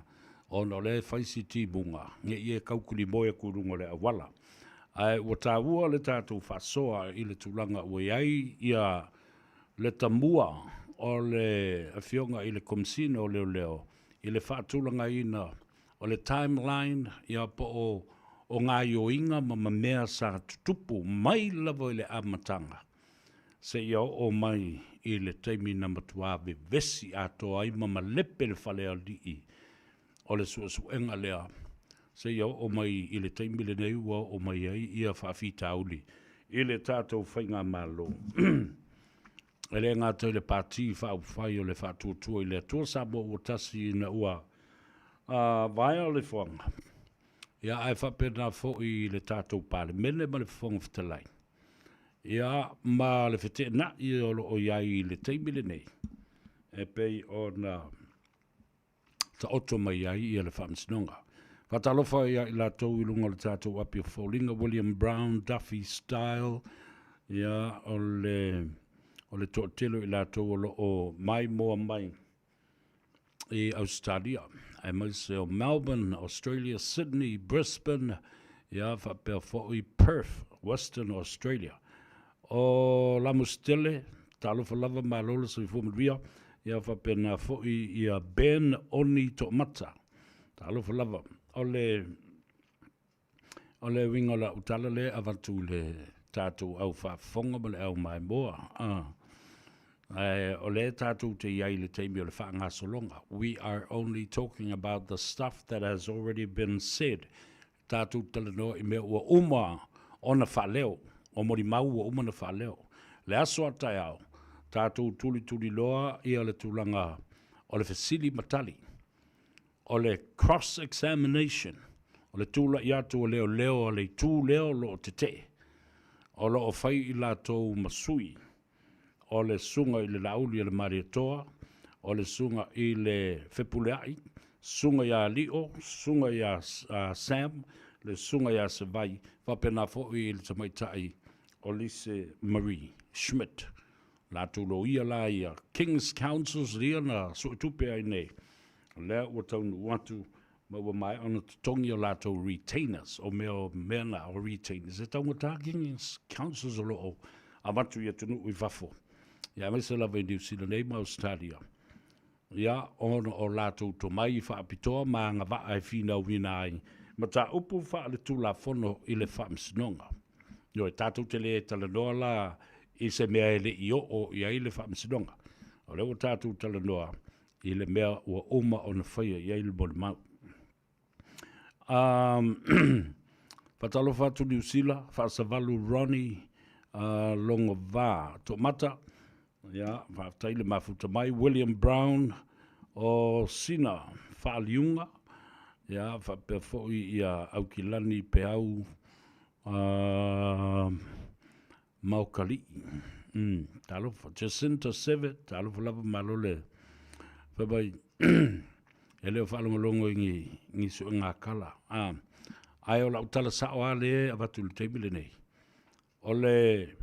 ona o lea e fai si timuga, ne i e kaukulimoe atu i luga o le auala. Ae ua taua le tatou faasoa i le tulaga ua i ai ia le tamua o le Afioga i le Komesina o Leoleo i le faatulagaina o le timeline, ia po o o gaioiga ma ma mea sa tutupu mai lava i le amataga seia oo mai i le taimi na matua vevesi atoa ai ma malepe le falealii o le suesuega lea, seia oo mai i le taimi lenei ua oo mai ai ia faafitauli i le tatou faigamalo. E le gata i le Pati Faaupufai o le Faatuatua i le Atua Samoa ua Tasi ina ua vaea le foaga, ia ae faapena foi i le tatou Palemene ma le Fofoga Fetalai, ia ma le feteenai o lo o i ai i le taimi lenei, e pei ona taoto mai ai ia le Faamasinoga. Faatalofa ia i latou i luga o le tatou api o foliga, William Brown, Duffy Style, ia o le, o le toatele o i latou o lo o maimoa mai i Ausetalia, aemaise o Melbourne, Australia, Sydney, Brisbane, ia faapea foi Perth, Western Australia. O Lamositele, talofa lava, malo le soifua manuia, ia faapena foi ia Ben Oni Toomata, talofa lava. O le, o le uiga o lau tala lea e avatu i le tatou au faafofoga ma le au maimoa, a, ae o lea tatou te i ai i le taimi o le faagasologa. We are only talking about the stuff that has already been said. Tatou talanoa i mea ua uma ona faaleo, o molimau ua uma ona faaleo. Le aso a taeao, tatou tulituliloa ia le tulaga o le fesili ma tali, o le cross examination, o le tula'i atu o leoleo a le itu lea o lo o tetee, o lo o fai i latou ma sui o le Susuga i le Laauli a le Malietoa, o le Susuga i le Fepuleai, Susuga ia Lio, Susuga ia Sam, le Susuga ia Savai, faapena foi i le tamaitai o Lise Marie Schmidt. Latou loia la ia King's Counsels ia na suetupe ai nei, o lea ua taunuu atu ma ua maea ona totogi o latou retainers, o mea o mea na o retainers, e taugata King's Counsels o lo o avatu i atunuu i fafo, ia aemaise lava i Niu Sila nei ma Ausetalia, ia ona o latou tomai faapitoa ma agavaa e finauina ai mataupu faaletulafono i le Faamasinoga. Ioe, tatou te le talanoa la i se mea e le i oo i ai le Faamasinoga. O lea ua tatou talanoa i le mea ua uma ona faia i ai le molimau. Um, faatalofa atu Niu Sila, faasavalu Ronnie uh, Logova Toomata, ia, faafetai le mafuta mai, William Brown o Sina Faaliuga, ia, faapea foi ia Aukilani Peau uh, Maokalii. Mm, talofa. Jacinta Sevet, talofa lava malo le fai mai e le o faalogologo i ni, ni suega kala. Ah, ae o lau tala sao lava lea e avatu i le taimi lenei. O le,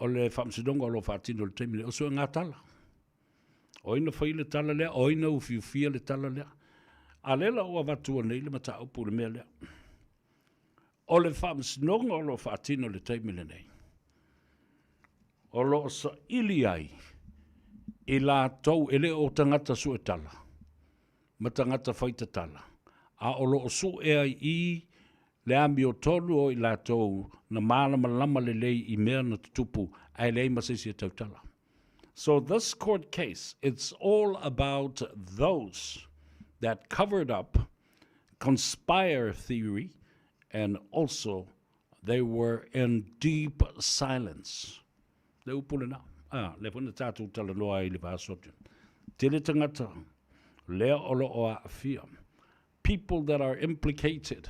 o le faamasinoga o lo o faatino i le taimi lenei, o suega tala. O ai na fai le tala lea, o ai na ufiufia le tala lea. A lea la ua avatu nei le mataupu i le mea lea. O le faamasinoga o lo o faatino i le taimi lenei, o lo o saili ai i latou e le o tagata suetala ma tagata faitatala, a o lo o sue ai i le amiotonu o i latou na malamalama lelei i mea na tutupu ae leai ma se isi e tautala. So this court case, it's all about those that covered up conspire theory and also they were in deep silence. Le upu lena. A, lea foi na tatou talanoa ai i le vaiaso atu. Tele tagata lea o lo o aafia. People that are implicated.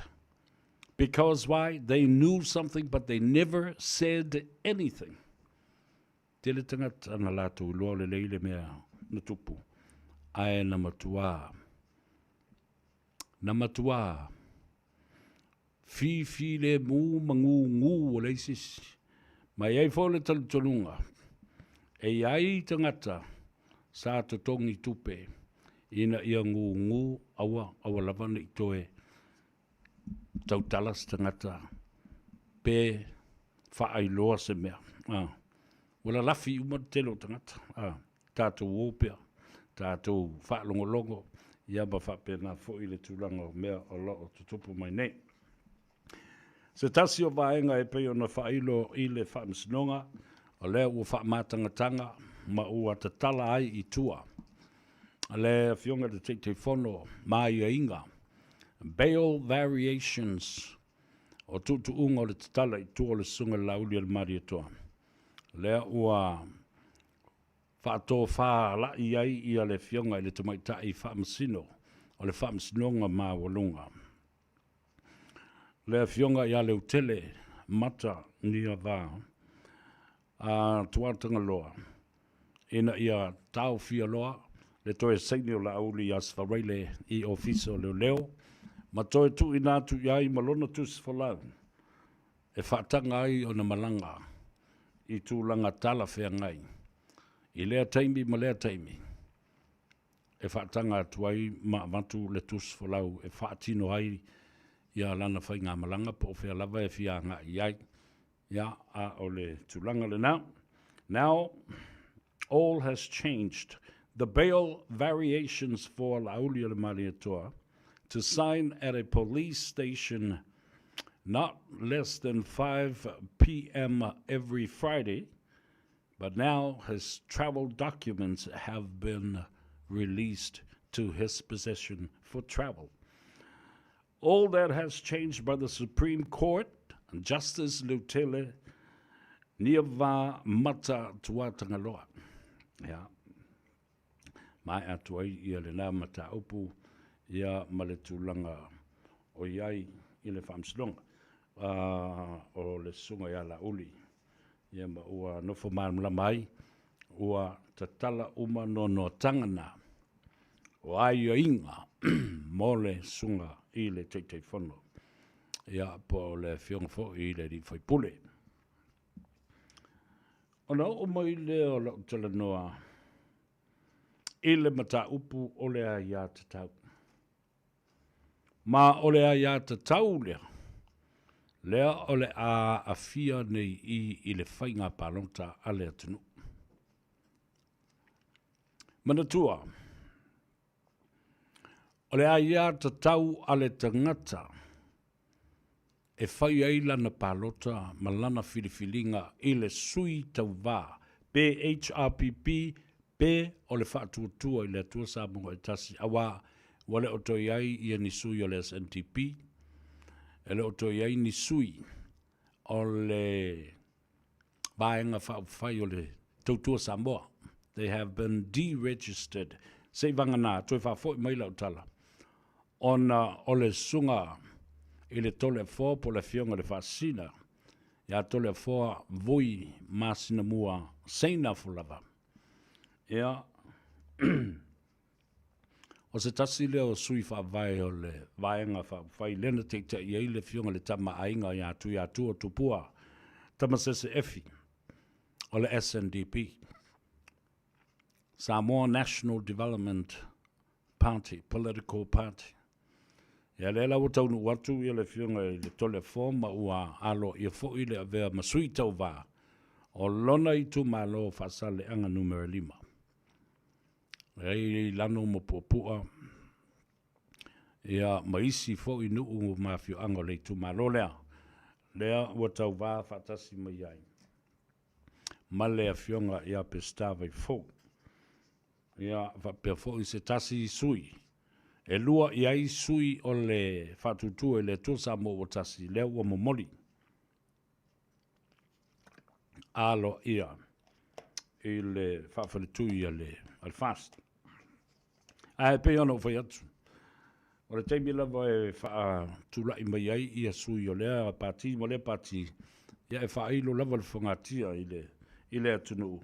Because why? They knew something but they never said anything. Tele tagata na latou iloa lelei le mea na tupu, ae na matuā, na matuā fifilemu ma gūgū o leai se isi. Ma e i ai foi le talitonuga, e i ai tagata sa totogi tupe ina ia gūgū aua, aua lava ne i toe tautala se tagata pe faailoa se mea. A, ua lalafi uma le tele o tagata. A, tatou o pea, tatou faalogologo, ia ma faapena foi le tulaga o mea o lo o tutupu mai nei. Se tasi o vaega e pei ona faailo i le Faamasinoga, o lea ua faamatagataga ma ua tatala ai i tua le Afioga i le Taitaifono ma aiaiga, bail variations, o tuutuuga o le tatala i tua o le Susuga i le Laaulialemalietoa, lea ua faatofalai ai ia le Afioga i le Tamaitai Faamasino o le Faamasinoga Maualuga, le Afioga ia Leutele Mata Niava a Tuatagaloa, ina ia taofia loa le toe saini o Laauli ia Sefaraile i Ofisa o Leoleo ma toe tuuina atu i ai ma lona tusi folau e faataga ai ona malaga i tulaga talafeagai i lea taimi ma lea taimi e faataga atu ai ma avatu le tusi folau e faatino ai ia lana faigamalaga po o fea lava e fia agai i ai. Ia, a o le tulaga lena. Now, all has changed. The bail variations for Laaulialemalietoa to sign at a police station not less than 5 p.m. every Friday, but now his travel documents have been released to his possession for travel. All that has changed by the Supreme Court, Justice Leutele Niava Mata Tuatagaloa. Ia, maea atu ai ia lena mataupu ia ma le tulaga o i ai i le Faamasinoga o le Susuga ia Laauli. Ia ma ua nofo malamalama ai, ua tatala uma noanoataga na o aiaiga mo le susuga i le Taitaifono, ia po o le Afioga foi i le Alii Faipule. Ona oo mai lea o lau talanoa i le mataupu o le aiatatau. Ma o le aiatatau lea, lea o le a aafia nei i i le faiga palota a le atunuu. Manatua, o le aiatatau a le tagata e fai ai lana palota ma lana filifiliga i le sui tauva pe HRPP pe o le Faatuatua i le Atua Samoa e Tasi auā ua le o toe i ai ia ni sui o le SNDP, e le o toe i ai ni sui o le Vaega Faaupufai o le Tautua Samoa. They have been deregistered. Se i vagana, toe faafoi mai lau tala, ona o le susuga i le Toleafoa po o le Afioga i le Faasisina ia Toleafoa Vui Masinamua Seinafo lava. Ia, o se tasi lea o sui faavae o le Vaega Faaupufai lea na taitai ai le Afioga i le Tama a Aiga ia Tuiatua Tupua Tamasese Efi o le SNDP, Samoa National Development Party, Political Party. Ia lea la ua taunuu atu ia le Afioga i le Toleafoa ma ua aloaia foi le avea ma sui tauva o lona itumalo o Faasaleleaga Numera 5. E ai Lano ma Puapua ia ma isi foi nuu ma afioaga o le itumalo lea, lea ua tauva faatasi mai ai ma le Afioga ia Peseta Vaifou. Ia faapea foi se tasi sui, e lua i ai sui o le Faatuatua i le Atua Samoa ua Tasi, lea ua momoli aloaia. i le faafaletui a le a le FAST. Ae pei ona ou fai atu, o le taimi lava e faatulai mai ai ia sui o lea pati ma lea pati, ia e faailo lava le fogatia i le i le atunuu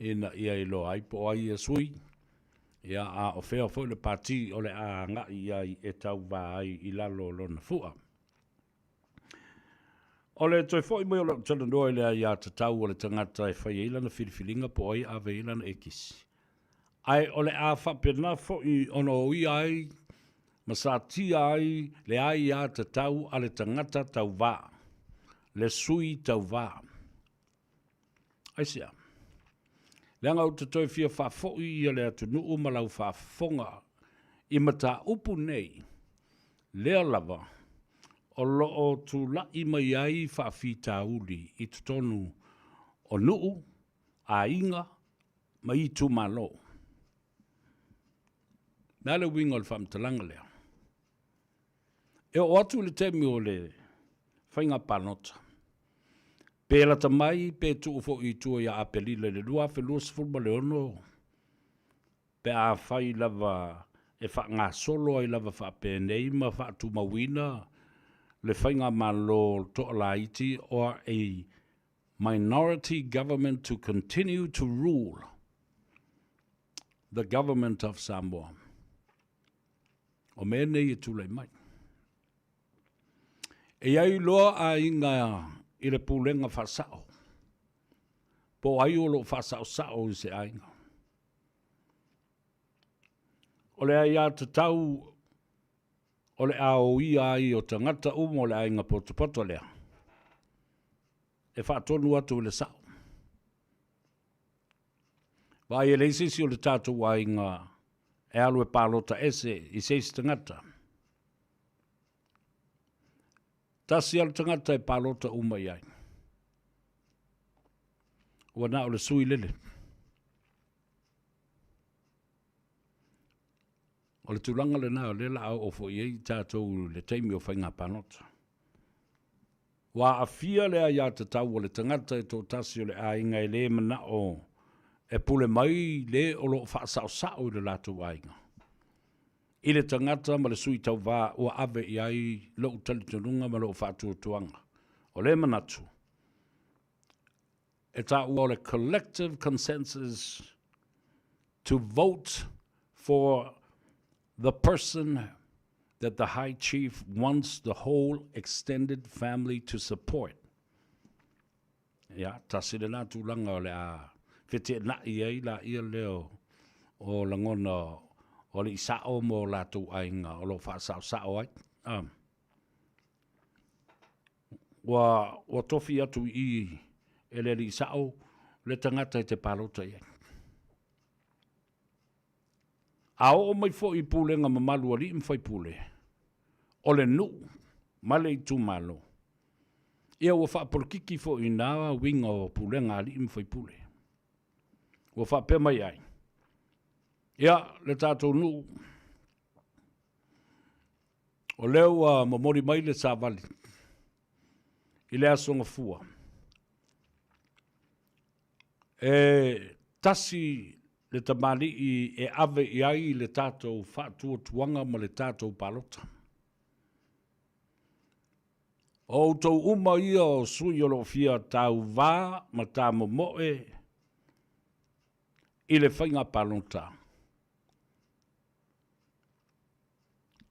ina ia iloa ai po o ai ia sui, ia a o fea foi le pati o le a agai i ai e tauva ai i lalo o lona fua. O le toe foi mai o lau talanoa i le aiatatau a le tagata e fai ai lana filifiliga po o ai e ave i ai lana ekisi. Ae o le a faapena foi ona oia ai ma satia ai le aiatatau a le tagata tauvā, le sui tauvā. Aisea? Leaga ou te toe fia faafoi ia le atunuu ma lau faafofoga i mataupu nei, lea lava o lo o tulai mai ai faafitauli i totonu o nuu, aiga ma itumalo. O le a le uiga o le faamatalaga lea? E oo atu i le taimi o le faiga palota, pe lata mai pe tuu foi i tua ia Aperila i le 2026, pe afai lava e faagasolo ai lava faapenei ma faatumauina le faigamalo toalaiti or a minority government to continue to rule the government of Samoa. O mea nei e tulai mai. E i ai loa aiga i le pulega faasao, po o ai o lo o faasaosao i se aiga. O le aiatatau o le a oia ai o tagata uma o le aiga potopoto lea, e faatonu atu i le sao. Vaai e leai se isi o le tatou aiga e alu e palota ese i se isi tagata. Tasi lava le tagata e palota uma i ai. Ua na o le sui lele. O le tulaga lena o lea la a oo foi i ai tatou i le taimi o faiga palota. Ua aafia le aiatatau a le tagata e toatasi o le aiga e le manao e pule mai le o lo o faasaosao i le latou aiga, i le tagata ma le sui tauva ua ave i ai lou talitonuga ma lou faatuatuaga. O lea manatu, e taua o le collective consensus to vote for the person that the High Chief wants the whole extended family to support. Ia, tasi lena tulaga o le a feteenai ai laia lea o lagona o alii sao ma o latou aiga o lo o faasaosao ai. Ah. Ua, ua tofi atu i i e le alii sao le tagata e te palota i ai. A oo mai foi i pulega mamalu a alii ma faipule, o le nuu ma le itumalo, ia ua faapolokiki foi i na uiga o pulega a alii ma faipule. Ua faapea mai ai, ia le tatou nuu, O lea ua momoli mai le savali i le Aso Gafua, e tasi le tamalii e ave i ai le tatou faatuatuaga ma le tatou palota. O outou uma ia o sui o lo o fia tauvā ma tamomoe i le faiga palota,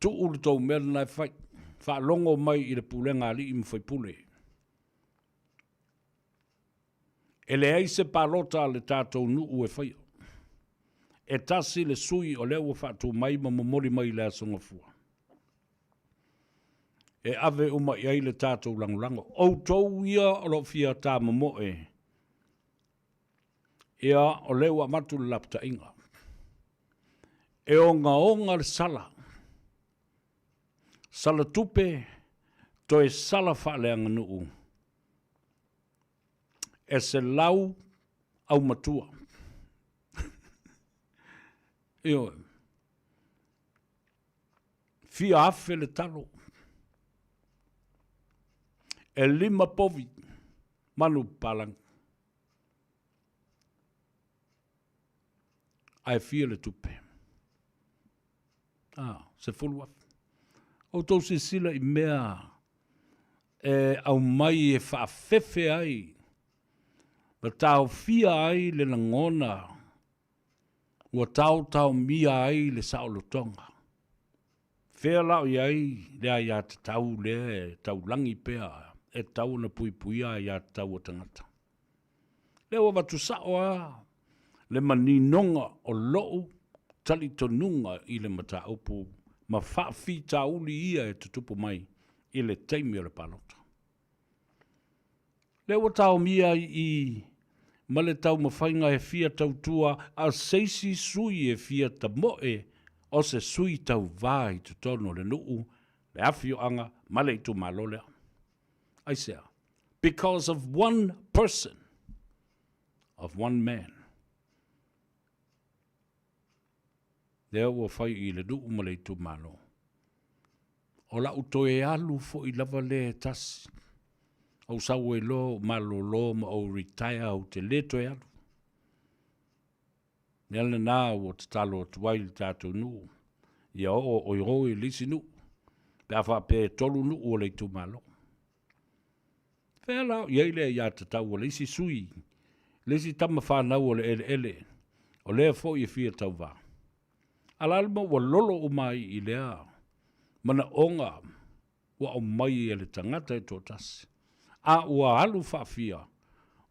Tuu le tou mea lena e fai. Faalogo mai i le pulega a alii ma faipule. E leai se palota a le tatou nuu e faia. E tasi le sui o lea ua faatu mai ma momoli mai i le Aso Gafua. E ave uma i ai le tatou lagolago. Outou ia o lo o fia tamomoe, ia o lea ua avatu le lapataiga. E ogaoga le sala, sala tupe, toe sala faaleaganuu e 100 aumatua. Ioe. Fia afe le talo. E lima povi manu palangi. Ae fia le tupe? A, 10,000. Outou silasila i mea e aumai e faafefe ai ma taofia ai le lagona ua taotaomia ai le saolotoga. Fea la o i ai le aiatatau lea e taulagi pea e tatau ona puipuia aiatatau a tagata? Lea ua avatu sao lava le maninoga o lou talitonuga i le mataupu ma faafitauli ia e tutupu mai i le taimi o le palota. Lea ua taomia ai i ma le taumafaiga e fia tautua a se isi sui e fia tamoe o se sui tauva i totonu o le nuu, le afioaga ma le itumalo lea. Aisea? Because of one person, of one man. Lea ua fai i le nuu ma le itumalo. O la'u toe alu foi lava lea e tasi. Ou sau ai loa ou malolo ma ou retire ou te le toe alu. Mea lena ua tatalo atu ai i le tatou nuu, ia oo oi o i le isi nuu, pe a faapea e tolu nuu o le itumalo. Fea la o i ai le aiatatau a le isi sui, le isi tama fanau o le eleele, o lea foi e fia tauva? A o le a le mea ua lolo uma ai i lea manaoga ua aumai e le tagata e toatasi, a ua alu faafia,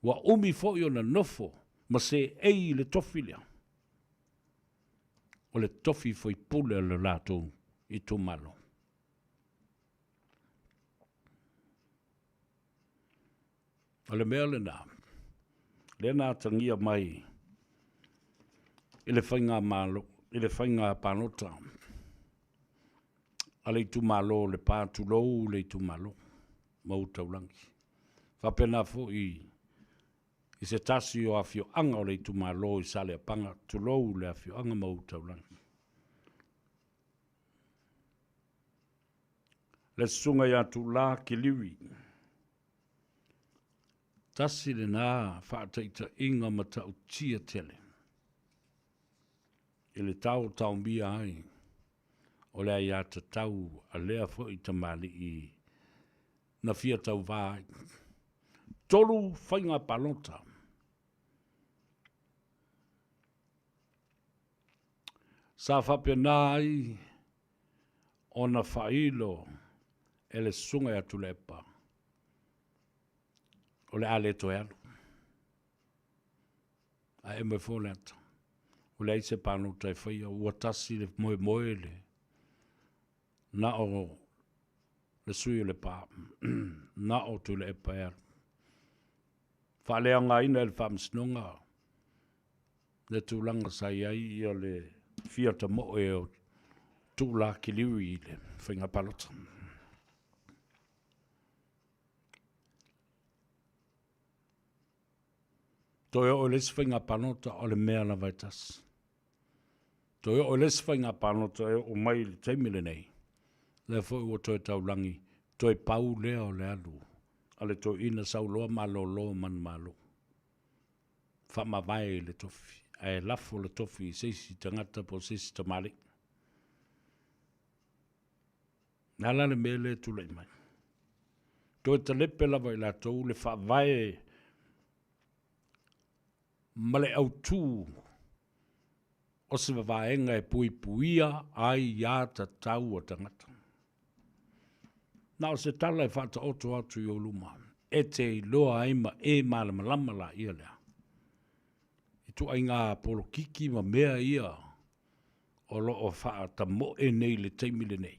ua umi foi ona nofo ma seei i le tofi lea, o le tofi faipule o le latou itumalo. O le mea lena, lea na atagia mai i le faigamalo, i le faiga palota a le itumalo o Lepa, tulou le itumalo ma Utaulagi. Faapena foi i se tasi o afioaga o le itumalo i Saleapaga, tulou le afioaga ma Utaulagi. Le Susuga ia Tuula Kiliwi, tasi lena faataitaiga matautia tele i le taotaomia ai o le aiatatau a lea foi tamalii na fia tauva ai. Tolu faiga palota. Sa faapena ai ona faailo e le Susuga ia Tuilaepa o le a le toe alu. Ae mai foi le ata, ua leai se palota e faia, ua tasi le moemoe le na o le sui o Lepa, na o Tuilaepa e alu. Faaleaogaina e le Faamasinoga le tulaga sa i ai ia le fia tamoe o Tuula Kiliwi i le faiga palota. Toe oo i le isi faiga palota o le mea lava e tasi. Toe oo i le isi faiga palota e oo mai i le taimi lenei, lea foi ua toe taulagi, toe pau lea o le alu a le toeaina sau loa malolo manumalo. Faamavae i le tofi, ae lafo le tofi i se isi tagata po o se isi tamalii. O le a la le mea lea e tulai mai? Toe talepe lava i latou le faavae ma le autū o se vavaega e puipuia ai ia tatau a tagata. Na o se tala e faataoto atu i ou luma, e te iloa ai ma e malamalama laia lea ituaiga polokiki ma mea ia o lo o faatamoe nei i le taimi lenei.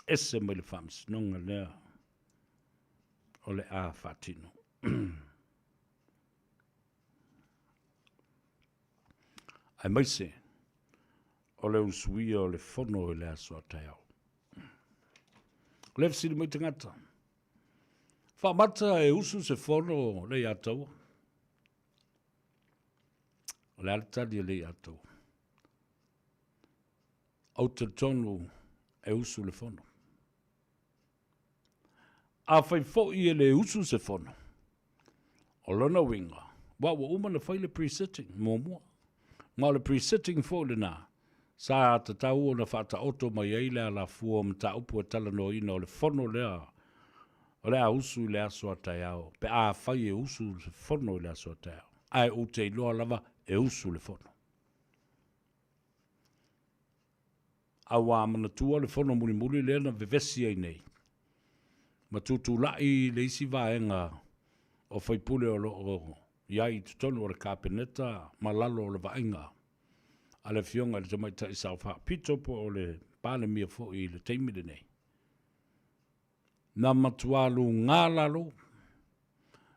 Ese mai le faamasinoga lea o le a faatino. Aemaise o le usuia o le fono i le aso a taeao. O lea fesili mai tagata, faamata e usu se fono le ia taua? O le a le tali a le ia taua? Ou te talitonu e usu le fono. Afai foi e le usu se fono, o lona uiga, aua ua uma ona fai le pre-sitting muamua. Ma o le pre-sitting foi lena, sa tatau ona faataoto mai ai le alafua o mataupu e talanoaina o le fono lea o le a usu i le aso a taeao, pe afai e usu se fono i le aso a taeao. Ae ou te iloa lava e usu le fono. A ua manatua le fono mulimuli lea na vevesi ai nei, ma tutulai le isi vaega o faipule o lo o i ai i totonu o le Kapeneta ma lalo o le vaaiga a le Afioga i le Tamaitai Sao Faapito po o le Palemia foi i le taimi lenei. Na matua lugā lalo,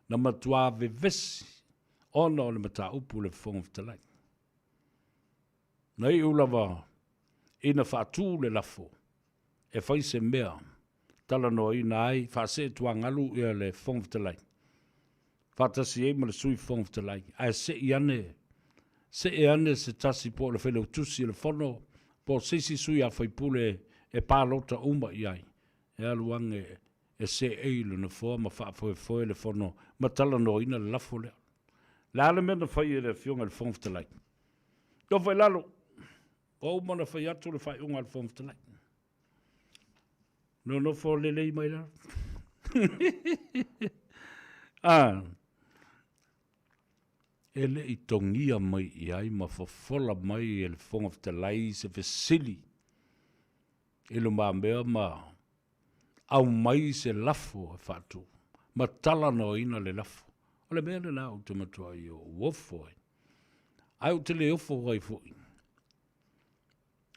na matua vevesi ona o le mataupu i le Fofoga Fetalai. Na iu lava ina faatu le lafo e fai se mea talanoaina ai faaseetuagalu ia le Fofoga Fetalai faatasi ai ma le Sui Fofoga Fetalai, ae se i ane, see ane se tasi po o le Failautusi o le Fono po o se isi sui a faipule e palota uma i ai, e alu ane e seei i le Nofoa ma faafoefoe le Fono ma talanoaina le lafo lea. O le a le mea na fai e le Afioga i le Fofoga Fetalai? Nofo i lalo, ua uma ona fai atu le faaiuga a le Fofoga Fetalai. Nonofo lelei mai lalo. Ah, e le i togia mai i ai ma fofola mai e le Fofoga Fetalai se fesili i lumamea ma aumai se lafo e faatu ma talanoaina le lafo. O le mea lena ou te matuai ou ofo ai. Ae ou te le ofo ai foi.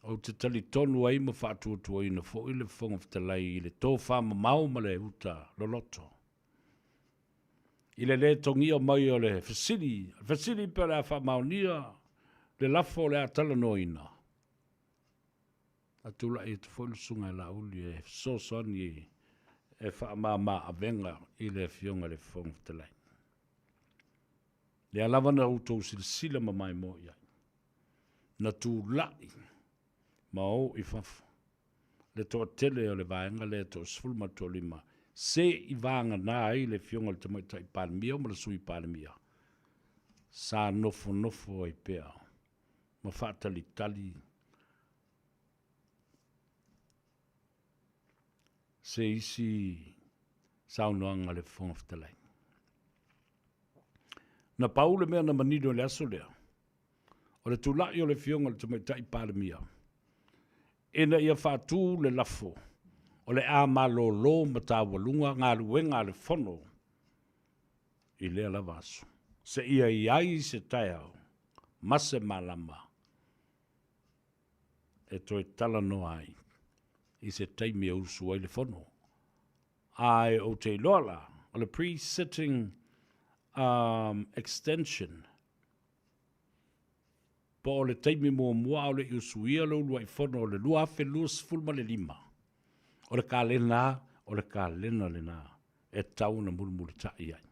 Ou te talitonu ai ma faatuatuaina foi le Fofoga Fetalai i le tofamamao ma le uta loloto. I le lē togia mai o le fesili, fesili pe o le a faamaonia le lafo o le a talanoaina, a tulai atu foi le Susuga ia Laauli e fesoasoani e faamama avega i le Afioga i le Fofoga Fetalai. Lea lava na outou silasila ma maimoa i ai. Na tulai ma o i fafo le toatele o le vaega lea e toa-15 se i vagana ai le Afioga i le Tamaitai Palemia ma le Sui Palemia, sa nofonofo ai pea ma faatalitali se isi saunoaga a le Fofoga Fetalai. Na pau le mea na manino i le aso lea, o le tulai o le Afioga i le Tamaitai Palemia ina ia faatu le lafo o le a malolo ma taualuga galuega a le Fono i lea lava aso, seia i ai se taeao ma se malama e toe talanoa ai i se taimi e usu ai le Fono. Ae ou te iloa la, o le pre-sitting um, extension, po o le taimi muamua a o le i usuia le uluai fono o le 2025, o le kalena, o le kalena lena e tatau ona mulimulitai ai.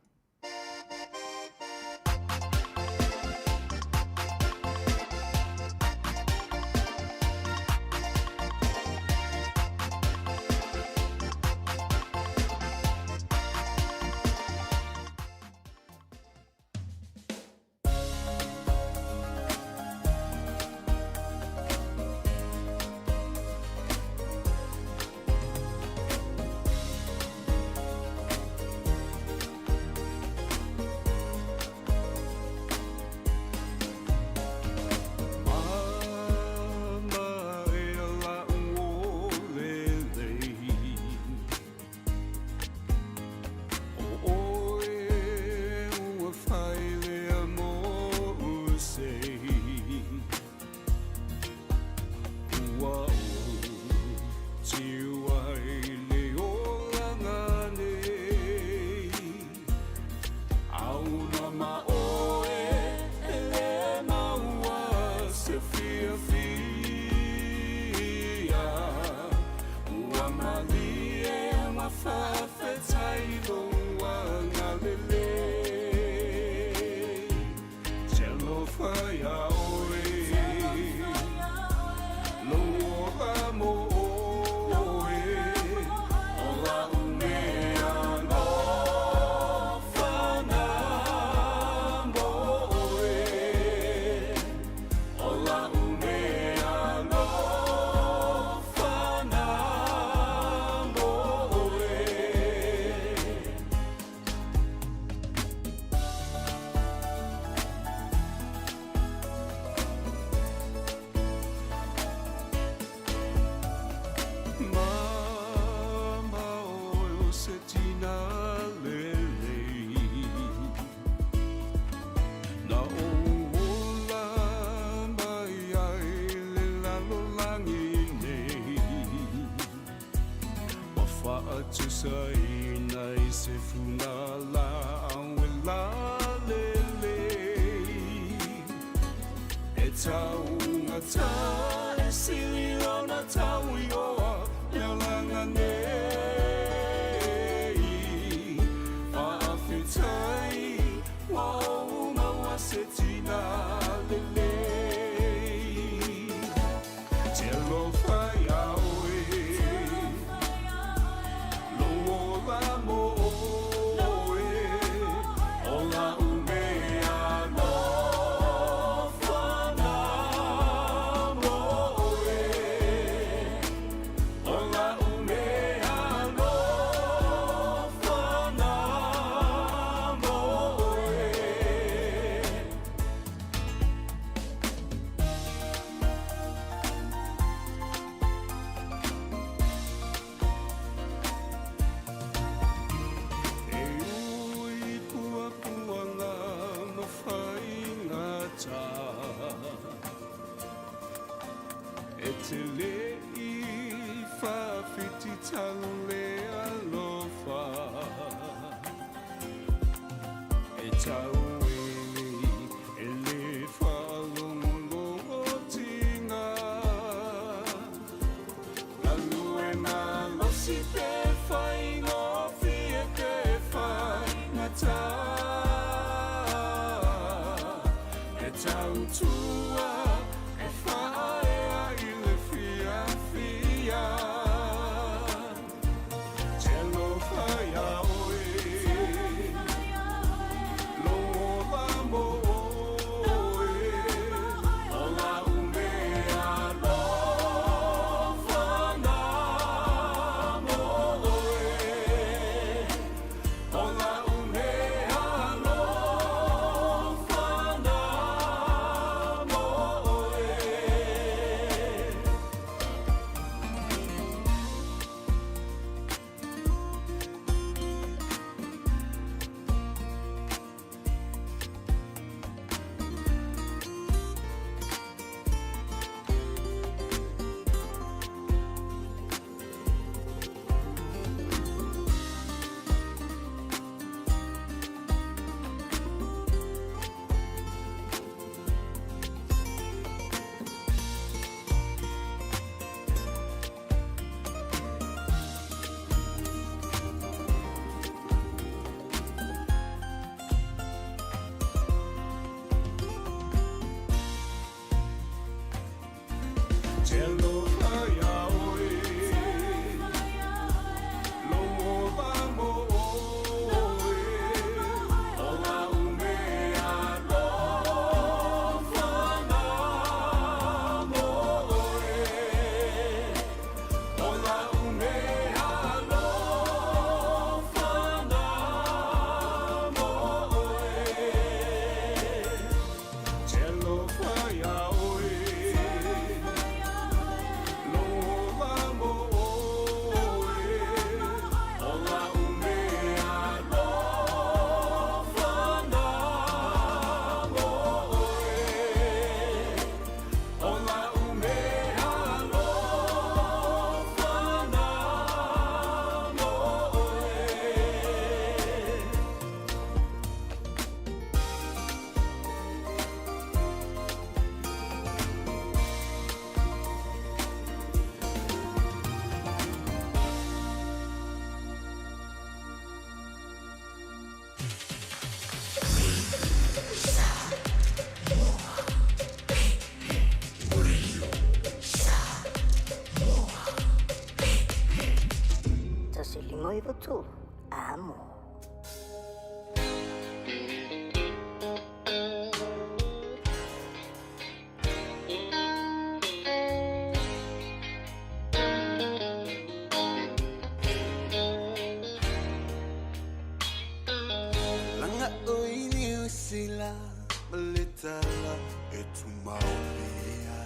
taugata e sili lona tauioa le olaga nei. Faafetai ua ou maua se tina lelei. Talofa iā oe, lou ola mo oe, o la'u mea alofa na mo oe, o la'u mea alofa na mo oe. E ui puapuanga no faigata, E te le i whawhiti tau le alofa, E tau e e le whaalongolongotinga. Galuega losi te whaingofie te whaingata, E tautua e whaaea i le fiafia. Talofa iā oe, lou ola mo oe, o la'u mea alofa na mo oe, o la'u mea alofa na mo oe. Talofa iā oe, lou ola mo oe, o la'u mea alofa na mo oe, o la'u mea alofa na mo oe. Talofa iā oe, lou ola mo oe, o la'u mea alofa na mo oe, o la'u mea alofa na mo oe. 1 5 93, amo. Laga oi Niu Sila ma le tala e tumau pea.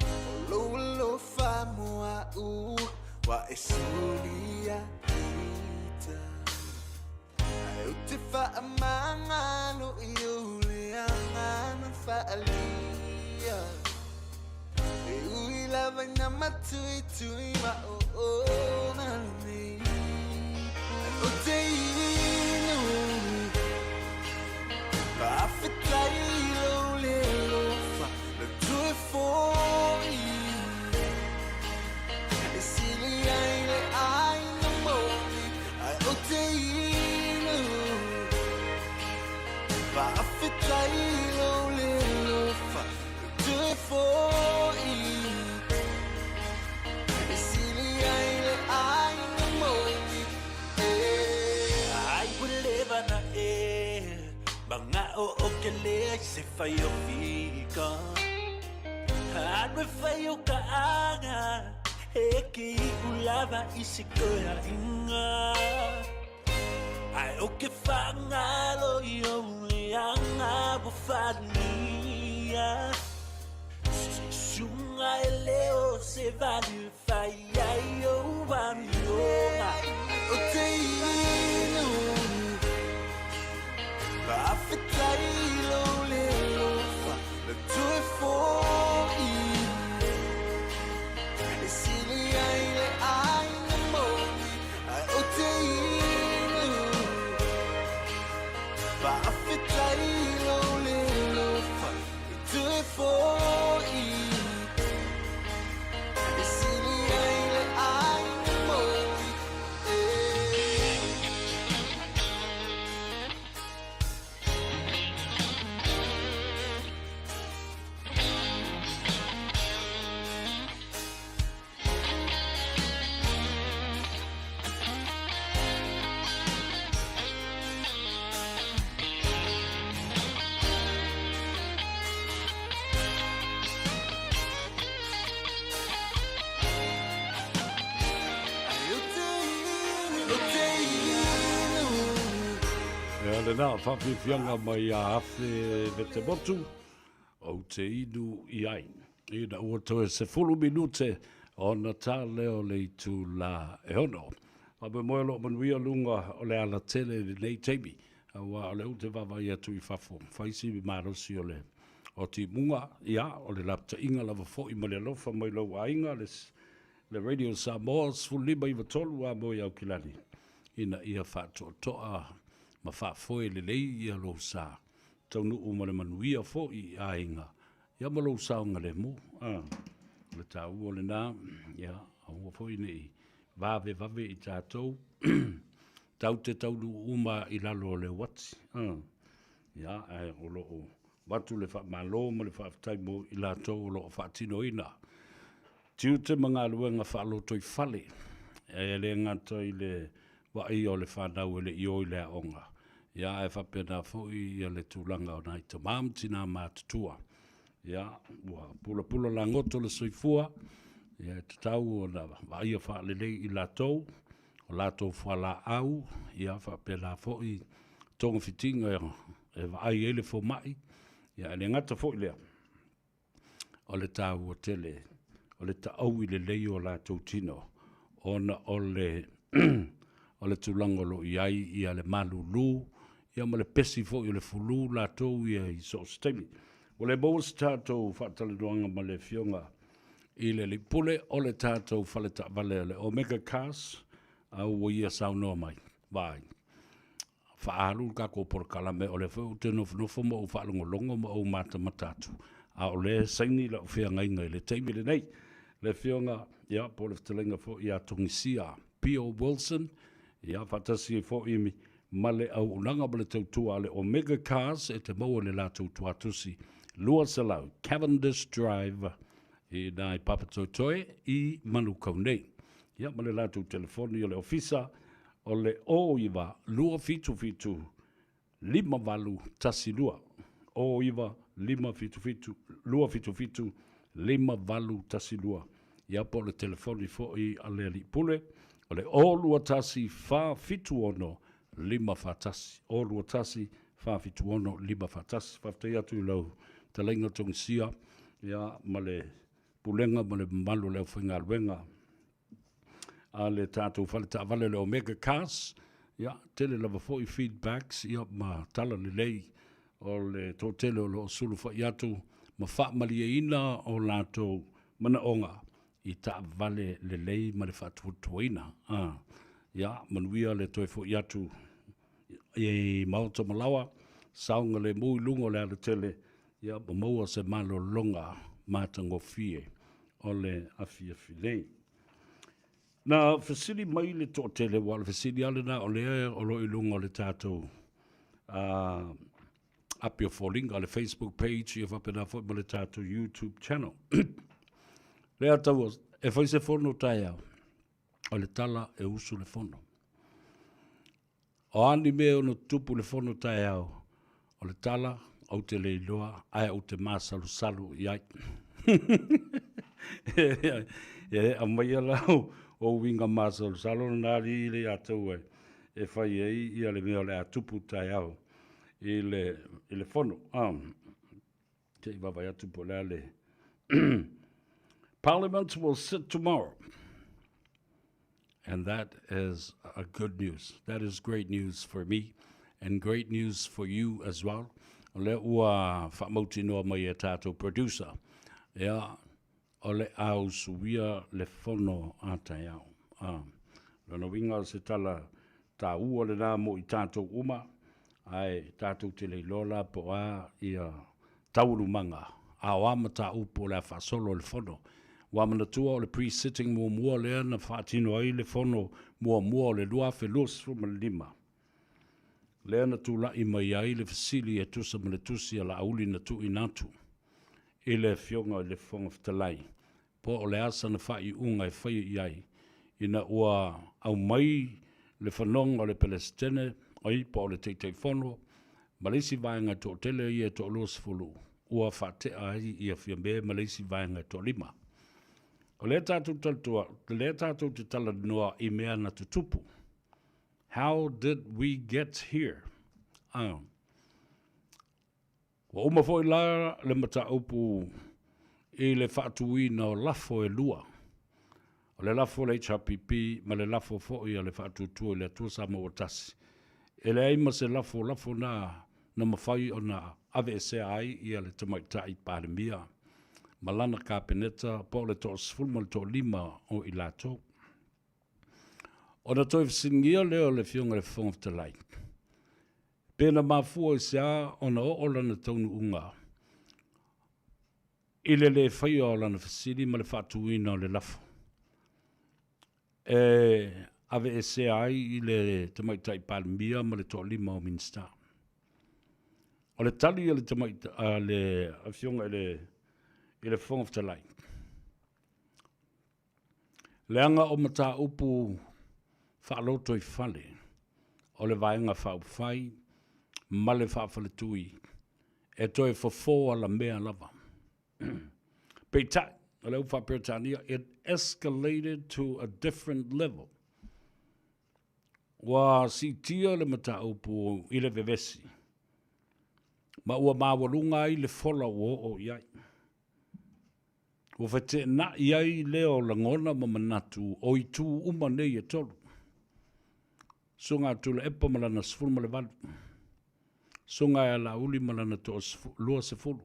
O lou alofa mo a'u ua e sulia ita. Ae ou te faamagalo i ou leaga na faaalia. E ui lava ina matuitui ma oona lenei. Ae ou te inu, faafetai i lou le alofa. Ou te inu Faafetai lou le alofa Toe foi E sili ai le aiga moni Ai ua leva na e Mana'o o ke leai se fai o fika Alu e fai o ka aga E ke iʻu lava i se koeaʻiga Ae o ke faagalo i ou leaga ua falia Susuga e le o se vali e fai ai ou amioga Ou te inu Faafetai lou le alofa Na toe foi E sili ai le aiga moni Ae ou te inu Faafetai lou le alofa Na toe foi E sili ai le aiga moni Ea lena whawhiwhianga mai a Afe Vetemotu, ou te inu i ai. Ina ua toe 10 minute ona tā lea o le itulā e ono. Faamoemoe o lo o manuia luga o le alatele i lenei taimi, aua o lea ou te vaavaai atu i fafo, fai si malosi o le o timuga, ia, o le lapataiga lava foi ma le alofa mai lou aiga, le, le Radio Samoa 1593 a mo i Aukilani, ina ia faatoatoa ma faafoe lelei ia lou sa, taunuu ma le manuia foi i aiga, ia ma lou saogalemu. A, o le taua lena, ia, aua foi ne i vavevave i tatou, tau te taunuu uma i lalo o le uati. A, ia, ae o lo o avatu le faamalo ma le faafetai mo i latou o lo o faatinoina tiute ma galuega faalotoifale, e le gata i le vaaia o le fanau e le i o i le aoga, ia ae faapena foi ia le tulaga o nai tamā ma tinā matutua. Ia, ua pulapula lagoto le soifua, ia e tatau ona vaaia faalelei i latou, o latou fualaau, ia faapena foi togafitiga e vaai ai le fomai, ia ae le gata foi lea, o le taua tele o le taoui lelei o latou tino ona o le o le tulaga o lo o i ai ia le malulu ia ma le pesi foi o le fulu latou ia i so o se taimi. Ua le maua se tatou faatalanoaga ma le Afioga i le Alii Pule o le tatou fale taavale o le Omega Cars, a ua ia saunoa mai, vaai, faaalu le tatou polokalame, o lea foi ou te nofonofo ma ou faalogologo ma ou matamata atu, a o lea e saini lau feagaiga i le taimi lenei. Le Afioga, ia, po o le fetalaiga foi ia Togisia P.O. Wilson, ia, faatasi ai foi ma le auaunaga ma le tautua a le Omega Cars e te maua i le latou tuatusi 200 Cavendish Drive i nai Papatoetoe i Manukau nei. Ia, ma le latou telefoni o le ofisa o le 09 277 5812. 09 577 277 5812. Ia, po o le telefoni foi a le Alii Pule, o le 021 476 541. 021 476 541. Faafetai atu i lau talaiga Togisia, ia, ma le pulega ma le mamalu o le aufaigaluega a le tatou fale taavale o le Omega Cars. Ia, tele lava foi feedbacks, ia, ma tala lelei o le toatele o lo o sulufai atu ma faamalieina o latou manaoga i taavale lelei ma le faatuatuaina. Ah, ia, manuia le toe foi atu i Maota Malawa, saogalemu i luga o le alatele, ia, ma maua se malologa matagofie o le afiafi nei. Na fesili mai le toatele, aua o le fesili lava lena o lea o lo o i luga o le tatou api o foliga, le Facebook page ia faapena foi ma le tatou YouTube channel. Lea taua, e fai se fono taeao, o le tala e usu le fono. O a ni mea e ono tutupu i le fono taeao, o le tala, ou te le iloa, ae ou te masalosalo i ai. E aumaia la o uiga masalosalo na alii le ia tou e fai ai ia le mea o le a tupu taeao i le fono. Se i vaavaai atu po o le a le Parliament will sit tomorrow. And that is a good news. That is great news for me and great news for you as well. O lea ua faamautinoa mai e tātou producer. Ia, o le a usuia le fono a taeao. Ah, lona uiga o se tala tāua lena mo i tātou uma, ae tātou te le iloa la po o a ia taualumaga, a o a mataupu o le a faasolo i le fono. Ua manatua o le pre-sitting muamua lea na faatino ai le fono muamua o le 2025, lea na tulai mai ai le fesili e tusa ma le tusi a Laauli na tuuina atu i le Afioga i le Fofoga Fetalai, po o le a sana faaiuga e faia i ai ina ua aumai le fanoga o le Pelesitene, oi, po o le Taitaifono, ma le isi vaega e toatele ia e toa-20, ua faatea ai ia Fiame ma le isi vaega e toalima. O lea tatou talitoa, lea tatou te talanoa i mea na tutupu. How did we get here? Ah. Ua uma foi la le mataupu i le faatuina o lafo e lua, o le lafo a le HRPP ma le lafo foi a le Faatuatua i le Atua Samoa ua Tasi. E leai ma se lafo lafo na na mafai ona aveesea ai ia le Tamaitai Palemia ma lana Kapeneta po o le toa-15 o i latou. Ona toe fesiligia lea o le Afioga i le Fofoga Fetalai, Pe na mafua i se a ona oo lana taunuuga i le lē faia o lana fesili ma le faatuina o le lafo e aveesea ai le Tamaitai Palemia ma le toalima o Minisita. O le tali a le a le Afioga i le i le Fofoga Fetalai, Leaga o mataupu faalotoifale o le Vaega Faaupufai ma le Faafaletui e toe fofo alamea lava. Peitai, o le upu faa-Peretania, it escalated to a different level. Ua siitia le mataupu i le vevesi, ma ua maualuga ai le fola ua oo i ai. Ua feteenai ai lea o lagona ma manatu o itu uma nei e tolu. Susuga a Tuilaepa ma lana 18, Susuga ia Laauli ma lana toa 20,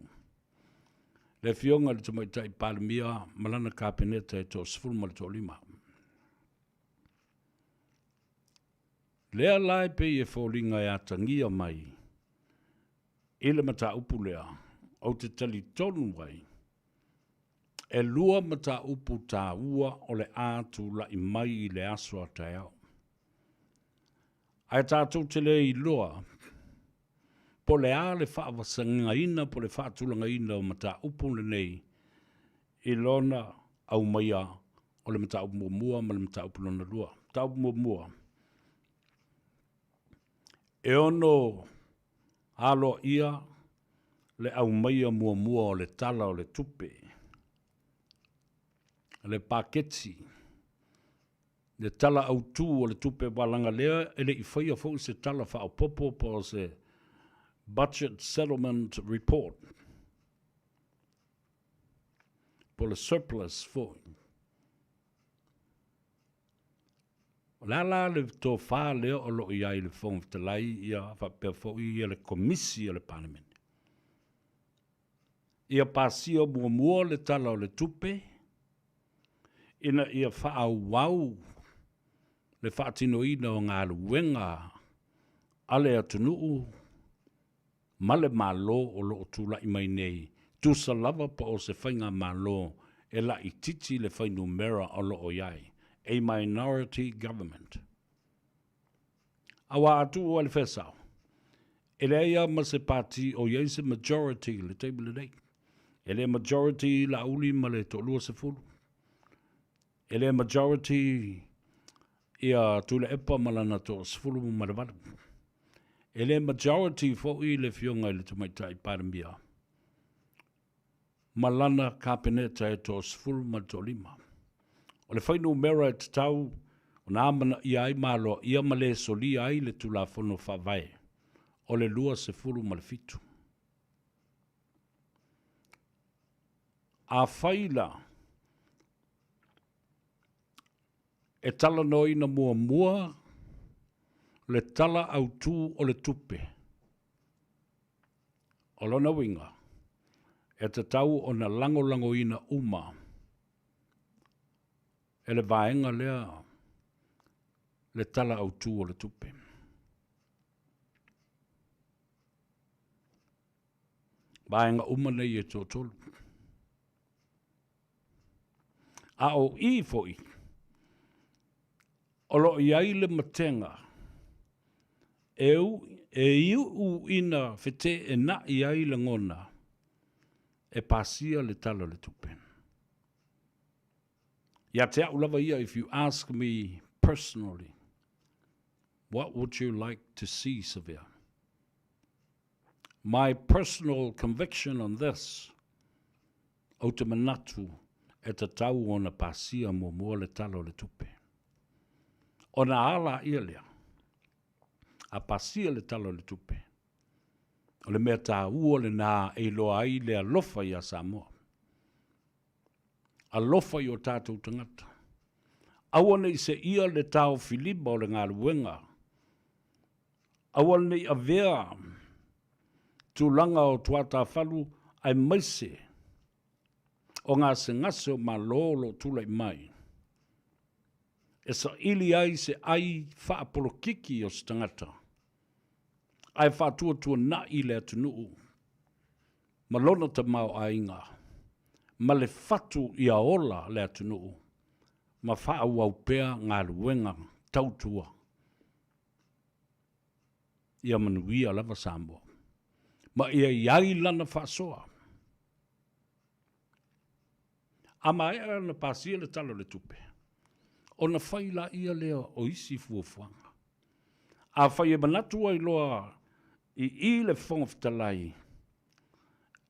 le Afioga i le Tamaitai Palemia ma lana Kapeneta e toa 15. Lea la e pei e foliga e atagia mai i le mataupu lea, ou te talitonu ai, e lua mataupu taua o le a tulai mai i le aso a taeao. Ae tatou te le iloa po o le a le faavasagaina po o le faatulagaina o mataupu lenei i lona aumaia o le mataupu muamua ma le mataupu lona lua. Mataupu muamua, e ono aloaia le aumaia muamua o le Tala o le Tupe, le paketi, le Tala Autu o le Tupe, aua leaga lea e le i faia foi se tala faaopoopo po o se Budget Settlement Report, po o le surplus foi. O le a la le tofa lea o lo o i ai le Fofoga Fetalai ia faapea foi ia le Komisi a le Palemene? Ia pasia muamua le Tala o le Tupe ina ia faaauau le faatinoina o galuega a le atunuu ma le Malo o lo o tulai mai nei, tusa lava po o se faigamalo e laitiiti le fuainumera o lo o i ai. A minority government. Aua a tuu ai le fesao, e leai lava ma se pati o i ai se majority i le taimi lenei. E le majority Laauli ma le toalua sefulu. E le majority ia Tuilaepa ma lana toa 18. E le majority foi le Afioga i le Tamaitai Palemia ma lana Kapeneta e toa 15. O le fuainumera e tatau ona amanaia ai ma aloaia ma le solia ai le Tulafono Faavae, o le 27. Afai la e talanoaina muamua le Tala Autu o le Tupe, O lona uiga, e tatau ona lagolagoina uma e le vaega lea le Tala Autu o le Tupe. Vaega uma nei e toatolu. A o i foi, O lo o i ai le matega e e iuʻu ina feteenai ai lagona e pasia le Tala o le Tupe. Ia te au lava ia, if you ask me personally, what would you like to see, Savea? My personal conviction on this, Ou te manatu e tatau ona pasia muamua le Tala o le Tupe. Ona a laia lea, a pasia le Tala o le Tupe, o le mea taua lena e iloa ai le alofa iā Samoa. Alofa i o tatou tagata. Aua ne i seia le taofilima o le galuega. Aua ne i avea tulaga o tuatafalu aemaise o gasegase o Malo o lo o tulai mai e saili ai se ai faapolokiki o se tagata ae faatuatuanai le atunuu ma lona tamaoaiga ma le fatu ia ola le atunuu ma faaauau pea galuega tautua. Ia manuia lava Samoa, ma ia i ai lana faasoa. A maea ona pasia le Tala o le Tupe, ona fai laia lea o isi fuafuaga. Afai e manatu ai loa i i le Fofoga Fetalai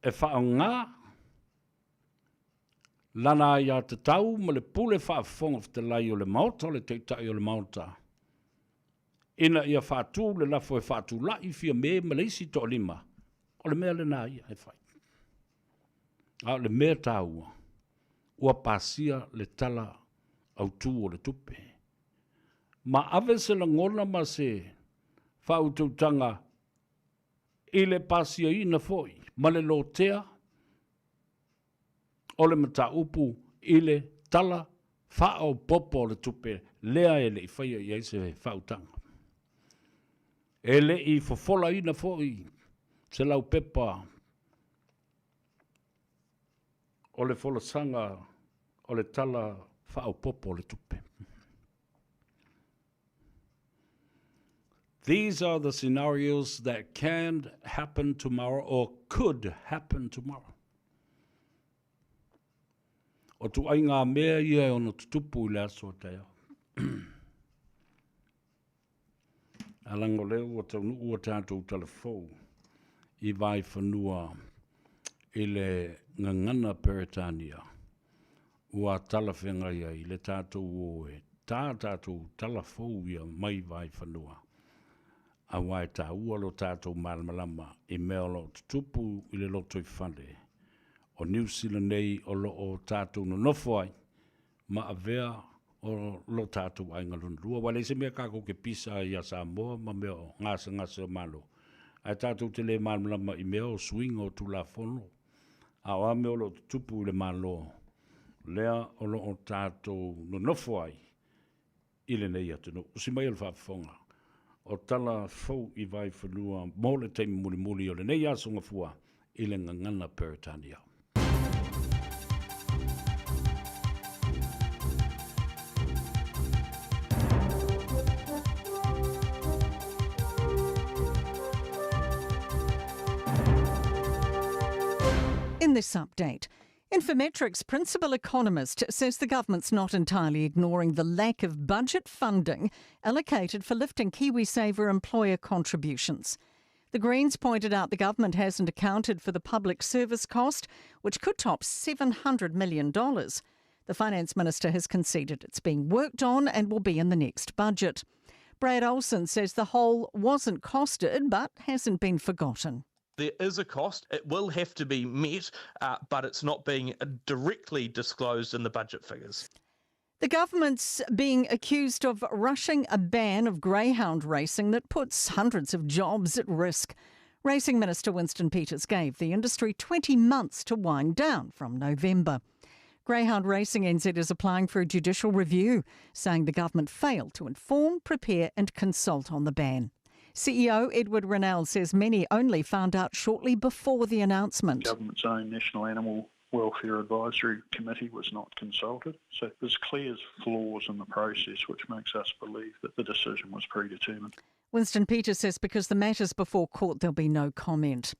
e faaaoga lana aiatatau ma le pule faafofoga fetalai o le Maota o le Taitai o le Maota, ina ia faatu le lafo e faatulai Fiame ma le isi toalima, o le mea lena ia e fai. A o le mea taua, ua pasia le Tala Autu o le Tupe. Ma ave se lagona ma se faautautaga i le pasiaina foi ma le lotea o le mataupu i le Tala Faaopoopo o le Tupe lea e le i faia i ai se faautaga. E le i fofolaina foi se laupepa o le folasaga o le Tala Faaopoopo o le Tupe. These are the scenarios that can happen tomorrow or could happen tomorrow. O tuaiga mea ia e ono tutupu i le aso a taeao. A leaga o lea ua taunuu a tatou talafou i Vaifanua i le gagana Peretania ua talafeagai ai le tatou o e tā tatou tala fou ia mai Vaifanua, aua e taua lo tatou malamalama i mea o lo o tutupu i le lotoifale o Niu Sila nei o lo o tatou nonofo ai ma avea o lo tatou aiga lona lua. Aua e leai se mea tatou te pisa ai ia Samoa ma mea o gasegase o Malo, ae tatou te le malamalama i mea o suiga o Tulafono, a o a mea o lo o tutupu i le Malo lea o lo o tatou nonofo ai i lenei atunuu. Usi mai o le faafofoga o tala fou i Vaifanua mo le taimi mulimuli o lenei aso Gafua i le gagana Peretania. In this update, Infometrics principal economist says the government's not entirely ignoring the lack of budget funding allocated for lifting KiwiSaver employer contributions. The Greens pointed out the government hasn't accounted for the public service cost, which could top $700 million. The finance minister has conceded it's being worked on and will be in the next budget. Brad Olsen says the hole wasn't costed but hasn't been forgotten. There is a cost. It will have to be met, uh, but it's not being directly disclosed in the budget figures. The government's being accused of rushing a ban of greyhound racing that puts hundreds of jobs at risk. Racing Minister Winston Peters gave the industry 20 months to wind down from November. Greyhound Racing NZ is applying for a judicial review, saying the government failed to inform, prepare, and consult on the ban. CEO Edward Rennell says many only found out shortly before the announcement. The government's own National Animal Welfare Advisory Committee was not consulted. So there's clear flaws in the process, which makes us believe that the decision was predetermined. Winston Peters says because the matter's before court, there'll be no comment.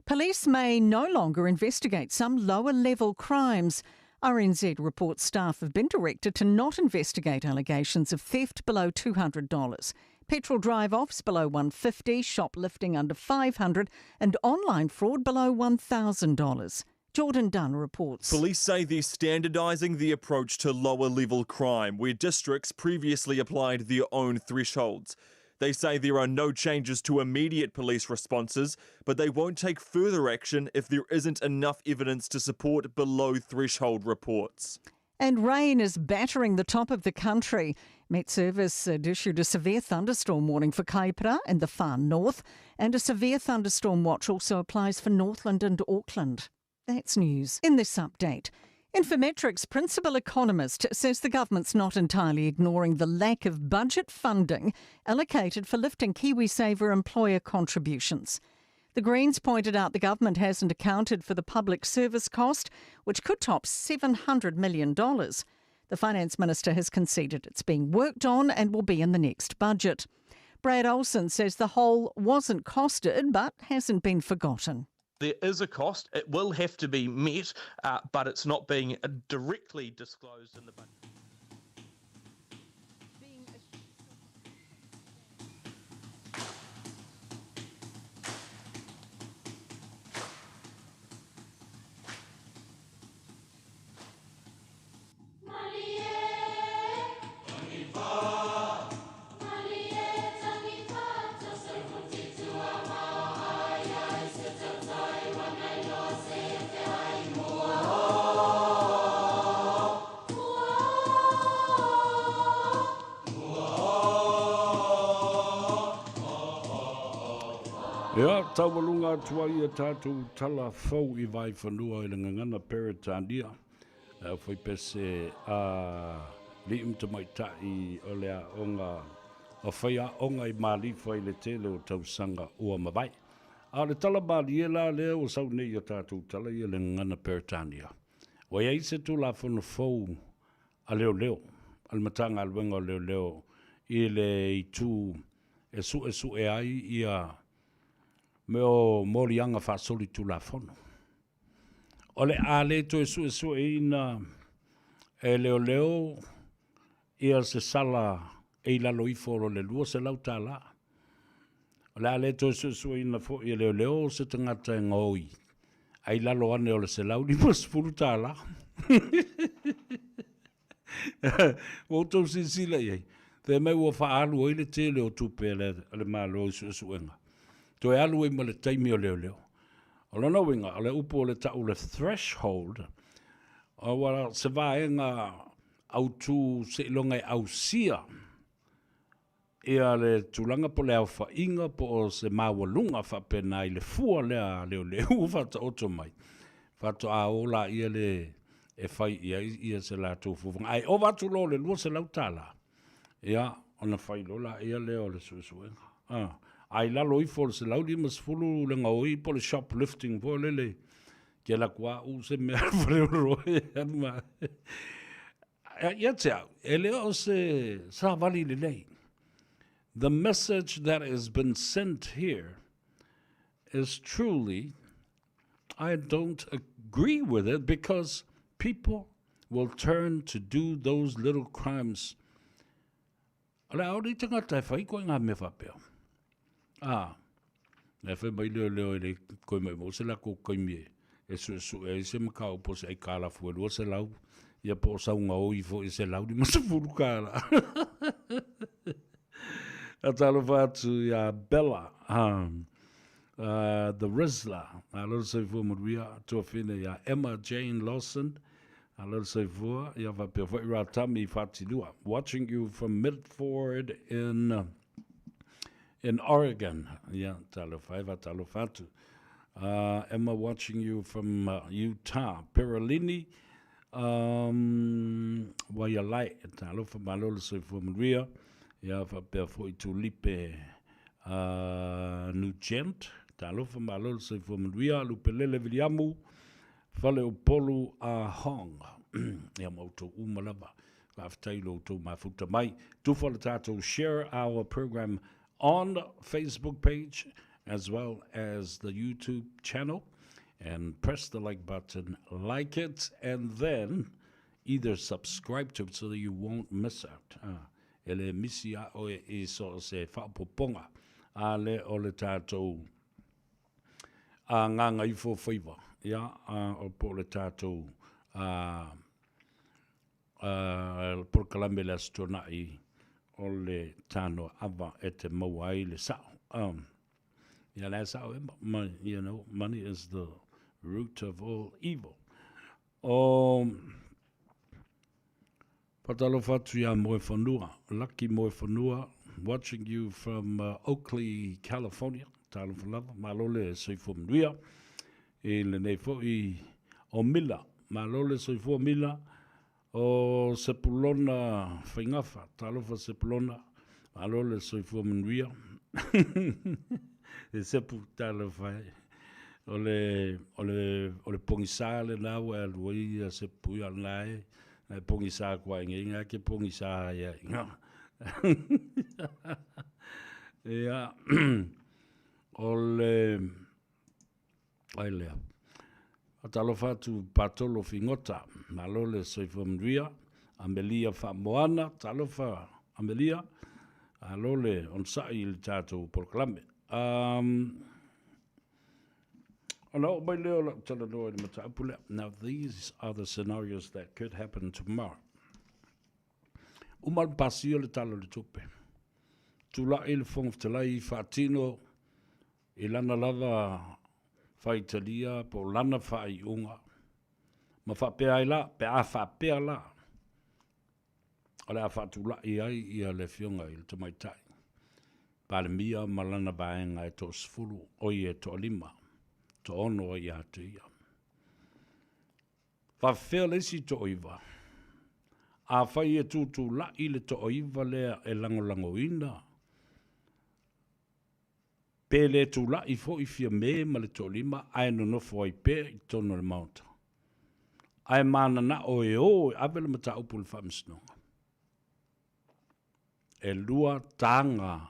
Police may no longer investigate some lower level crimes. RNZ reports staff have been directed to not investigate allegations of theft below $200, petrol drive-offs below 150, shoplifting under 500 and online fraud below $1,000. Jordan Dunn reports. Police say they're standardising the approach to lower level crime, where districts previously applied their own thresholds. They say there are no changes to immediate police responses, but they won't take further action if there isn't enough evidence to support below threshold reports. And rain is battering the top of the country. Met Service had issued a severe thunderstorm warning for Kaipara and the far north, and a severe thunderstorm watch also applies for Northland and Auckland. That's news in this update. Infometrics principal economist says the government's not entirely ignoring the lack of budget funding allocated for lifting KiwiSaver employer contributions. The Greens pointed out the government hasn't accounted for the public service cost, which could top $700 million. The finance minister has conceded it's being worked on and will be in the next budget. Brad Olsen says the hole wasn't costed but hasn't been forgotten. There is a cost. It will have to be met, uh, but it's not being directly disclosed in the budget. Ia, taualuga atu ai a tātou tala fou i Vaifanua i le gagana Peretania, le aufaipese a alii ma tamaitai o le aoga o faiaoga i Malifa i le tele o tausaga ua mavae. A o le tala malie la lea ua sau nei i a tātou tala ia le gagana Peretania. Ua i ai se Tulafono fou a leoleo, a le Matagaluega o Leoleo i le itu e suesue ai ia mea o moliaga faasolitulafono. O le a le toe suesueina e leoleo ia se sala e i lalo ifo o le $200. O le a le toe suesueina foi e leoleo se tagata e gaoi a i lalo ane o le $150. Ua outou silasila i ai, fai mai ua faaalu ai le tele o tupe a le, a le Malo i suesuega. Toe alu ai ma le taimi o leoleo. O lona uiga, o le upu o le ta'u le threshold, ua se vaega autū seiloga e ausia ia le tulaga po o le aofaiga po o se maualuga faapena i le fua lea a leoleo ua faataoto mai, faatoa o laia le e fai i ai ia se latou fuafuaga. Ae ova atu loa o le $200, ia, ona fai loa laia lea o le suesuega. A, a i lalo ifo o le 150 le gaoi po o le shoplifting foi lele, ke alu atu lava uu se mea faleoloa e alu ma... Ia te au, e le o se savali lelei. The message that has been sent here is truly. I don't agree with it because people will turn to do those little crimes. O le aore i tangata e whai koe ngā mea whapea. Ā, e whai mai leo leo e le koe mai mo se la ko kaimi e, e su su e se makau po se ai kāla fue lua se lau, ia po o saunga o ifo i se lau ni masa furu kāla. A talofa atu ia Bella, um, uh, The Rizzler, a lolo soifua manuia, tuafine ia Emma Jane Lawson, a lolo soifua, ia faapea foi Ratami Fatilua, watching you from Medford in, in Oregon. Ia, talofa e, talofa atu. Uh, Emma watching you from uh, Utah. Perolini, um, Waialae, talofa malolo soifua manuia, ia faapea foi Tulipe uh, Nugent, talofa malo le soifua manuia, Lupelele Viliamu, Faleupolu a Hong. Ia ma outou uma lava. Faafetai lo outou mafuta mai. Tufa le tatou share our program on Facebook page as well as the YouTube channel and press the like button, like it, and then either subscribe to it so that you won't miss out. Uh, E le misi a oe i so o se faapopoga a le o le tatou a gagaifo faiva, ia, a, o po o le tatou a, a, polokalame le Aso Tuanai o le Tanoa Ava e te maua ai le sao. Um, ia le sao e, ma, you know, money is the root of all evil. O, Whatalofa atu iā Moewhanua, Lucky Moewhanua, watching you from uh, Oakley, California. Talofa lava, malo le soifua manuia. I lenei foi o Mila, malo le soifua Mila, o Sepulona Faingafa, talofa Sepulona, malo le soifua manuia. E sepu talofa e. O le, o le, o le pogisa lena ua e alu ai ia sepu ia lena e. Nai pogisa kua inge inga ke pogisa ia inga. Ia, o le, ai lea. Talofa atu Patolo Figota, malo le soifua manuia, Amelia Faamoana, talofa Amelia, alo le onosai i le tatou polokalame. Um, ona oo mai lea o lau talanoa i le mataupu lea. Now these are the scenarios that could happen tomorrow. Uma le pasia le tala o le tupe. Tulai le Fofoga Fetalai faatino i lana lava faitalia po o lana faaiuga ma faapea ai la, pe a faapea la, o le a faatulai ai ia le afioga i le Tamaitai Palemia ma lana vaega e toasefulu, oi e toalima, toaono ai ia te ia. Faafefea le isi toaiva? Afai e tutulai le toaiva lea e lagolagoina, Pe le tulai foi Fiame ma le toalima ae nonofo ai pea i totonu o le Maota. Ae mananao e o e ave le mataupu i le Faamasinoga. E lua taga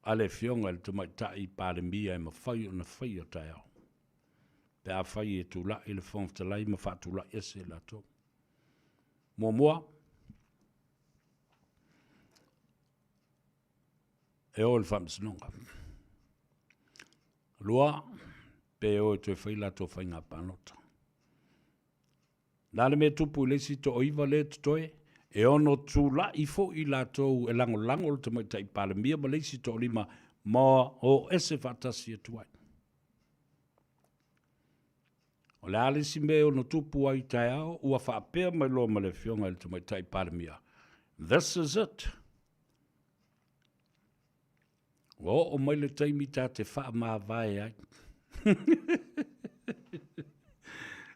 a le Afioga i le Tamaitai Palemia e mafai ona faia taeao, pe afai e tulai le Fofoga Fetalai ma faatulai ese i latou. Muamua, e o i le faamasinoga. Lua, pe o e toe fai latou faiga palota. Na le mea tupu i le isi toaiva lea totoe, e ono tulai foi latou e lagolago le Tamaitai Palemia ma le isi toalima ma o ese faatasi atu ai. O le a le isi mea e ono tupu ai taeao, ua faapea mai loa ma le Afioga i le Tamaitai Palemia, This is it! Ua oo mai le taimi ta te faamavae ai.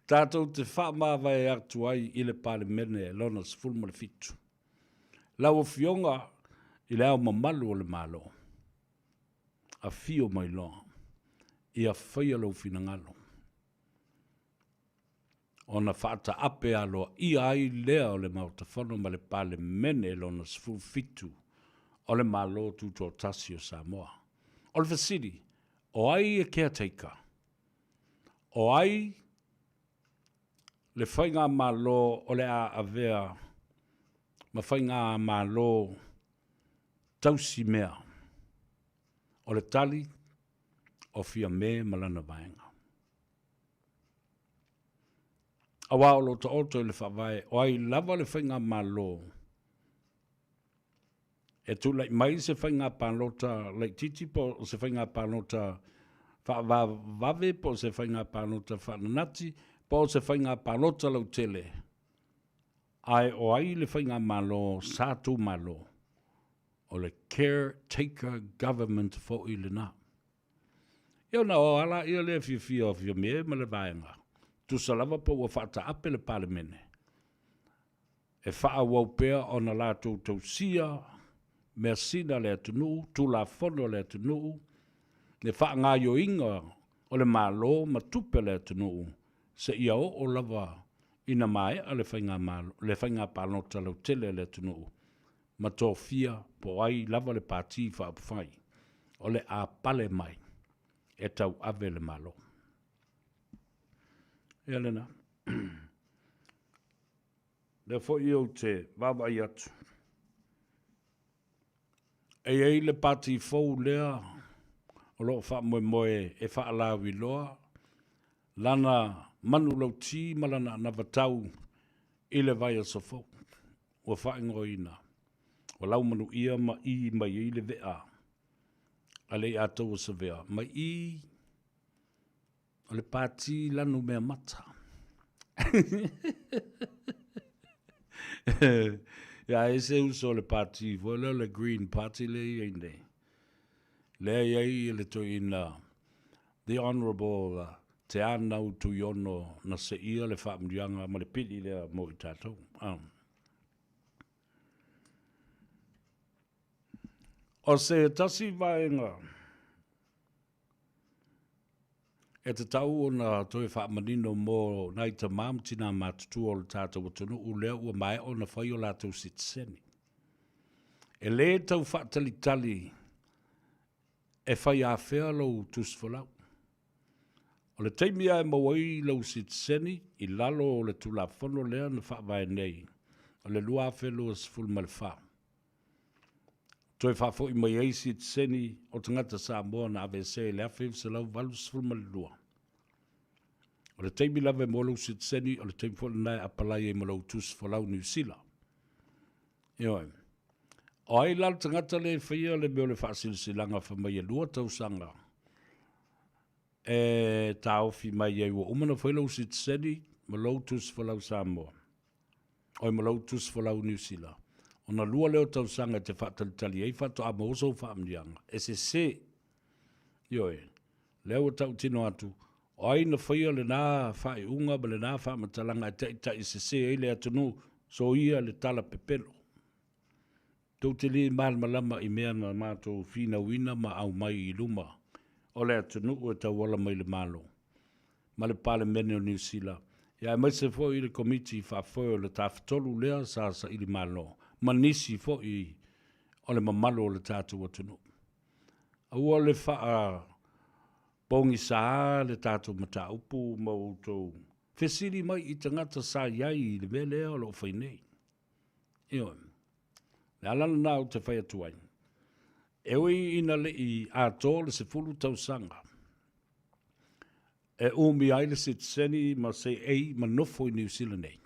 Tatou te faamavae atu ai i le Palemene lona 17. Lau Afioga i le Ao Mamalu o le Malo, afio mai loa, ia faia lou finagalo. Ona faataape aloaia ai lea o le Maota Fono ma le Palemene lona 17 o le Malo Tutoatasi o Samoa. O le fesili, o ai e caretaker? O ai le Faigamalo o le a avea ma Faigamalo tausi mea? O le tali, o Fiame ma lana vaega. Aua o lo o taoto i le Faavae, o ai lava le Faigamalo e tulai mai se faiga palota laitiiti po o se faiga palota faavavave po o se faiga palota faananati po o se faiga palota lautele, ae o ai le faigamalo sa tumalo, o le caretaker government foi lena. Ia ona o a laia lea fiafia o Fiame ma le vaega, tusa lava po ua faataape le Palemene, e faaauau pea ona latou tausia measina a le atunuu, Tulafono a le atunuu, le faagaoioiga o le Malo ma tupe a le atunuu seia oo lava ina maea le faigamalo, le faiga palota lautele a le atunuu ma tofia po o ai lava le Pati Faaupufai o le a pale mai e tauave le Malo. Ia lena. Lea foi ou te vaavaai atu, e i ai le pati fou lea o lo o faamoemoe e faalauiloa lana manulauti ma lana anavatau i le vaiaso fou ua faaigoaina ua laumanuia ma ʻī mai ai le vea a le Aiataua Savea mai i O le pati lanu mea mata. Ia e se uso o le pati foi lea o le Green Party lea i ai nei. Lea i ai le toeaina The Honourable Te Anau Tuiono na seia le faamanuiaga ma le pili lea mo i tatou. O se tasi vaega E tatau ona toe faamanino mo nai tamā ma tinā matutua o le tatou atunuu lea ua maea ona fai o latou sitiseni. E lē tau faatalitali e fai afea lou tusi folau. O le taimi lava e maua ai lou sitiseni i lalo o le Tulafono lea na faavae nei o le 2024, Toe faafoi mai ai sitiseni o tagata Samoa na aveesea i le 1982. O le taimi lava e maua lou sitiseni, o le taimi foi lena e apalai ai ma lou tusi folau Niu Sila. Ioe. O ai la le tagata lea e faia le mea o le faasilasilaga fai mai e 2 tausaga e taofi mai ai ua uma ona fai lou sitiseni ma lou tusi folau Samoa. Oi ma lou tusi folau Niu Sila, ona lua lea o tausaga e te faatalitali ai faatoa maua sou faamanuiaga. E sese. Ioe. Lea ua tautino atu, o ai na faia lena faaiuga ma lena faamatalaga e taitai sese ai le atunuu, soia le tala pepelo. Tou te le malamalama i mea na matou finauina ma aumai i luma o le atunuu e tauala mai le Malo ma le Palemene o Niu Sila, ia aemaise foi le Komiti Faafoe o le Tafatolu lea sa saili malo ma nisi foi o le mamalu o le tatou atunuu. Aua le faa pogisaā le tatou mataupu ma outou fesili mai i tagata sa i ai i le mea lea o lo o fai nei. Ioe. Le ala lena ou te fai atu ai, e ui ina le i atoa le 10 tausaga e umi ai le sitiseni ma seei ma nofo i Niu Sila nei,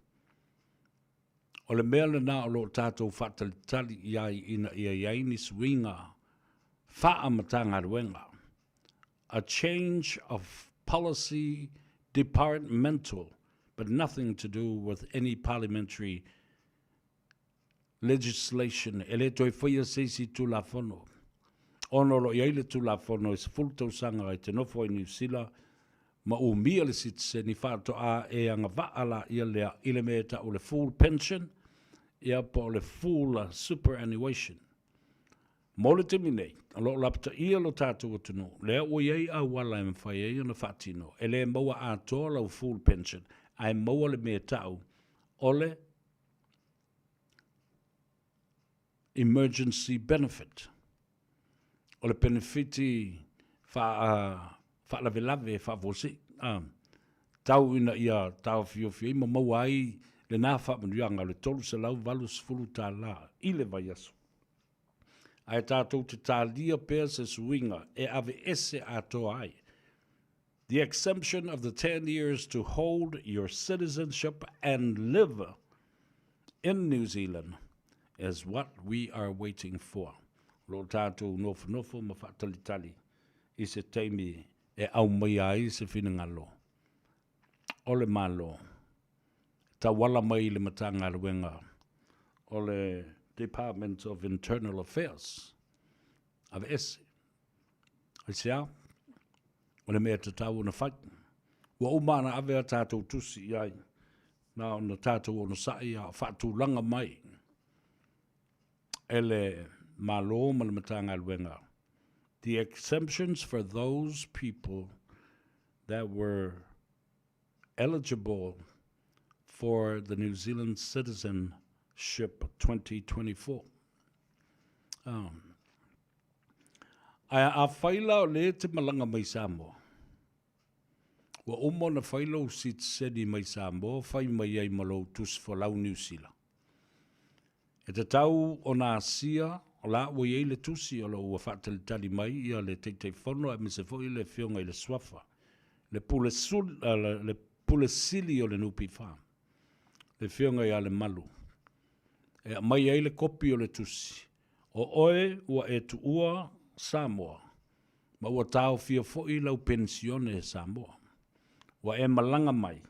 o le mea lena o lo o tatou faatalitali i ai ina ia i ai ni suiga faa-Matagaluega, a change of policy departmental but nothing to do with any parliamentary legislation, e le toe faia se isi Tulafono, ona o lo o i ai le Tulafono e 10 tausaga e te nofo ai i Niu Sila ma umia le sitiseni faatoa e agavaa laia lea i le mea e tau o le full pension ia po o le full superannuation. Mo le taimi nei, o lo o lapataia lo tatou atunuu, lea ua i ai auala e mafai ai ona faatino, e le maua atoa lau full pension, ae maua le mea e tau o le emergency benefit. O le penefiti faalavelave faafuasei. Tau ina ia taofiofi ai ma maua ai lena faamanuiaga o le $380 i le vaiaso. Ae tatou te talia pea se suiga e aveese atoa ai The exemption of the 10 years to hold your citizenship and live in New Zealand is what we are waiting for. O lo o tatou nofonofo ma faatalitali i se taimi e aumaia ai se finagalo o le Malo e tauala mai i le Matagaluega o le Department of Internal Affairs. Aveese. Aisea? O le mea e tatau ona fai. Ua uma ona ave a tatou tusi i ai, na ona tatou onosai a o faatulaga mai e le Malo ma le Matagaluega the exemptions for those people that were eligible for the New Zealand citizenship 2024. Um, ae afai la o lea e te malaga mai Samoa, ua uma ona fai lou sitiseni mai Samoa, fai mai ai ma lou tusi folau Niu Sila. E tatau ona asia, o la ua i ai le tusi o lo o ua faatalitali mai ia le Taitaifono aemaise foi le Afioga i le Suafa, le Pule, le Pule Sili o le NPF, le Afioga ia Lemalu, e aumai ai le kopi o le tusi, o oe ua e tuua Samoa, ma ua taofia foi lau penisione Samoa. Ua e malaga mai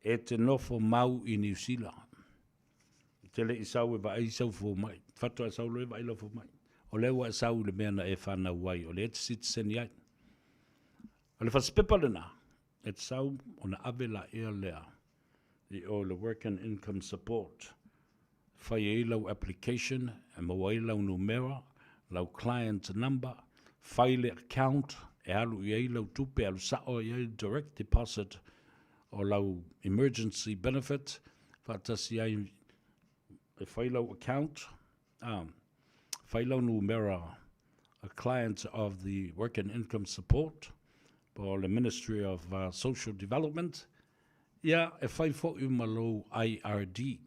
e te nofo mau i Niu Sila. E te le i sau e vaai sau fomai. Faatoa e sau loa e vaai lau fomai. O lea ua e sau i le mea na e fanau ai, o lea e te sitiseni ai. O le fasipepa lena, e te sau ona ave laia lea i o i le Work and Income Support, fai ai lau application, e maua ai lau numera, lau client number, fai le account e alu i ai lau tupe, alu sao i ai direct deposit o lau emergency benefit, faatasi ai e fai lau account, a, fai lau numera a client of the Work and Income Support po o le Ministry of Social Development, ia, e fai foi ma lou IRD,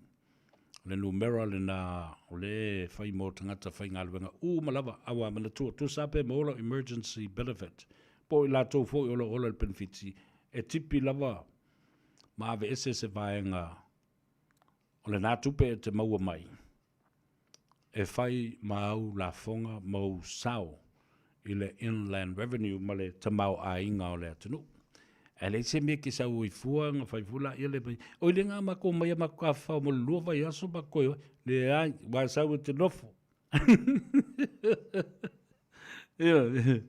o le numera lena o lea e fai mo tagata faigaluega uma lava, a ua manatua, tusa lava pe maua lau emergency benefit, po o i latou foi o lo o ola i le penefiti, e tipi lava ma aveese se vaega o lena tupe e te maua mai e fai ma au lafoga ma ou sao i le Inland Revenue ma le tamaoaiga o le atunuu. Ae leai se mea e te sau ai fua na fai fua laia le mai, oi le na matou omai a matou tafafao mo le lua vaiaso matou toe o ai. Leai, ua e sau e te nofo. Ioe,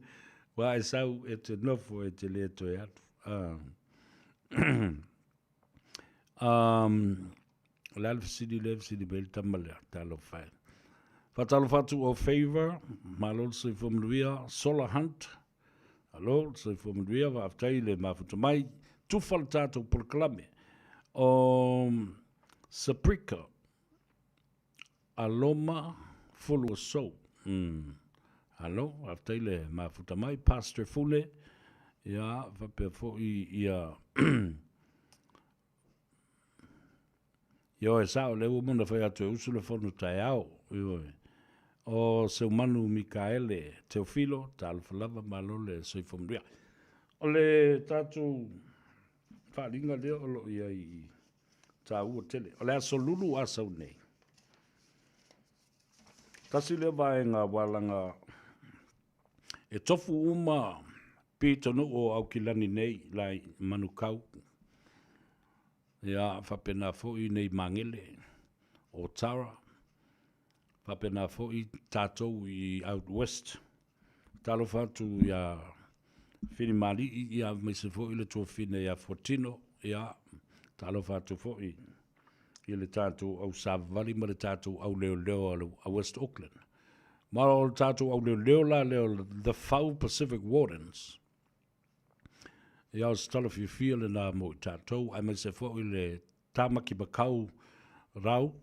ua e sau e te nofo e te le toe alu. Um, o le a le fesili lea e fesili mai le tama lea, talofa e. Faatalofa atu o Favor, malo le soifua manuia, Solar Hunt, alo le soifua manuia, faafetai le mafuta mai, tufa le tatou polokalame. O Saprika, Aloma Fuluasou, mm. Alo, faafetai le mafuta mai, Pastor Fule, ia, faapea foi ia Ioe, sao, lea ua uma ona fai atu e usu le fono taeao, ioe. O Seumanu Mikaele Teofilo, talofa lava, malo le soifua manuia. O le tatou faaaliga lea o lo o i ai i taua tele. O le aso Lulu a sau nei. Tasi lea vaega walaga e tofu uma pitonuu o Aukilani nei lai Manukau. Ia faapena foi nei Magele o Tara, faapena foi tatou i out west. Talofa atu ia Filimalii ia aemaise foi le tuafine ia Fuatino, ia talofa atu foi i le tatou au savavali ma le tatou au leoleo a West Auckland. Ma o le tatou au leoleo la lea o The Whau Pacific Wardens. Ia o se tala fiafia lena mo i tatou, aemaise foi le Tāmaki Makau Rau,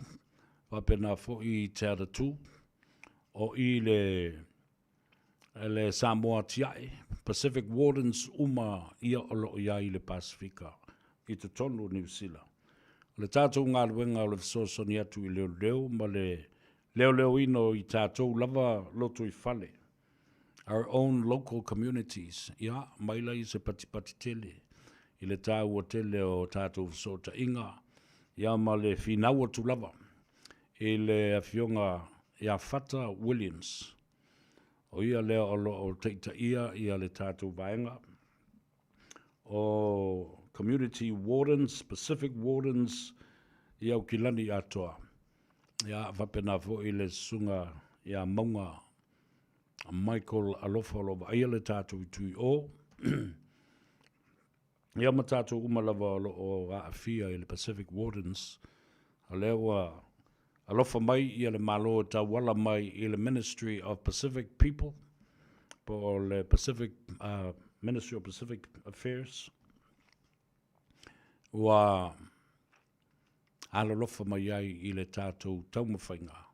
faapena foi i Te Atatū, o i le le Samoa Tiae, Pacific Wardens uma ia o lo o i ai i le Pasifika. i totonu o Niu Sila. O le tatou galuega o le fesoasoani atu i leoleo ma le leoleoina o i tatou lava lotoifale, our own local communities, ia, mai laia se patipati tele i le taua tele o tatou fesootaiga, ia ma le finau atu lava i le Afioga ia Fata Williams, o ia lea o lo o taitaia ia le tatou vaega o Community Wardens, Pacific Wardens i Aukilani atoa. Ia, faapena foi le Susuga ia Mauga Michael Alofa o lo o vaaia le tatou itu i o. Ia ma tatou uma lava o lo o aafia i le Pacific Wardens, o lea ua alofa mai ia le Malo e tauala mai i le Ministry of Pacific People, po o le Pacific, uh, Ministry of Pacific Affairs, ua alolofa mai ai i le tatou taumafaiga.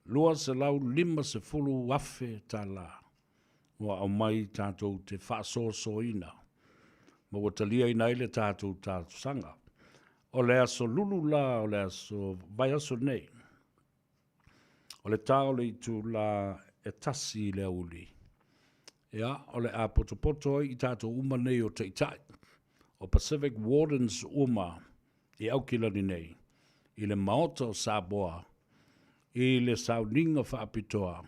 $250,000 tala ua aumai tatou te faasoasoaina ma ua taliaina ai le tatou talosaga. O le aso Lulu la o le aso vaiaso nei, o le ta o le itula e 1 i le aoauli, ia, o le a potopoto ai i tatou uma nei o Taitai, o Pacific Wardens uma i Aukilani nei, i le Maota o Samoa, i le sauniga faapitoa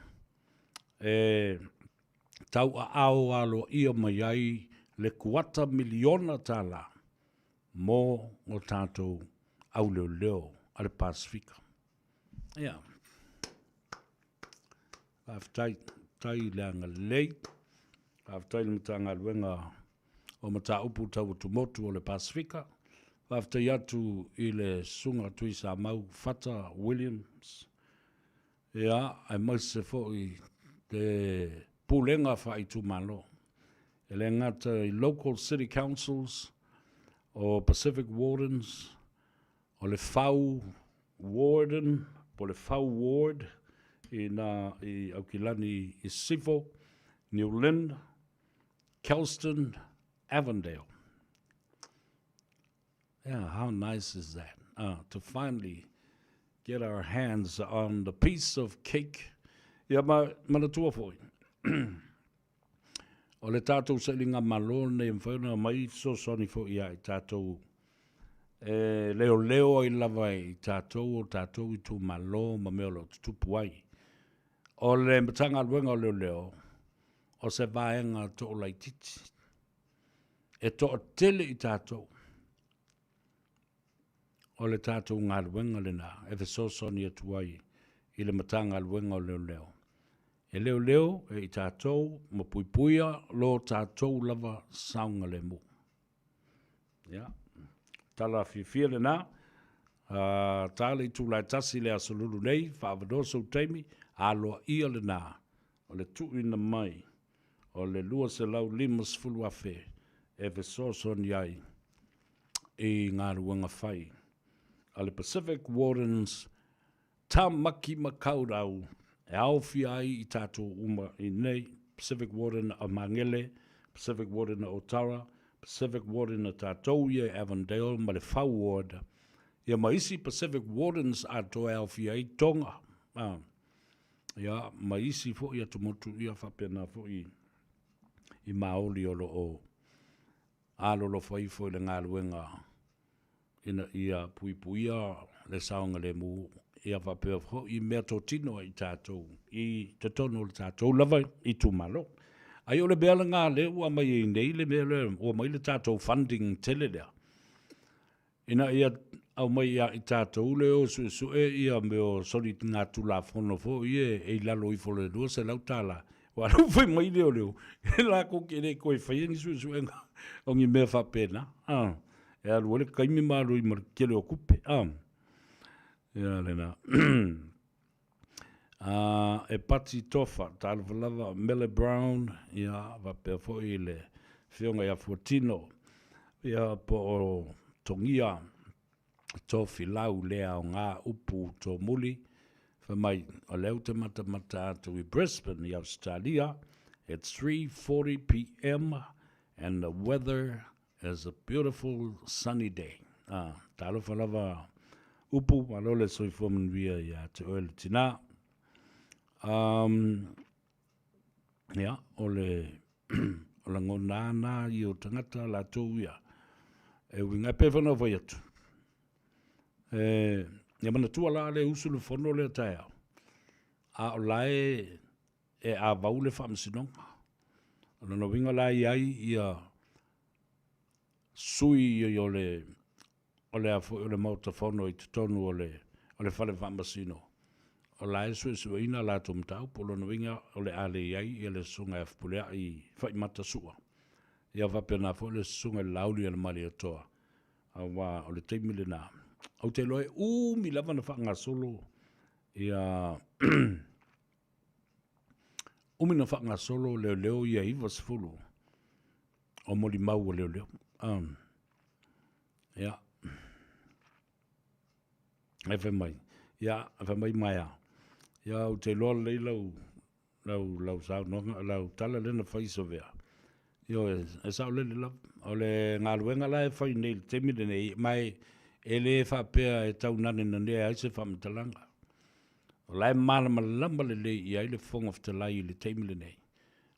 e tauaao aloaia mai ai le kuata miliona tala mo o tatou auleoleo a le Pasefika. Ia. Faafetai, faafetai i le agalelei, faafetai i le Matagaluega o Mataupu Tau Atumotu o le Pasefika, faafetai atu i le Susuga Tuisamau Fata Williams, ia, aemaise foi le Pulega Faaitumalo, e le gata i Local City Councils, o Pacific Wardens, o le Fau Warden, po o le Fau Ward i nā i Aukilani i Sisifo, New Lynn, Kelston, Avondale. Yeah, how nice is that? To finally get our hands on the piece of cake. Ia ma manatua foi. o le tātou sailiga malo nei e mafai ona aumai fesoasoani foi ia i tātou e leoleo ai lava i tātou o tātou itumalo ma mea o lo o tutupu ai. O le Matagaluega o Leoleo, o se vaega toolaitiiti e toatele i tatou. O le tatou galuega lena e fesoasoani atu ai i le Matagaluega o Leoleo. E leoleo e i tatou ma puipuia lo tatou lava saogalemu. Ia, tala fiafia lena. Uh, ta le itula e 1 le aso Lulu nei, faaavanoa sou taimi, aloaia lena o le tuuina mai o le $250,000 e fesoasoani ai i galuega fai a le Pacific Wardens Tamaki Makaurau e aofia ai i tatou uma i nei, Pacific Warden a Magele, Pacific Warden a Otara, Pacific Warden a tatou ia i Avondale ma le Whau Ward, ia ma isi Pacific Wardens atoa e aofia ai Tonga, ia, ma isi foi atumotu ia faapena foi i Maoli o lo o alolofa ifo i le galuega ina ia puipuia le saogalemu ia faapea foi meatotino a i tatou i totonu o le tatou lava itumalo. Ai o le mea lena lea ua aumai ai nei le mea lea, ua aumai le tatou funding tele lea, ina ia aumai ia i tatou le o suesue ia mea o soligatulafono foi ia e i lalo ifo o le $200. Aua o lea ua fai mai leoleo, e latou te le toe faia ni suesuega o ni mea faapena, a, e alu ai le taimi ma alu ai ma le tele o tupe, a. Ia lena. A, e Pati Tofa, talofa lava, Mele Brown, ia, faapea foi le Afioga ia Fuatino, ia, po o Togia Tofilau le aoga upu tomuli, fai mai, o lea ou te matamata atu i Brisbane i Ausetalia, it's 3:40 pm and the weather. It's a beautiful sunny day. Ah, talofa lava upu, malo le soifua manuia ia te oe le tinā. Um, ia, o le o lagona ana i o tagata latou ia. E uiga e pei foi ona ou fai atu. E, ia manatua la le usu le fono lea taeao, a o la e e avau le faamasinoga. O lona uiga la e i ai ia sui o le o le a foi o le Maota Fono i totonu o le o le fale faamasino, o la e suesueina a latou mataupu. O lona uiga o le a le i ai ia le Susuga ia Fepuleai Faimata Sua, ia faapena foi le Susuga i le Laauli a le Malietoa, aua o le taimi lena, ou te iloa e umi lava ona faagasolo ia umi na faagasolo leoleo ia 90 o molimau a leoleo. Um, ia. Ai fai mai, ia, fai mai maea. Ia, ou te iloa lelei lau, lau, lau saunoaga, lau tala lea na fai Savea. Ioe, e saolele lava. O le galuega la e fai nei i le taimi lenei, ma e, e le faapea e tau nanenanea ai se faamatalaga. O la e malamalama lelei i ai le Fofoga Fetalai i le taimi lenei,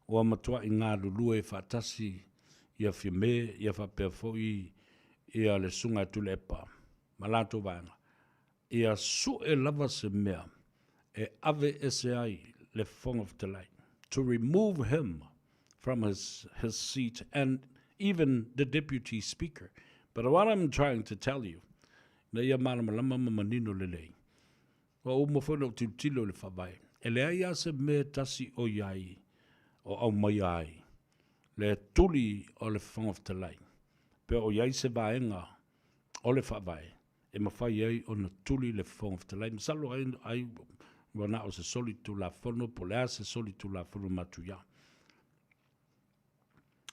ua matuai galulue faatasi ia Fiame ia faapea foi ia le Susuga ia Tuilaepa ma latou vaega, ia sue lava se mea e ave ese ai le Fofoga Fetalai, to remove him from his, his seat and even the Deputy Speaker. But what I'm trying to tell you, ina ia malamalama ma manino lelei, Ua uma foi ona ou tilotilo i le Faavae, e leai lava se mea e tasi o i ai o aumaia ai le tuli o le Fofoga Fetalai, pe o i ai se vaega o le Faavae e mafai ai ona tuli le Fofoga Fetalai. Masalo ai, ai ua na o se soli tulafono po o le a se soli tulafono matuia.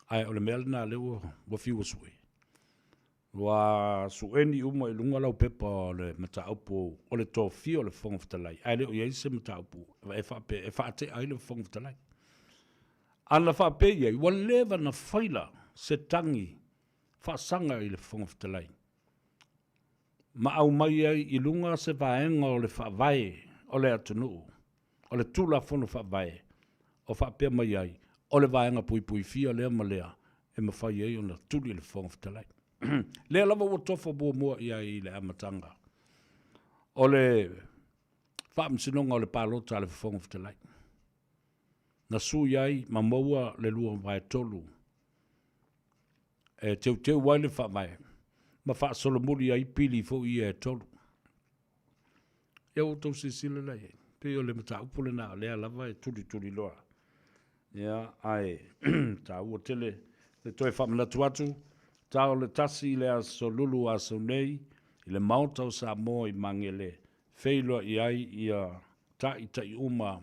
Ae o le mea lena lea ua, ua fiu e sue. Ua sueni uma i luga lau pepa o le mataupu o le tofia o le Fofoga Fetalai, ae le o i ai se mataupu e faapea e faatea ai le Fofoga Fetalai. A na faapea i ai, ua leva na faila se tagi faasaga i le Fofoga Fetalai ma aumai ai i luga se vaega o le Faavae o le atunuu, o le Tulafono Faavae o faapea mai ai, o le vaega puipuifia lea ma lea e mafai ai ona tuli le Fofoga Fetalai. Lea lava ua tofa muamua i ai i le amataga o le Faamasinoga o le Palota a le Fofoga Fetalai. Na sui ai ma maua le 2/3 e teuteu ai le Faavae ma faasolomuli ai pili foi ia e tolu. Ia ua outou silasila la i ai, pei o le mataupu lena o lea lava e tulituliloa. Ia, ae taua tele le toe faamanatu atu, tao le tasi i le aso Lulu aso nei i le Maota o Samoa i Magele, feiloai ai ia taitai uma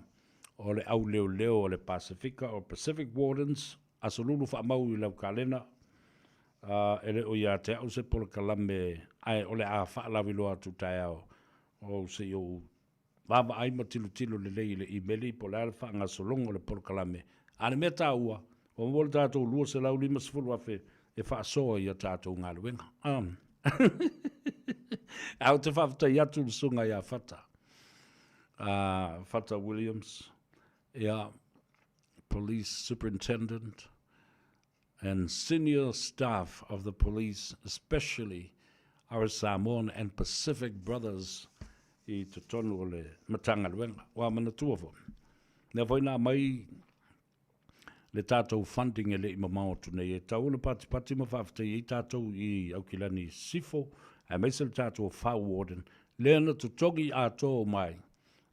o le au leoleo o le Pasefika o Pacific Wardens, aso Lulu faamau i lau kalena, A e le o ia te au se polokalame, ae o le a faalauiloa atu taeao, ou se i ou vaavaai ma tilotilo lelei i le imeli po o le a le faagasologa o le polokalame. A o le mea taua, ua maua le tatou $250,000 e faasoa i a tatou galuega. Ae ou te faafetai atu i le susuga ia Fata, Fata Williams, ia, Police Superintendent, and senior staff of the police, especially our Samoan and Pacific brothers i totonu o le Matagaluega. Ua manatua foi, lea foi na aumai le tatou funding e le i mamao atu nei, e tatau ona patipati ma faafetai ai tatou i Aukilani Sifo, aemaise le tatou Fire Warden, lea na totogi atoa uma ai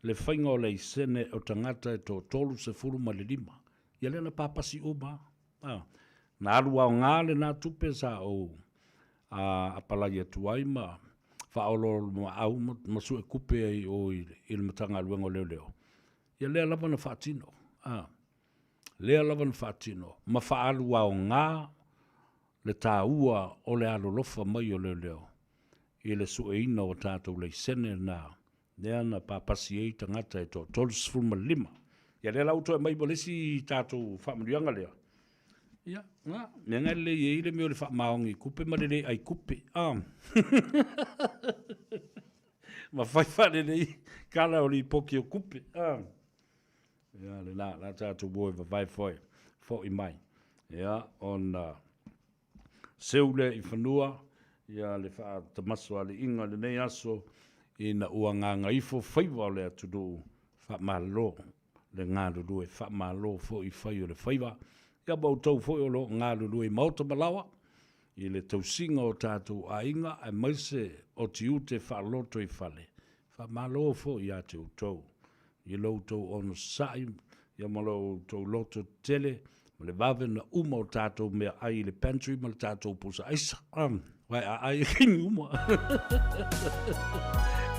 le faiga o laisene o tagata e toa 35. Ia lea na papasi uma a. Na alu aoga lena tupe sa ou apalai atu ai ma faaoloolomaau ma suekupe ai i o i le Matagaluega o Leoleo. Ia lea lava na faatino, a. Lea lava na faatino ma faaalu aoga le taua o le alolofa mai o leoleo i le sueina o tatou laisene na lea na papasi ai tagata e toa 35. Ia lea la ua toe aumai ma le isi tatou faamanuiaga lea. Ia, na, mea ngai lelei ai le mea o le faamaoni i tupe ma le le ai tupe. Ah. Ma fai faalelei kala o lipoti o tupe. Ah. Ia, le la, la tatou o e vavae foi, foi mai. Ia, ona seu lea i fanua, ia le faatamasoaliiga i lenei aso, ina ua gagaifo faiva o le atunuu, faamalo le galulue, faamalo foi i fai o le faiva, ia ma outou foi o lo o galulue i maota ma laoa, i le tausiga o tatou aiga aemaise o tiute faalotoifale, faamalo foi ia te outou i lo outou onosai ia ma lo outou loto tetele ma le vave ona uma o tatou meaai i le pantry ma le tatou pusa aisa. Aua a ai e kini uma.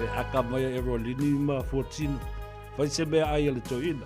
E aka mai e Rolini ma Fuatino. Fai se meaai a le toeaina.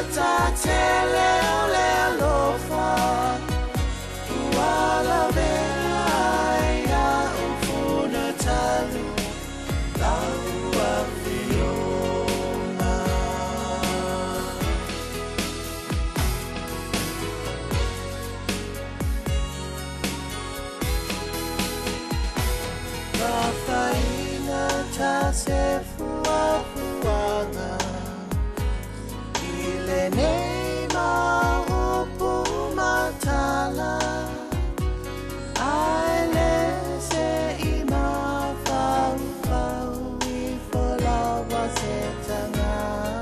matatele o le alofa Ua lavea ai a'u funa talu Lau afioga. Mafaiga ta se fuafuaga I lenei mau upu ma tala Ae le se i mafaufau ifo lava se tagata.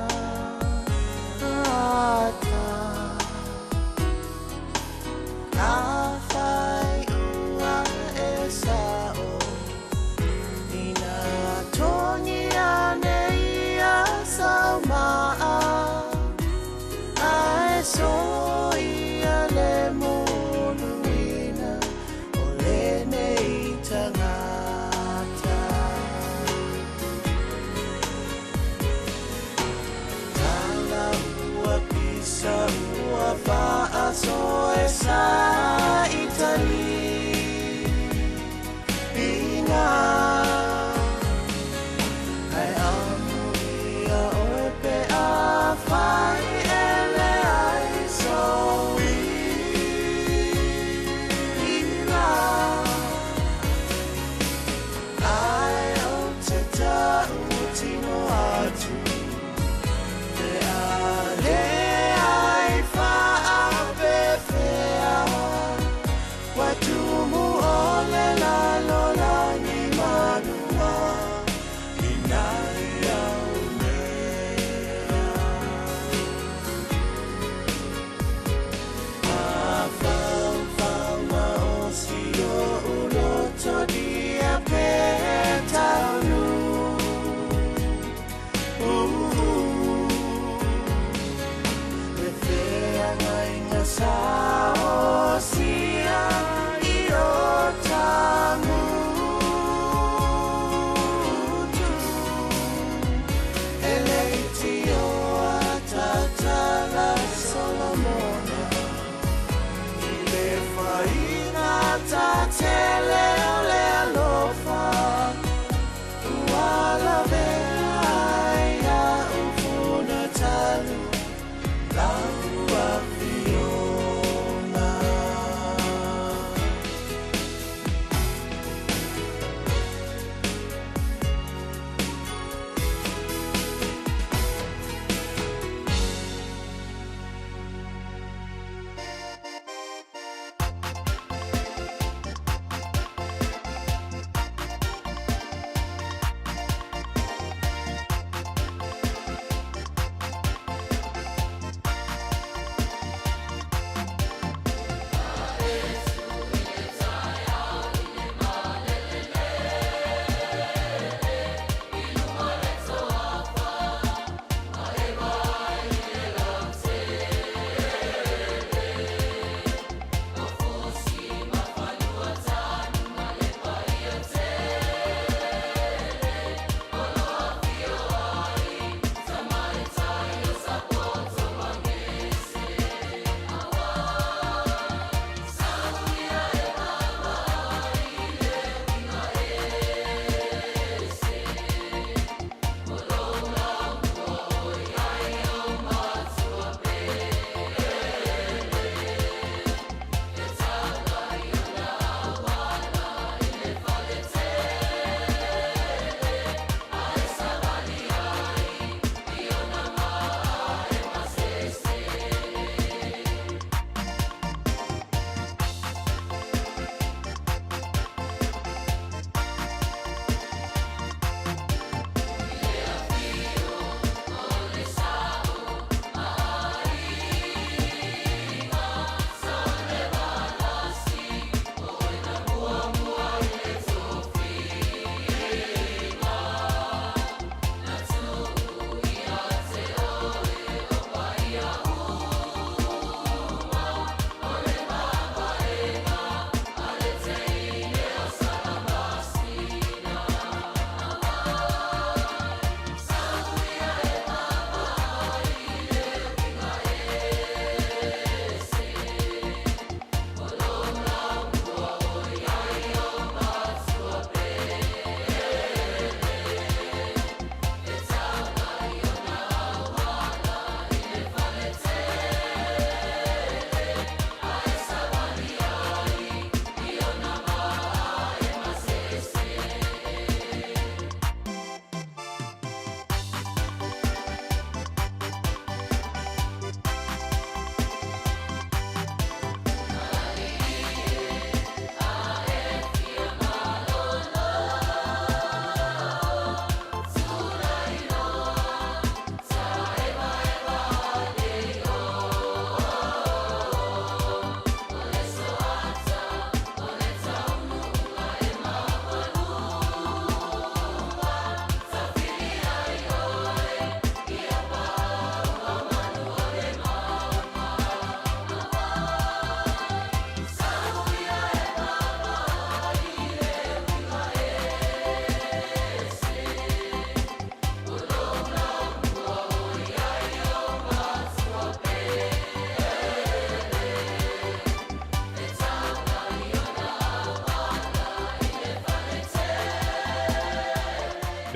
Afai ua e sa'o Inā togi anei ia sau ma'a Ae soia le muluina o lenei tagata. Tala ua pisa ua faasoa e sa Itali Inga Ae amuia oe pe afai e leai sou ila. Ae ou te tautino atu pe a leai faapefea.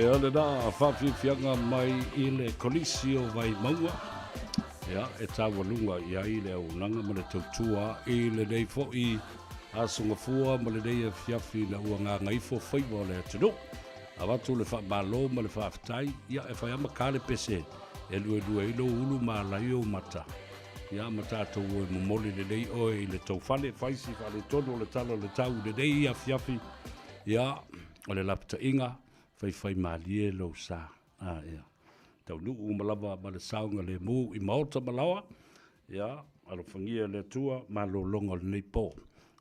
Ia lena faafiafiaga mai i le Kolisi o Vaimauga, ia, e taualuga i ai le auaunaga ma le tautua i lenei foi Aso Gafua ma lenei afiafi ina ua gagaifo faiva o le atunuu. Avatu le faamalo ma le faafetai, ia, e fai lava ma ta le pese e luelue ai lou ulu ma ala ai ou mata. Ia, ma tatou o e momoli lelei oe i le tou fale, fai si faaletonu o le tala o le tau i lenei afiafi. Ia, o le lapataiga, faifaimalie lou sa. A, ia. Taunuu uma lava ma le saogalemu i maota ma laoa. Ia, alofagia e le Atua malologa o lenei po.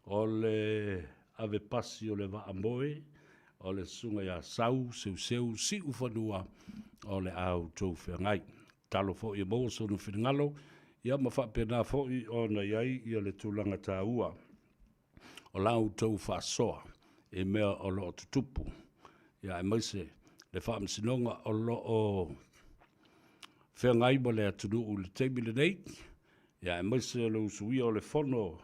O le ave pasi o le vaa moe, o le susuga ia Sau Seuseu Siufanua o le a outou feagai. Tatalo foi ia maua sona finagalo, ia ma faapena foi ona i ai ia le tulaga taua o la outou faasoa i mea o lo o tutupu, ia aemaise le faamasinoga o lo o feagai ma le atunuu i le taimi lenei, ia aemaise o le usuia o le fono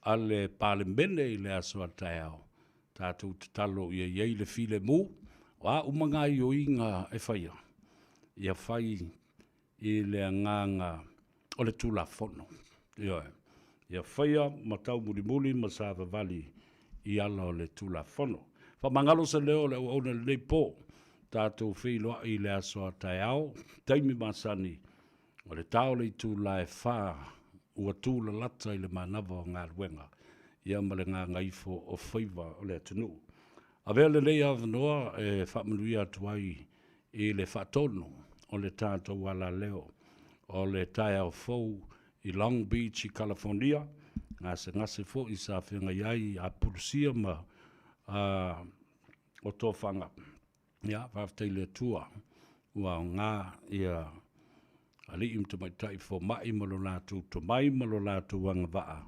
a le Palemene i le aso a taeao, tatou tatalo ia i ai le filemu, o a uma gaoioiga e faia, ia fai i le agaga o le Tulafono. Ioe. Ia faia ma taumulimuli ma savavali i ala o le Tulafono. Faamagalo se leo o le auauna i lenei po, tatou feiloai i le aso a taeao, taimi masani, o le ta o le itula e fa ua tulalata i le manava o galuega, ia ma le gagaifo o faiva o le atunuu. Avea lenei avanoa e faamanuia atu ai i le faatonu o le tatou alaleo o le taeao fou i Long Beach i Kalafonia, gasegase foi sa feagai ai a Pulusia ma o Tofaga. Ia, faafetai i le Atua ua aoga ia alii ma tamaitai fomai ma lo latou tomai ma lo latou agavaa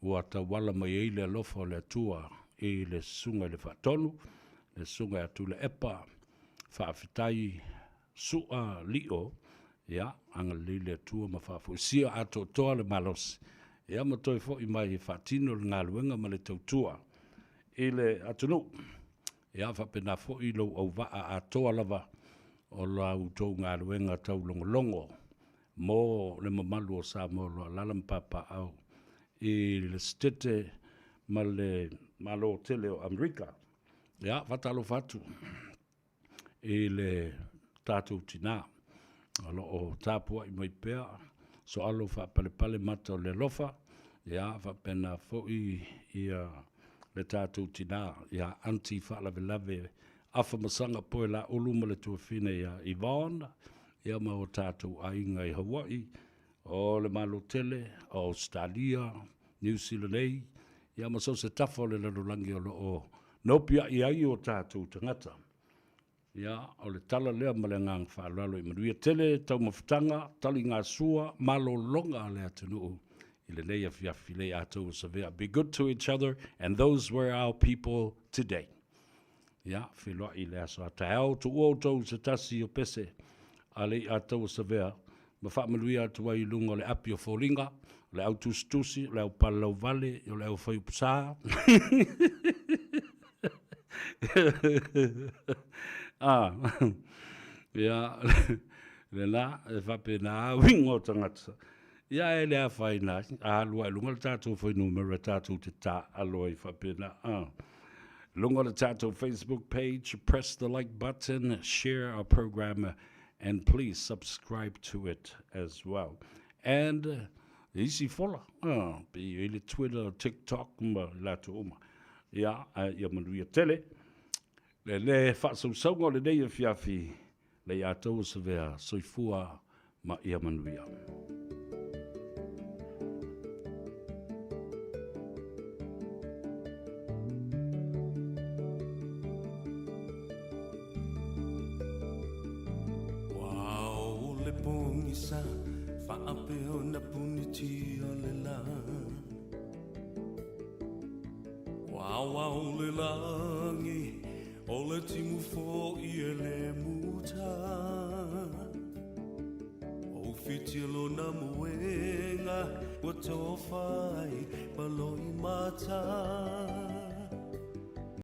ua tauala mai ai le alofa o le Atua i le Susuga i le Faatonu, le Susuga ia Tuilaepa, faafetai Su'a Lio, ia, agalelei le Atua ma faafoisia atoatoa le malosi, ia ma toe foi mai e faatino le galuega ma le tautua i le atunuu. Ia, faapena foi lou auvaa atoa lava o la outou galuega taulogologo mo le mamalu o Samoa o lo o alaala ma papaaao i le Setete ma le Malo tele o Amerika. Ia, faatalofa atu i le tatou tina o lo o tapuai mai pea, soalo faapalepale mata o le alofa, ia faapena foi ia le tatou tina ia Aunty Faalavelave Afamasaga Poelaulu ma le tuafine ia Yvonne, ia ma o tatou aiga i Hawaii, o le Malo tele, o Ausetalia, Niu Sila nei, ia ma so o se tafa o le lalolagi o lo o nopiai ai o tatou tagata. Ia, o le tala lea ma le agaga faaaloalo i manuia tele taumafataga, taligasua, malologa a le atunuu i lenei afiafi lei atou o Savea. Be good to each other and those were our people today. Ia, feiloai i le aso a taeao, tuua outou i se tasi o pese a le Iataua Savea ma faamanuia atu ai i luga o le api o foliga, o le au tusitusi, o le au palalauvale, o le au faiupusa. Ah, ia, lena, e faapena uiga o tagata. Ia e le afaina ai, a alu lava i luga le tatou fuainumera tatou te taaalo ai faapena. Ah. Luga o le tatou Facebook page, press the like button, share our program and please subscribe to it as well. And isi fola, ah, pe i le Twitter, TikTok ma latou uma. Ia, ia manuia tele. Le le faasausauga o lenei afiafi, Le ia tou o Savea, soifua ma ia manuia. Ua o le pogisa faapea ona punitia le la. Ua aoao le lagi O le timu foi e le muta O whiti lona moenga Ua tofa ai ma loi mata.